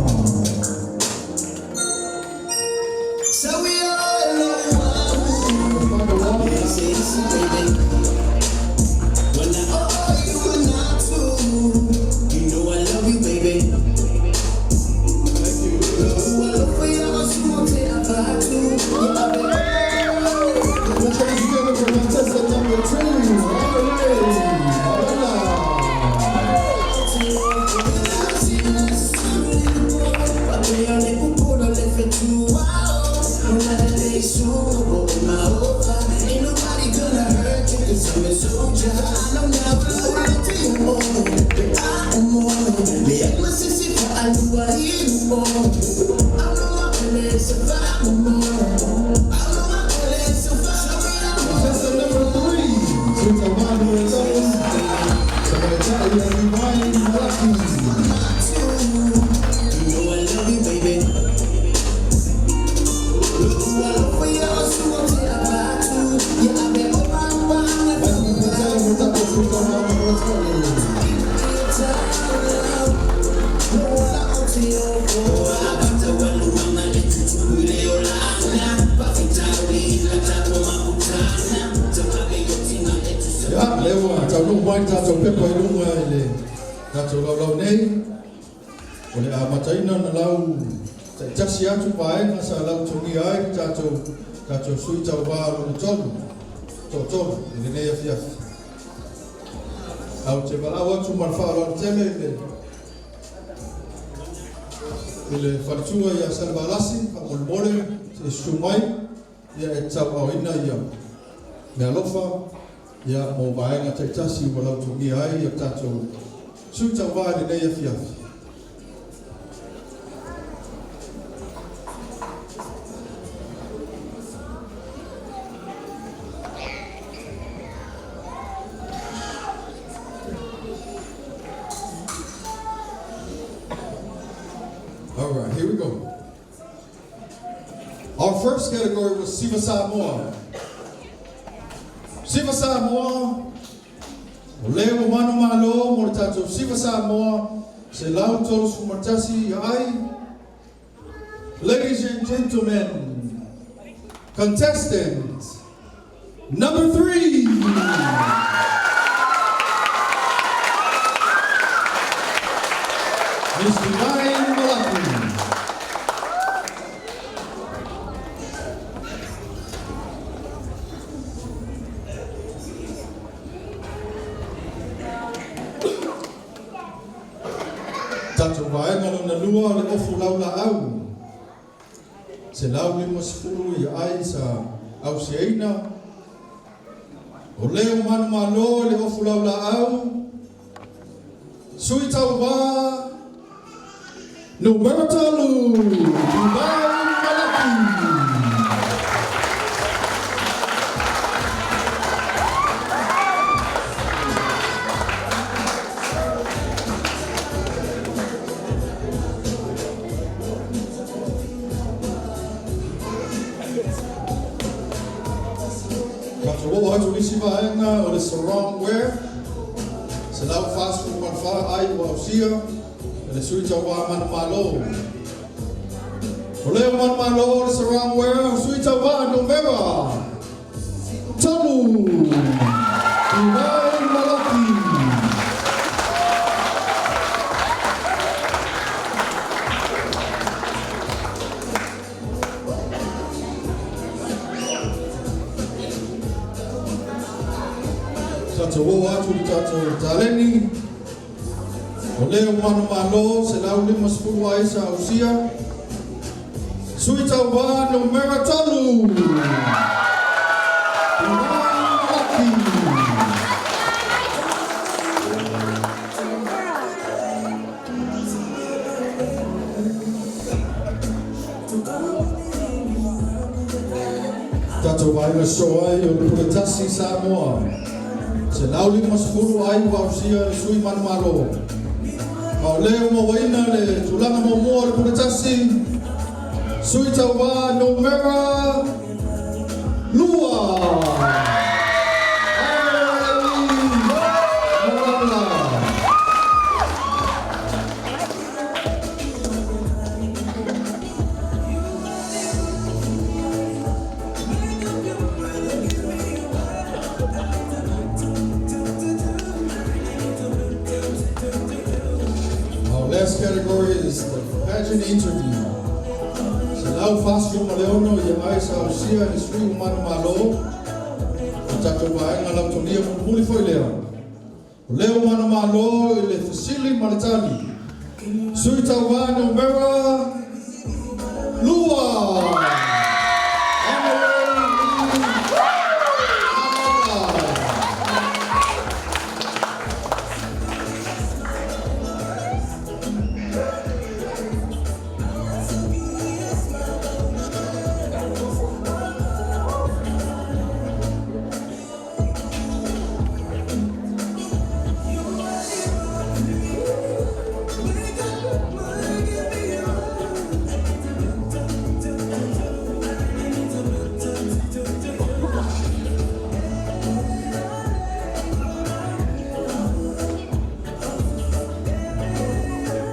Ia, lea ua taunuu mai le tatou pepa i luga i le tatou laulau nei. O le amataina na lau taitasi atu vaega sa lautogia ai le tatou tatou sui tauva lona tolu, toatolu i lenei afiafi. Ae ou te valaau atu ma le faaaloalo tele i le i le faletua ia Salevalasi, faamolemole se i susu mai ia e tauaaoina ia meaalofa ia mo vaega taitasi ua lautogia ai ia tatou sui tauva i lenei afiafi. All right, here we go. Our first category was Siva Samoa. Siva Samoa, o lea ua manumalo mo le tatou Siva Samoa, 131 ai. Ladies and gentlemen, contestant number 3. Miss Divine Malaki. Tatou vaega lona lua o le ofu laulaau. 150 ia ai sa ausiaina. O leo manumalo i le ofu laulaau. Sui Tauva Numera tolu, Divine Malaki. Tatou oo atu i isi vaega o le Sarong Wear, 144 ai ua ausia e le sui tauva manumalo. O leo manumalo o le Sarong Wear, sui tauva numera tolu, Divine Malaki. Tatou oo atu i le tatou taleni, o leo manumalo 150 ai sa ausia, sui tauva numera tolu, Divine Malaki. Tatou vaega so ai o le Pule Tasi Samoa. 150 ai ua ausia le sui manumalo. Ma o lea ua mauaina le tulaga muamua o le Pule Tasi, sui tauva numera lua. Malala. Our last category is the pageant interview. 146 ia ai sa ausia e le sui o manumalo. O tatou vaega lautolia mulimuli foi lea. O leo manumalo i le fesili ma le tali. Sui tauva numera lua.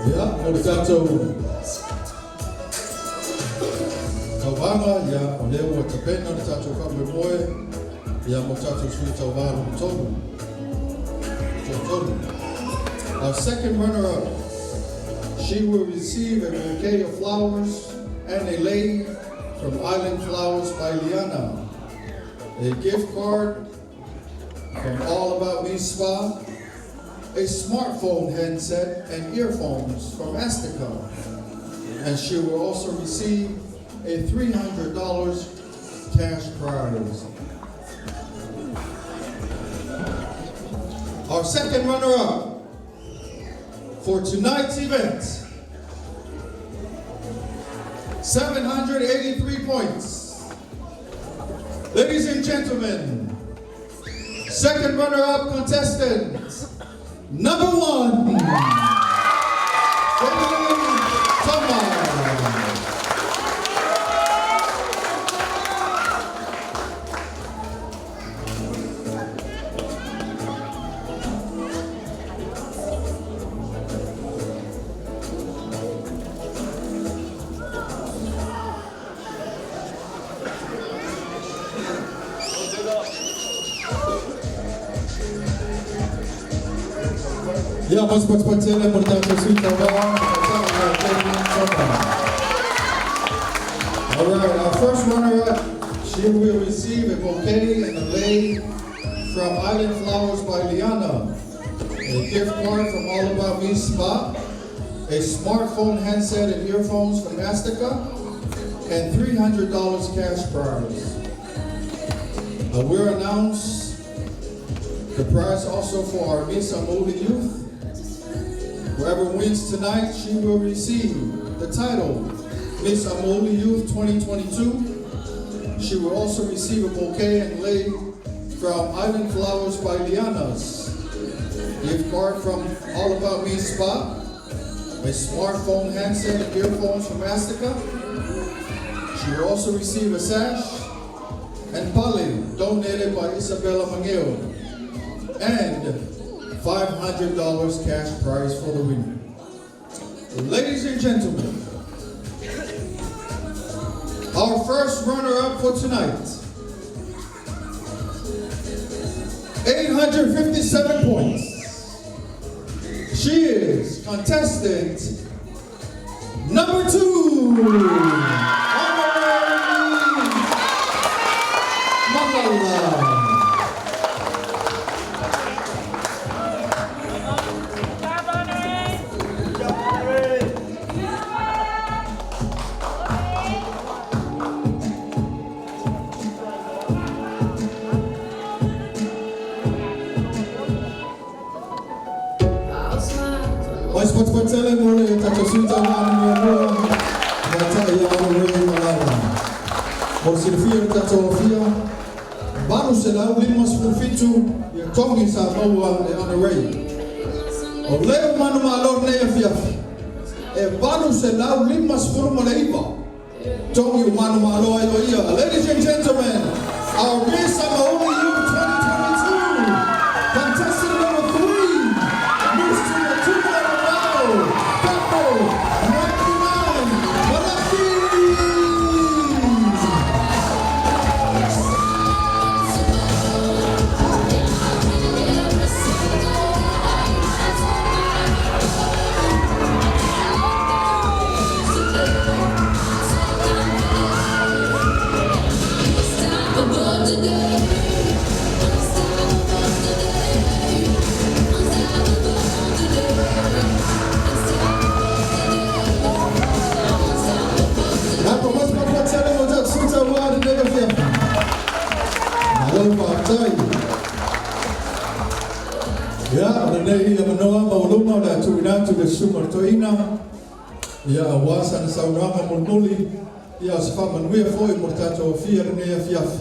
Ia, o le tatou tauvaga, ia, o lea ua tapena le tatou faamoemoe, ia, mo tatou sui tauva lona tolu. Toatolu. Our second runner-up, she will receive a bouquet of flowers and a lei from Island Flowers by Liana, a gift card from All About Me Spa, a smartphone handset and earphones from Asticom, and she will also receive a $300 cash prize. Our second runner-up for tonight's event, 783 points. Ladies and gentlemen, second runner-up contestant, number 1, Gwendolyn Toma. Ia, mo se patupatele mo le tatou sui tauva ma ia Kevin Toma. All right, our first runner-up, she will receive a bouquet and a lei from Island Flowers by Liana, a gift card from All About Me Spa, a smartphone handset and earphones from Astica, and $300 cash prize. We'll announce the prize also for our Miss Amouli Youth. Whoever wins tonight, she will receive the title Miss Amouli Youth 2022. She will also receive a bouquet and lei from Island Flowers by Liana's, gift card from All About Me Spa, a smartphone handset and earphones from Astica. She will also receive a sash and pali donated by Isabella Mangeo, and $500 cash prize for the winner. Ladies and gentlemen, our first runner-up for tonight, 857 points. She is contestant number 2, Honorary Malala. Mai se patupatele mo le tatou sui tauva muamua ia te ia Honorary Malala. Mo le silafia le tatou afia, 857 ia togi sa maua e Honorary. O lea ua manumalo lenei afiafi, e 859 togi ua manumalo ai o ia. Ladies and gentlemen, our Miss Amouli Youth 2022, contestant number 3, Miss Tumatuma Pepper 99, Malaki! Napa mas patupatele mo tatou sui tauva lenei afiafi. Malo faafetai. Ia, o lenei ia manoa maualuga o le a tuuina atu i le susuga o le toeaina. Ia, auā sana saunoaga mulimuli. Ia, o se faamanuia foi mo le tatou afia lenei afiafi.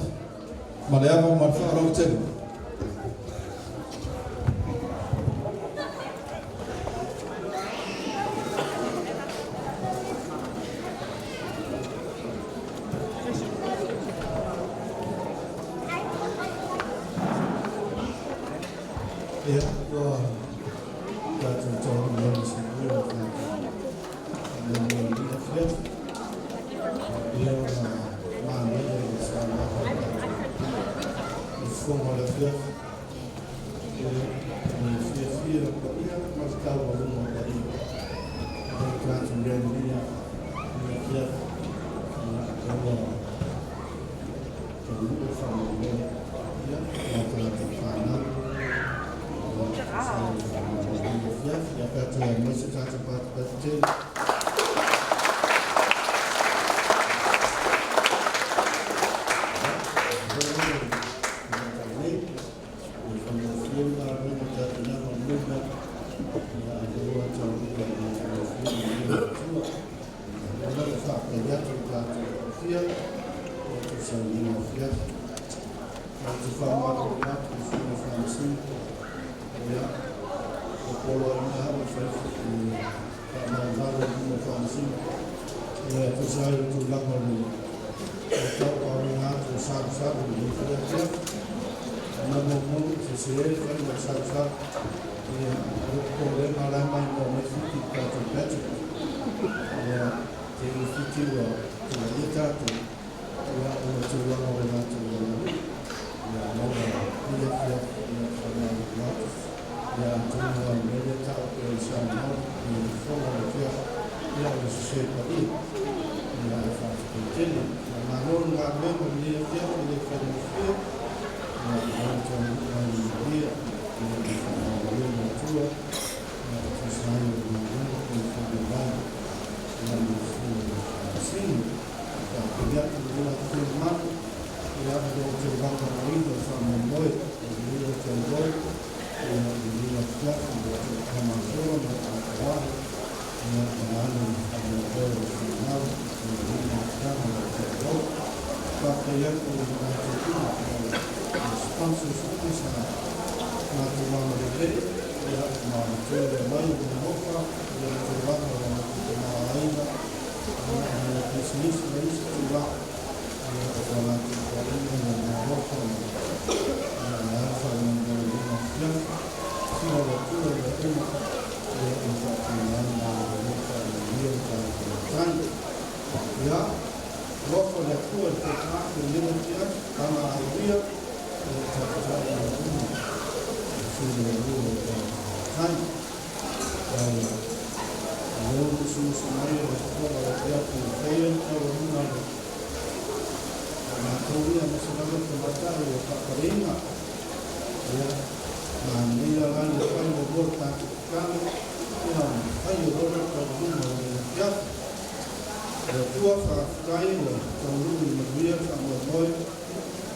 Ma le ava ma le faaaloalo tele. Ia, ua tatou taunuu lava i se mea o faamoemoe i lenei afiafi. Ia, ona manaia le saunoaga a le tatou usufono o le afiafi. Ia, le fiafia o paia ma le taualuga o paia. O le tatou lea lenei afiafi. Ia, ua taunuu le faamoemoe. Ia, o tatou fanau. Ia pe atu mai se tatou patupatu tele. Ia tusa ai o tulaga o le tauaoina atu o salusalu i lenei foi afiafi. Na muamua se se e fai ma salusalu. Ia, o le popolega la mai mo mai Fiti i tatou budget. Ia, te i Fiti ua tulaia tatou. Ia, o le tulaga o le latou aganuu. Ia, maua i afiafi, ia, whanau atu. Ia, atonu a mele tau. se paia. Ia, e faafetai tele. Ia, malo le galuega i lenei afiafi e le faigofie. Ia, ua taunuu mai i le manuia. Ia, le faamagalo le Atua, ia, e tusa ai o le galuega pei ona faamavae, ia, ma le sui o le Faamasino. Faapea atu i le latou mamalu, ia, o lo o toe latalauina le faamoemoe o lenei autalavou, ia, i lenei afiafi, ua toe faamagalo ma le atoae, ia, ma alo i le faamoemoe o le fanau, ia, i le mafutaga o le autalavou. Faafetai atu i latou uma o sponsors uma sa latou agalelei, ia, ma le toe lea mai o le alofa, ia, le tulaga o la latou tamaoaiga, ia, ma le pisinisi ma isi tulaga, ia, o la latou foaiga, ia, le alofa ma, ia, le alofa i le afiafi. Sila le Atua i mea uma, ia, e faapena ai ma alofa e manuia le tatou matai. Ia, alofa le Atua i le fokaatu i lenei afiafi, tama aloaia, ia, taputai i mea uma, e filemu o le tatou matai. Ae, o lea ua musumusu mai le Atua ma le afiafi e faia le taualuga a le matou ia aemaise lava le tamaitai ua faapaleina. Ia, manaia la le fai muamua o le tatou tatalo, ia ona fai loa lea o le taualuga o lenei afiafi. Le Atua, faafetai ua taunuu i le manuia le faamoemoe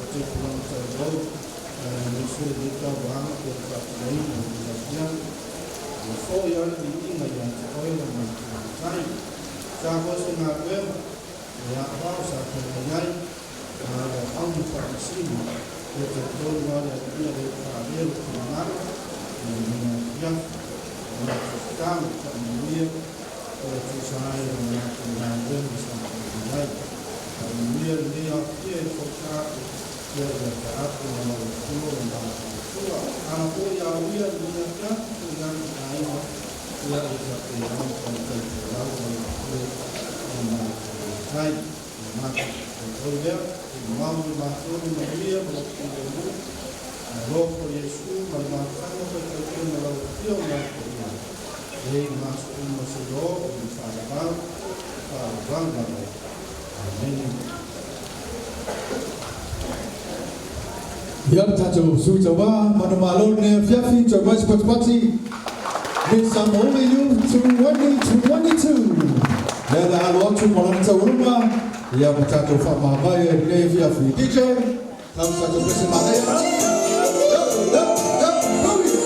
o te tulaga talavou, aemaise lenei tauaga po o le faatinoina o lenei afiafi. Ua foi lava le viiga ia te Oe le matou Matai. Sa foi se galuega e aoao sa feagai ai, a o auga faamasino, ia talitonu lava le Alii lea ua faaalia lou finagalo i lenei afiafi. O matou tatalo, faamanuia o le tusa ai o le latou galuega sa feagai ai. Faamanuia lenei aofia i le fokaatu, ia ia taapu ma lau Afioga ma matou Atua. Ala foi ia uia lenei afiafi, foi atu i aiga, ia ia faapena ona tautai folau ma lau Afioga ma matou Matai. Ia matou oi lea, i mau le matou le manuia ma lau filemu, alofa o Iesu ma le mafutaga faitautee ma lau Afioga ma Paia, e i ma aso uma seia oo i le faavavau, faavavau lava. Amene. Ia le tatou sui tauā manumalo lenei afiafi, toe mai se patipati Miss Samoa Youth 2022. Lea le alo atu ma lana taualuga, ia ma tatou faamavae ai lenei afiafi. DJ, tau le tatou pese manaia. Yo, yo, yo, boogie!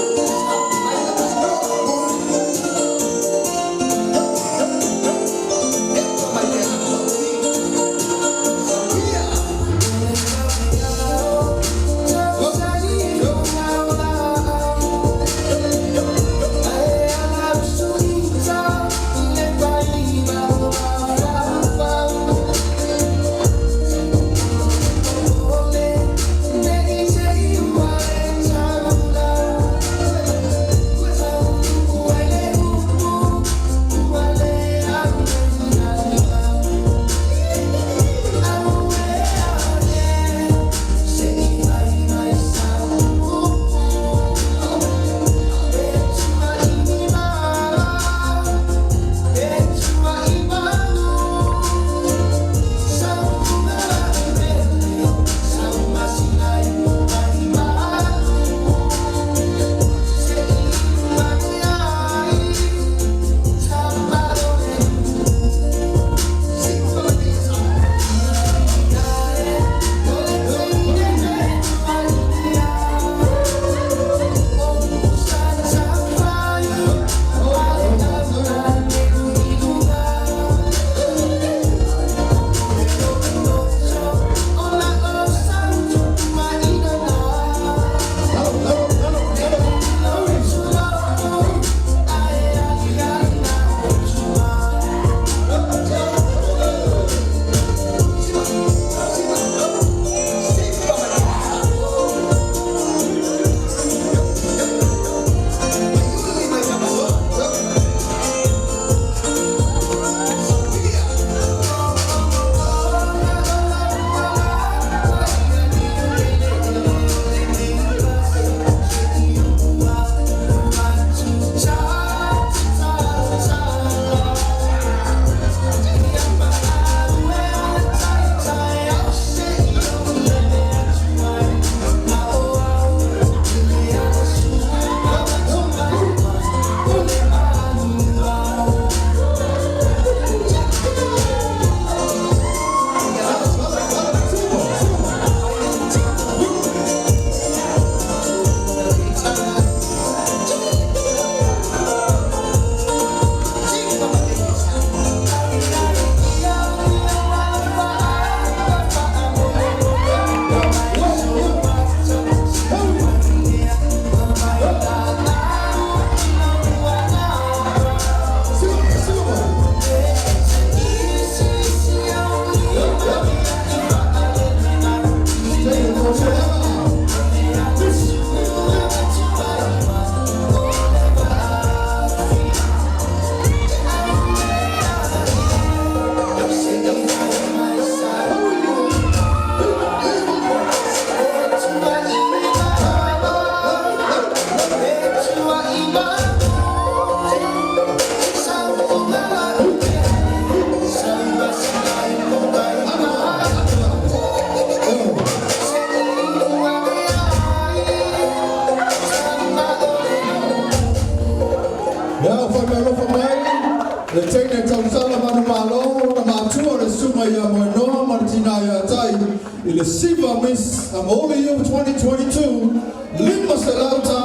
alofa mai, le teine tausala manumalo, na matua le susuga ia Moenoa ma le tina ia Tai, i le Siva Miss Amouli Youth 2022, $500.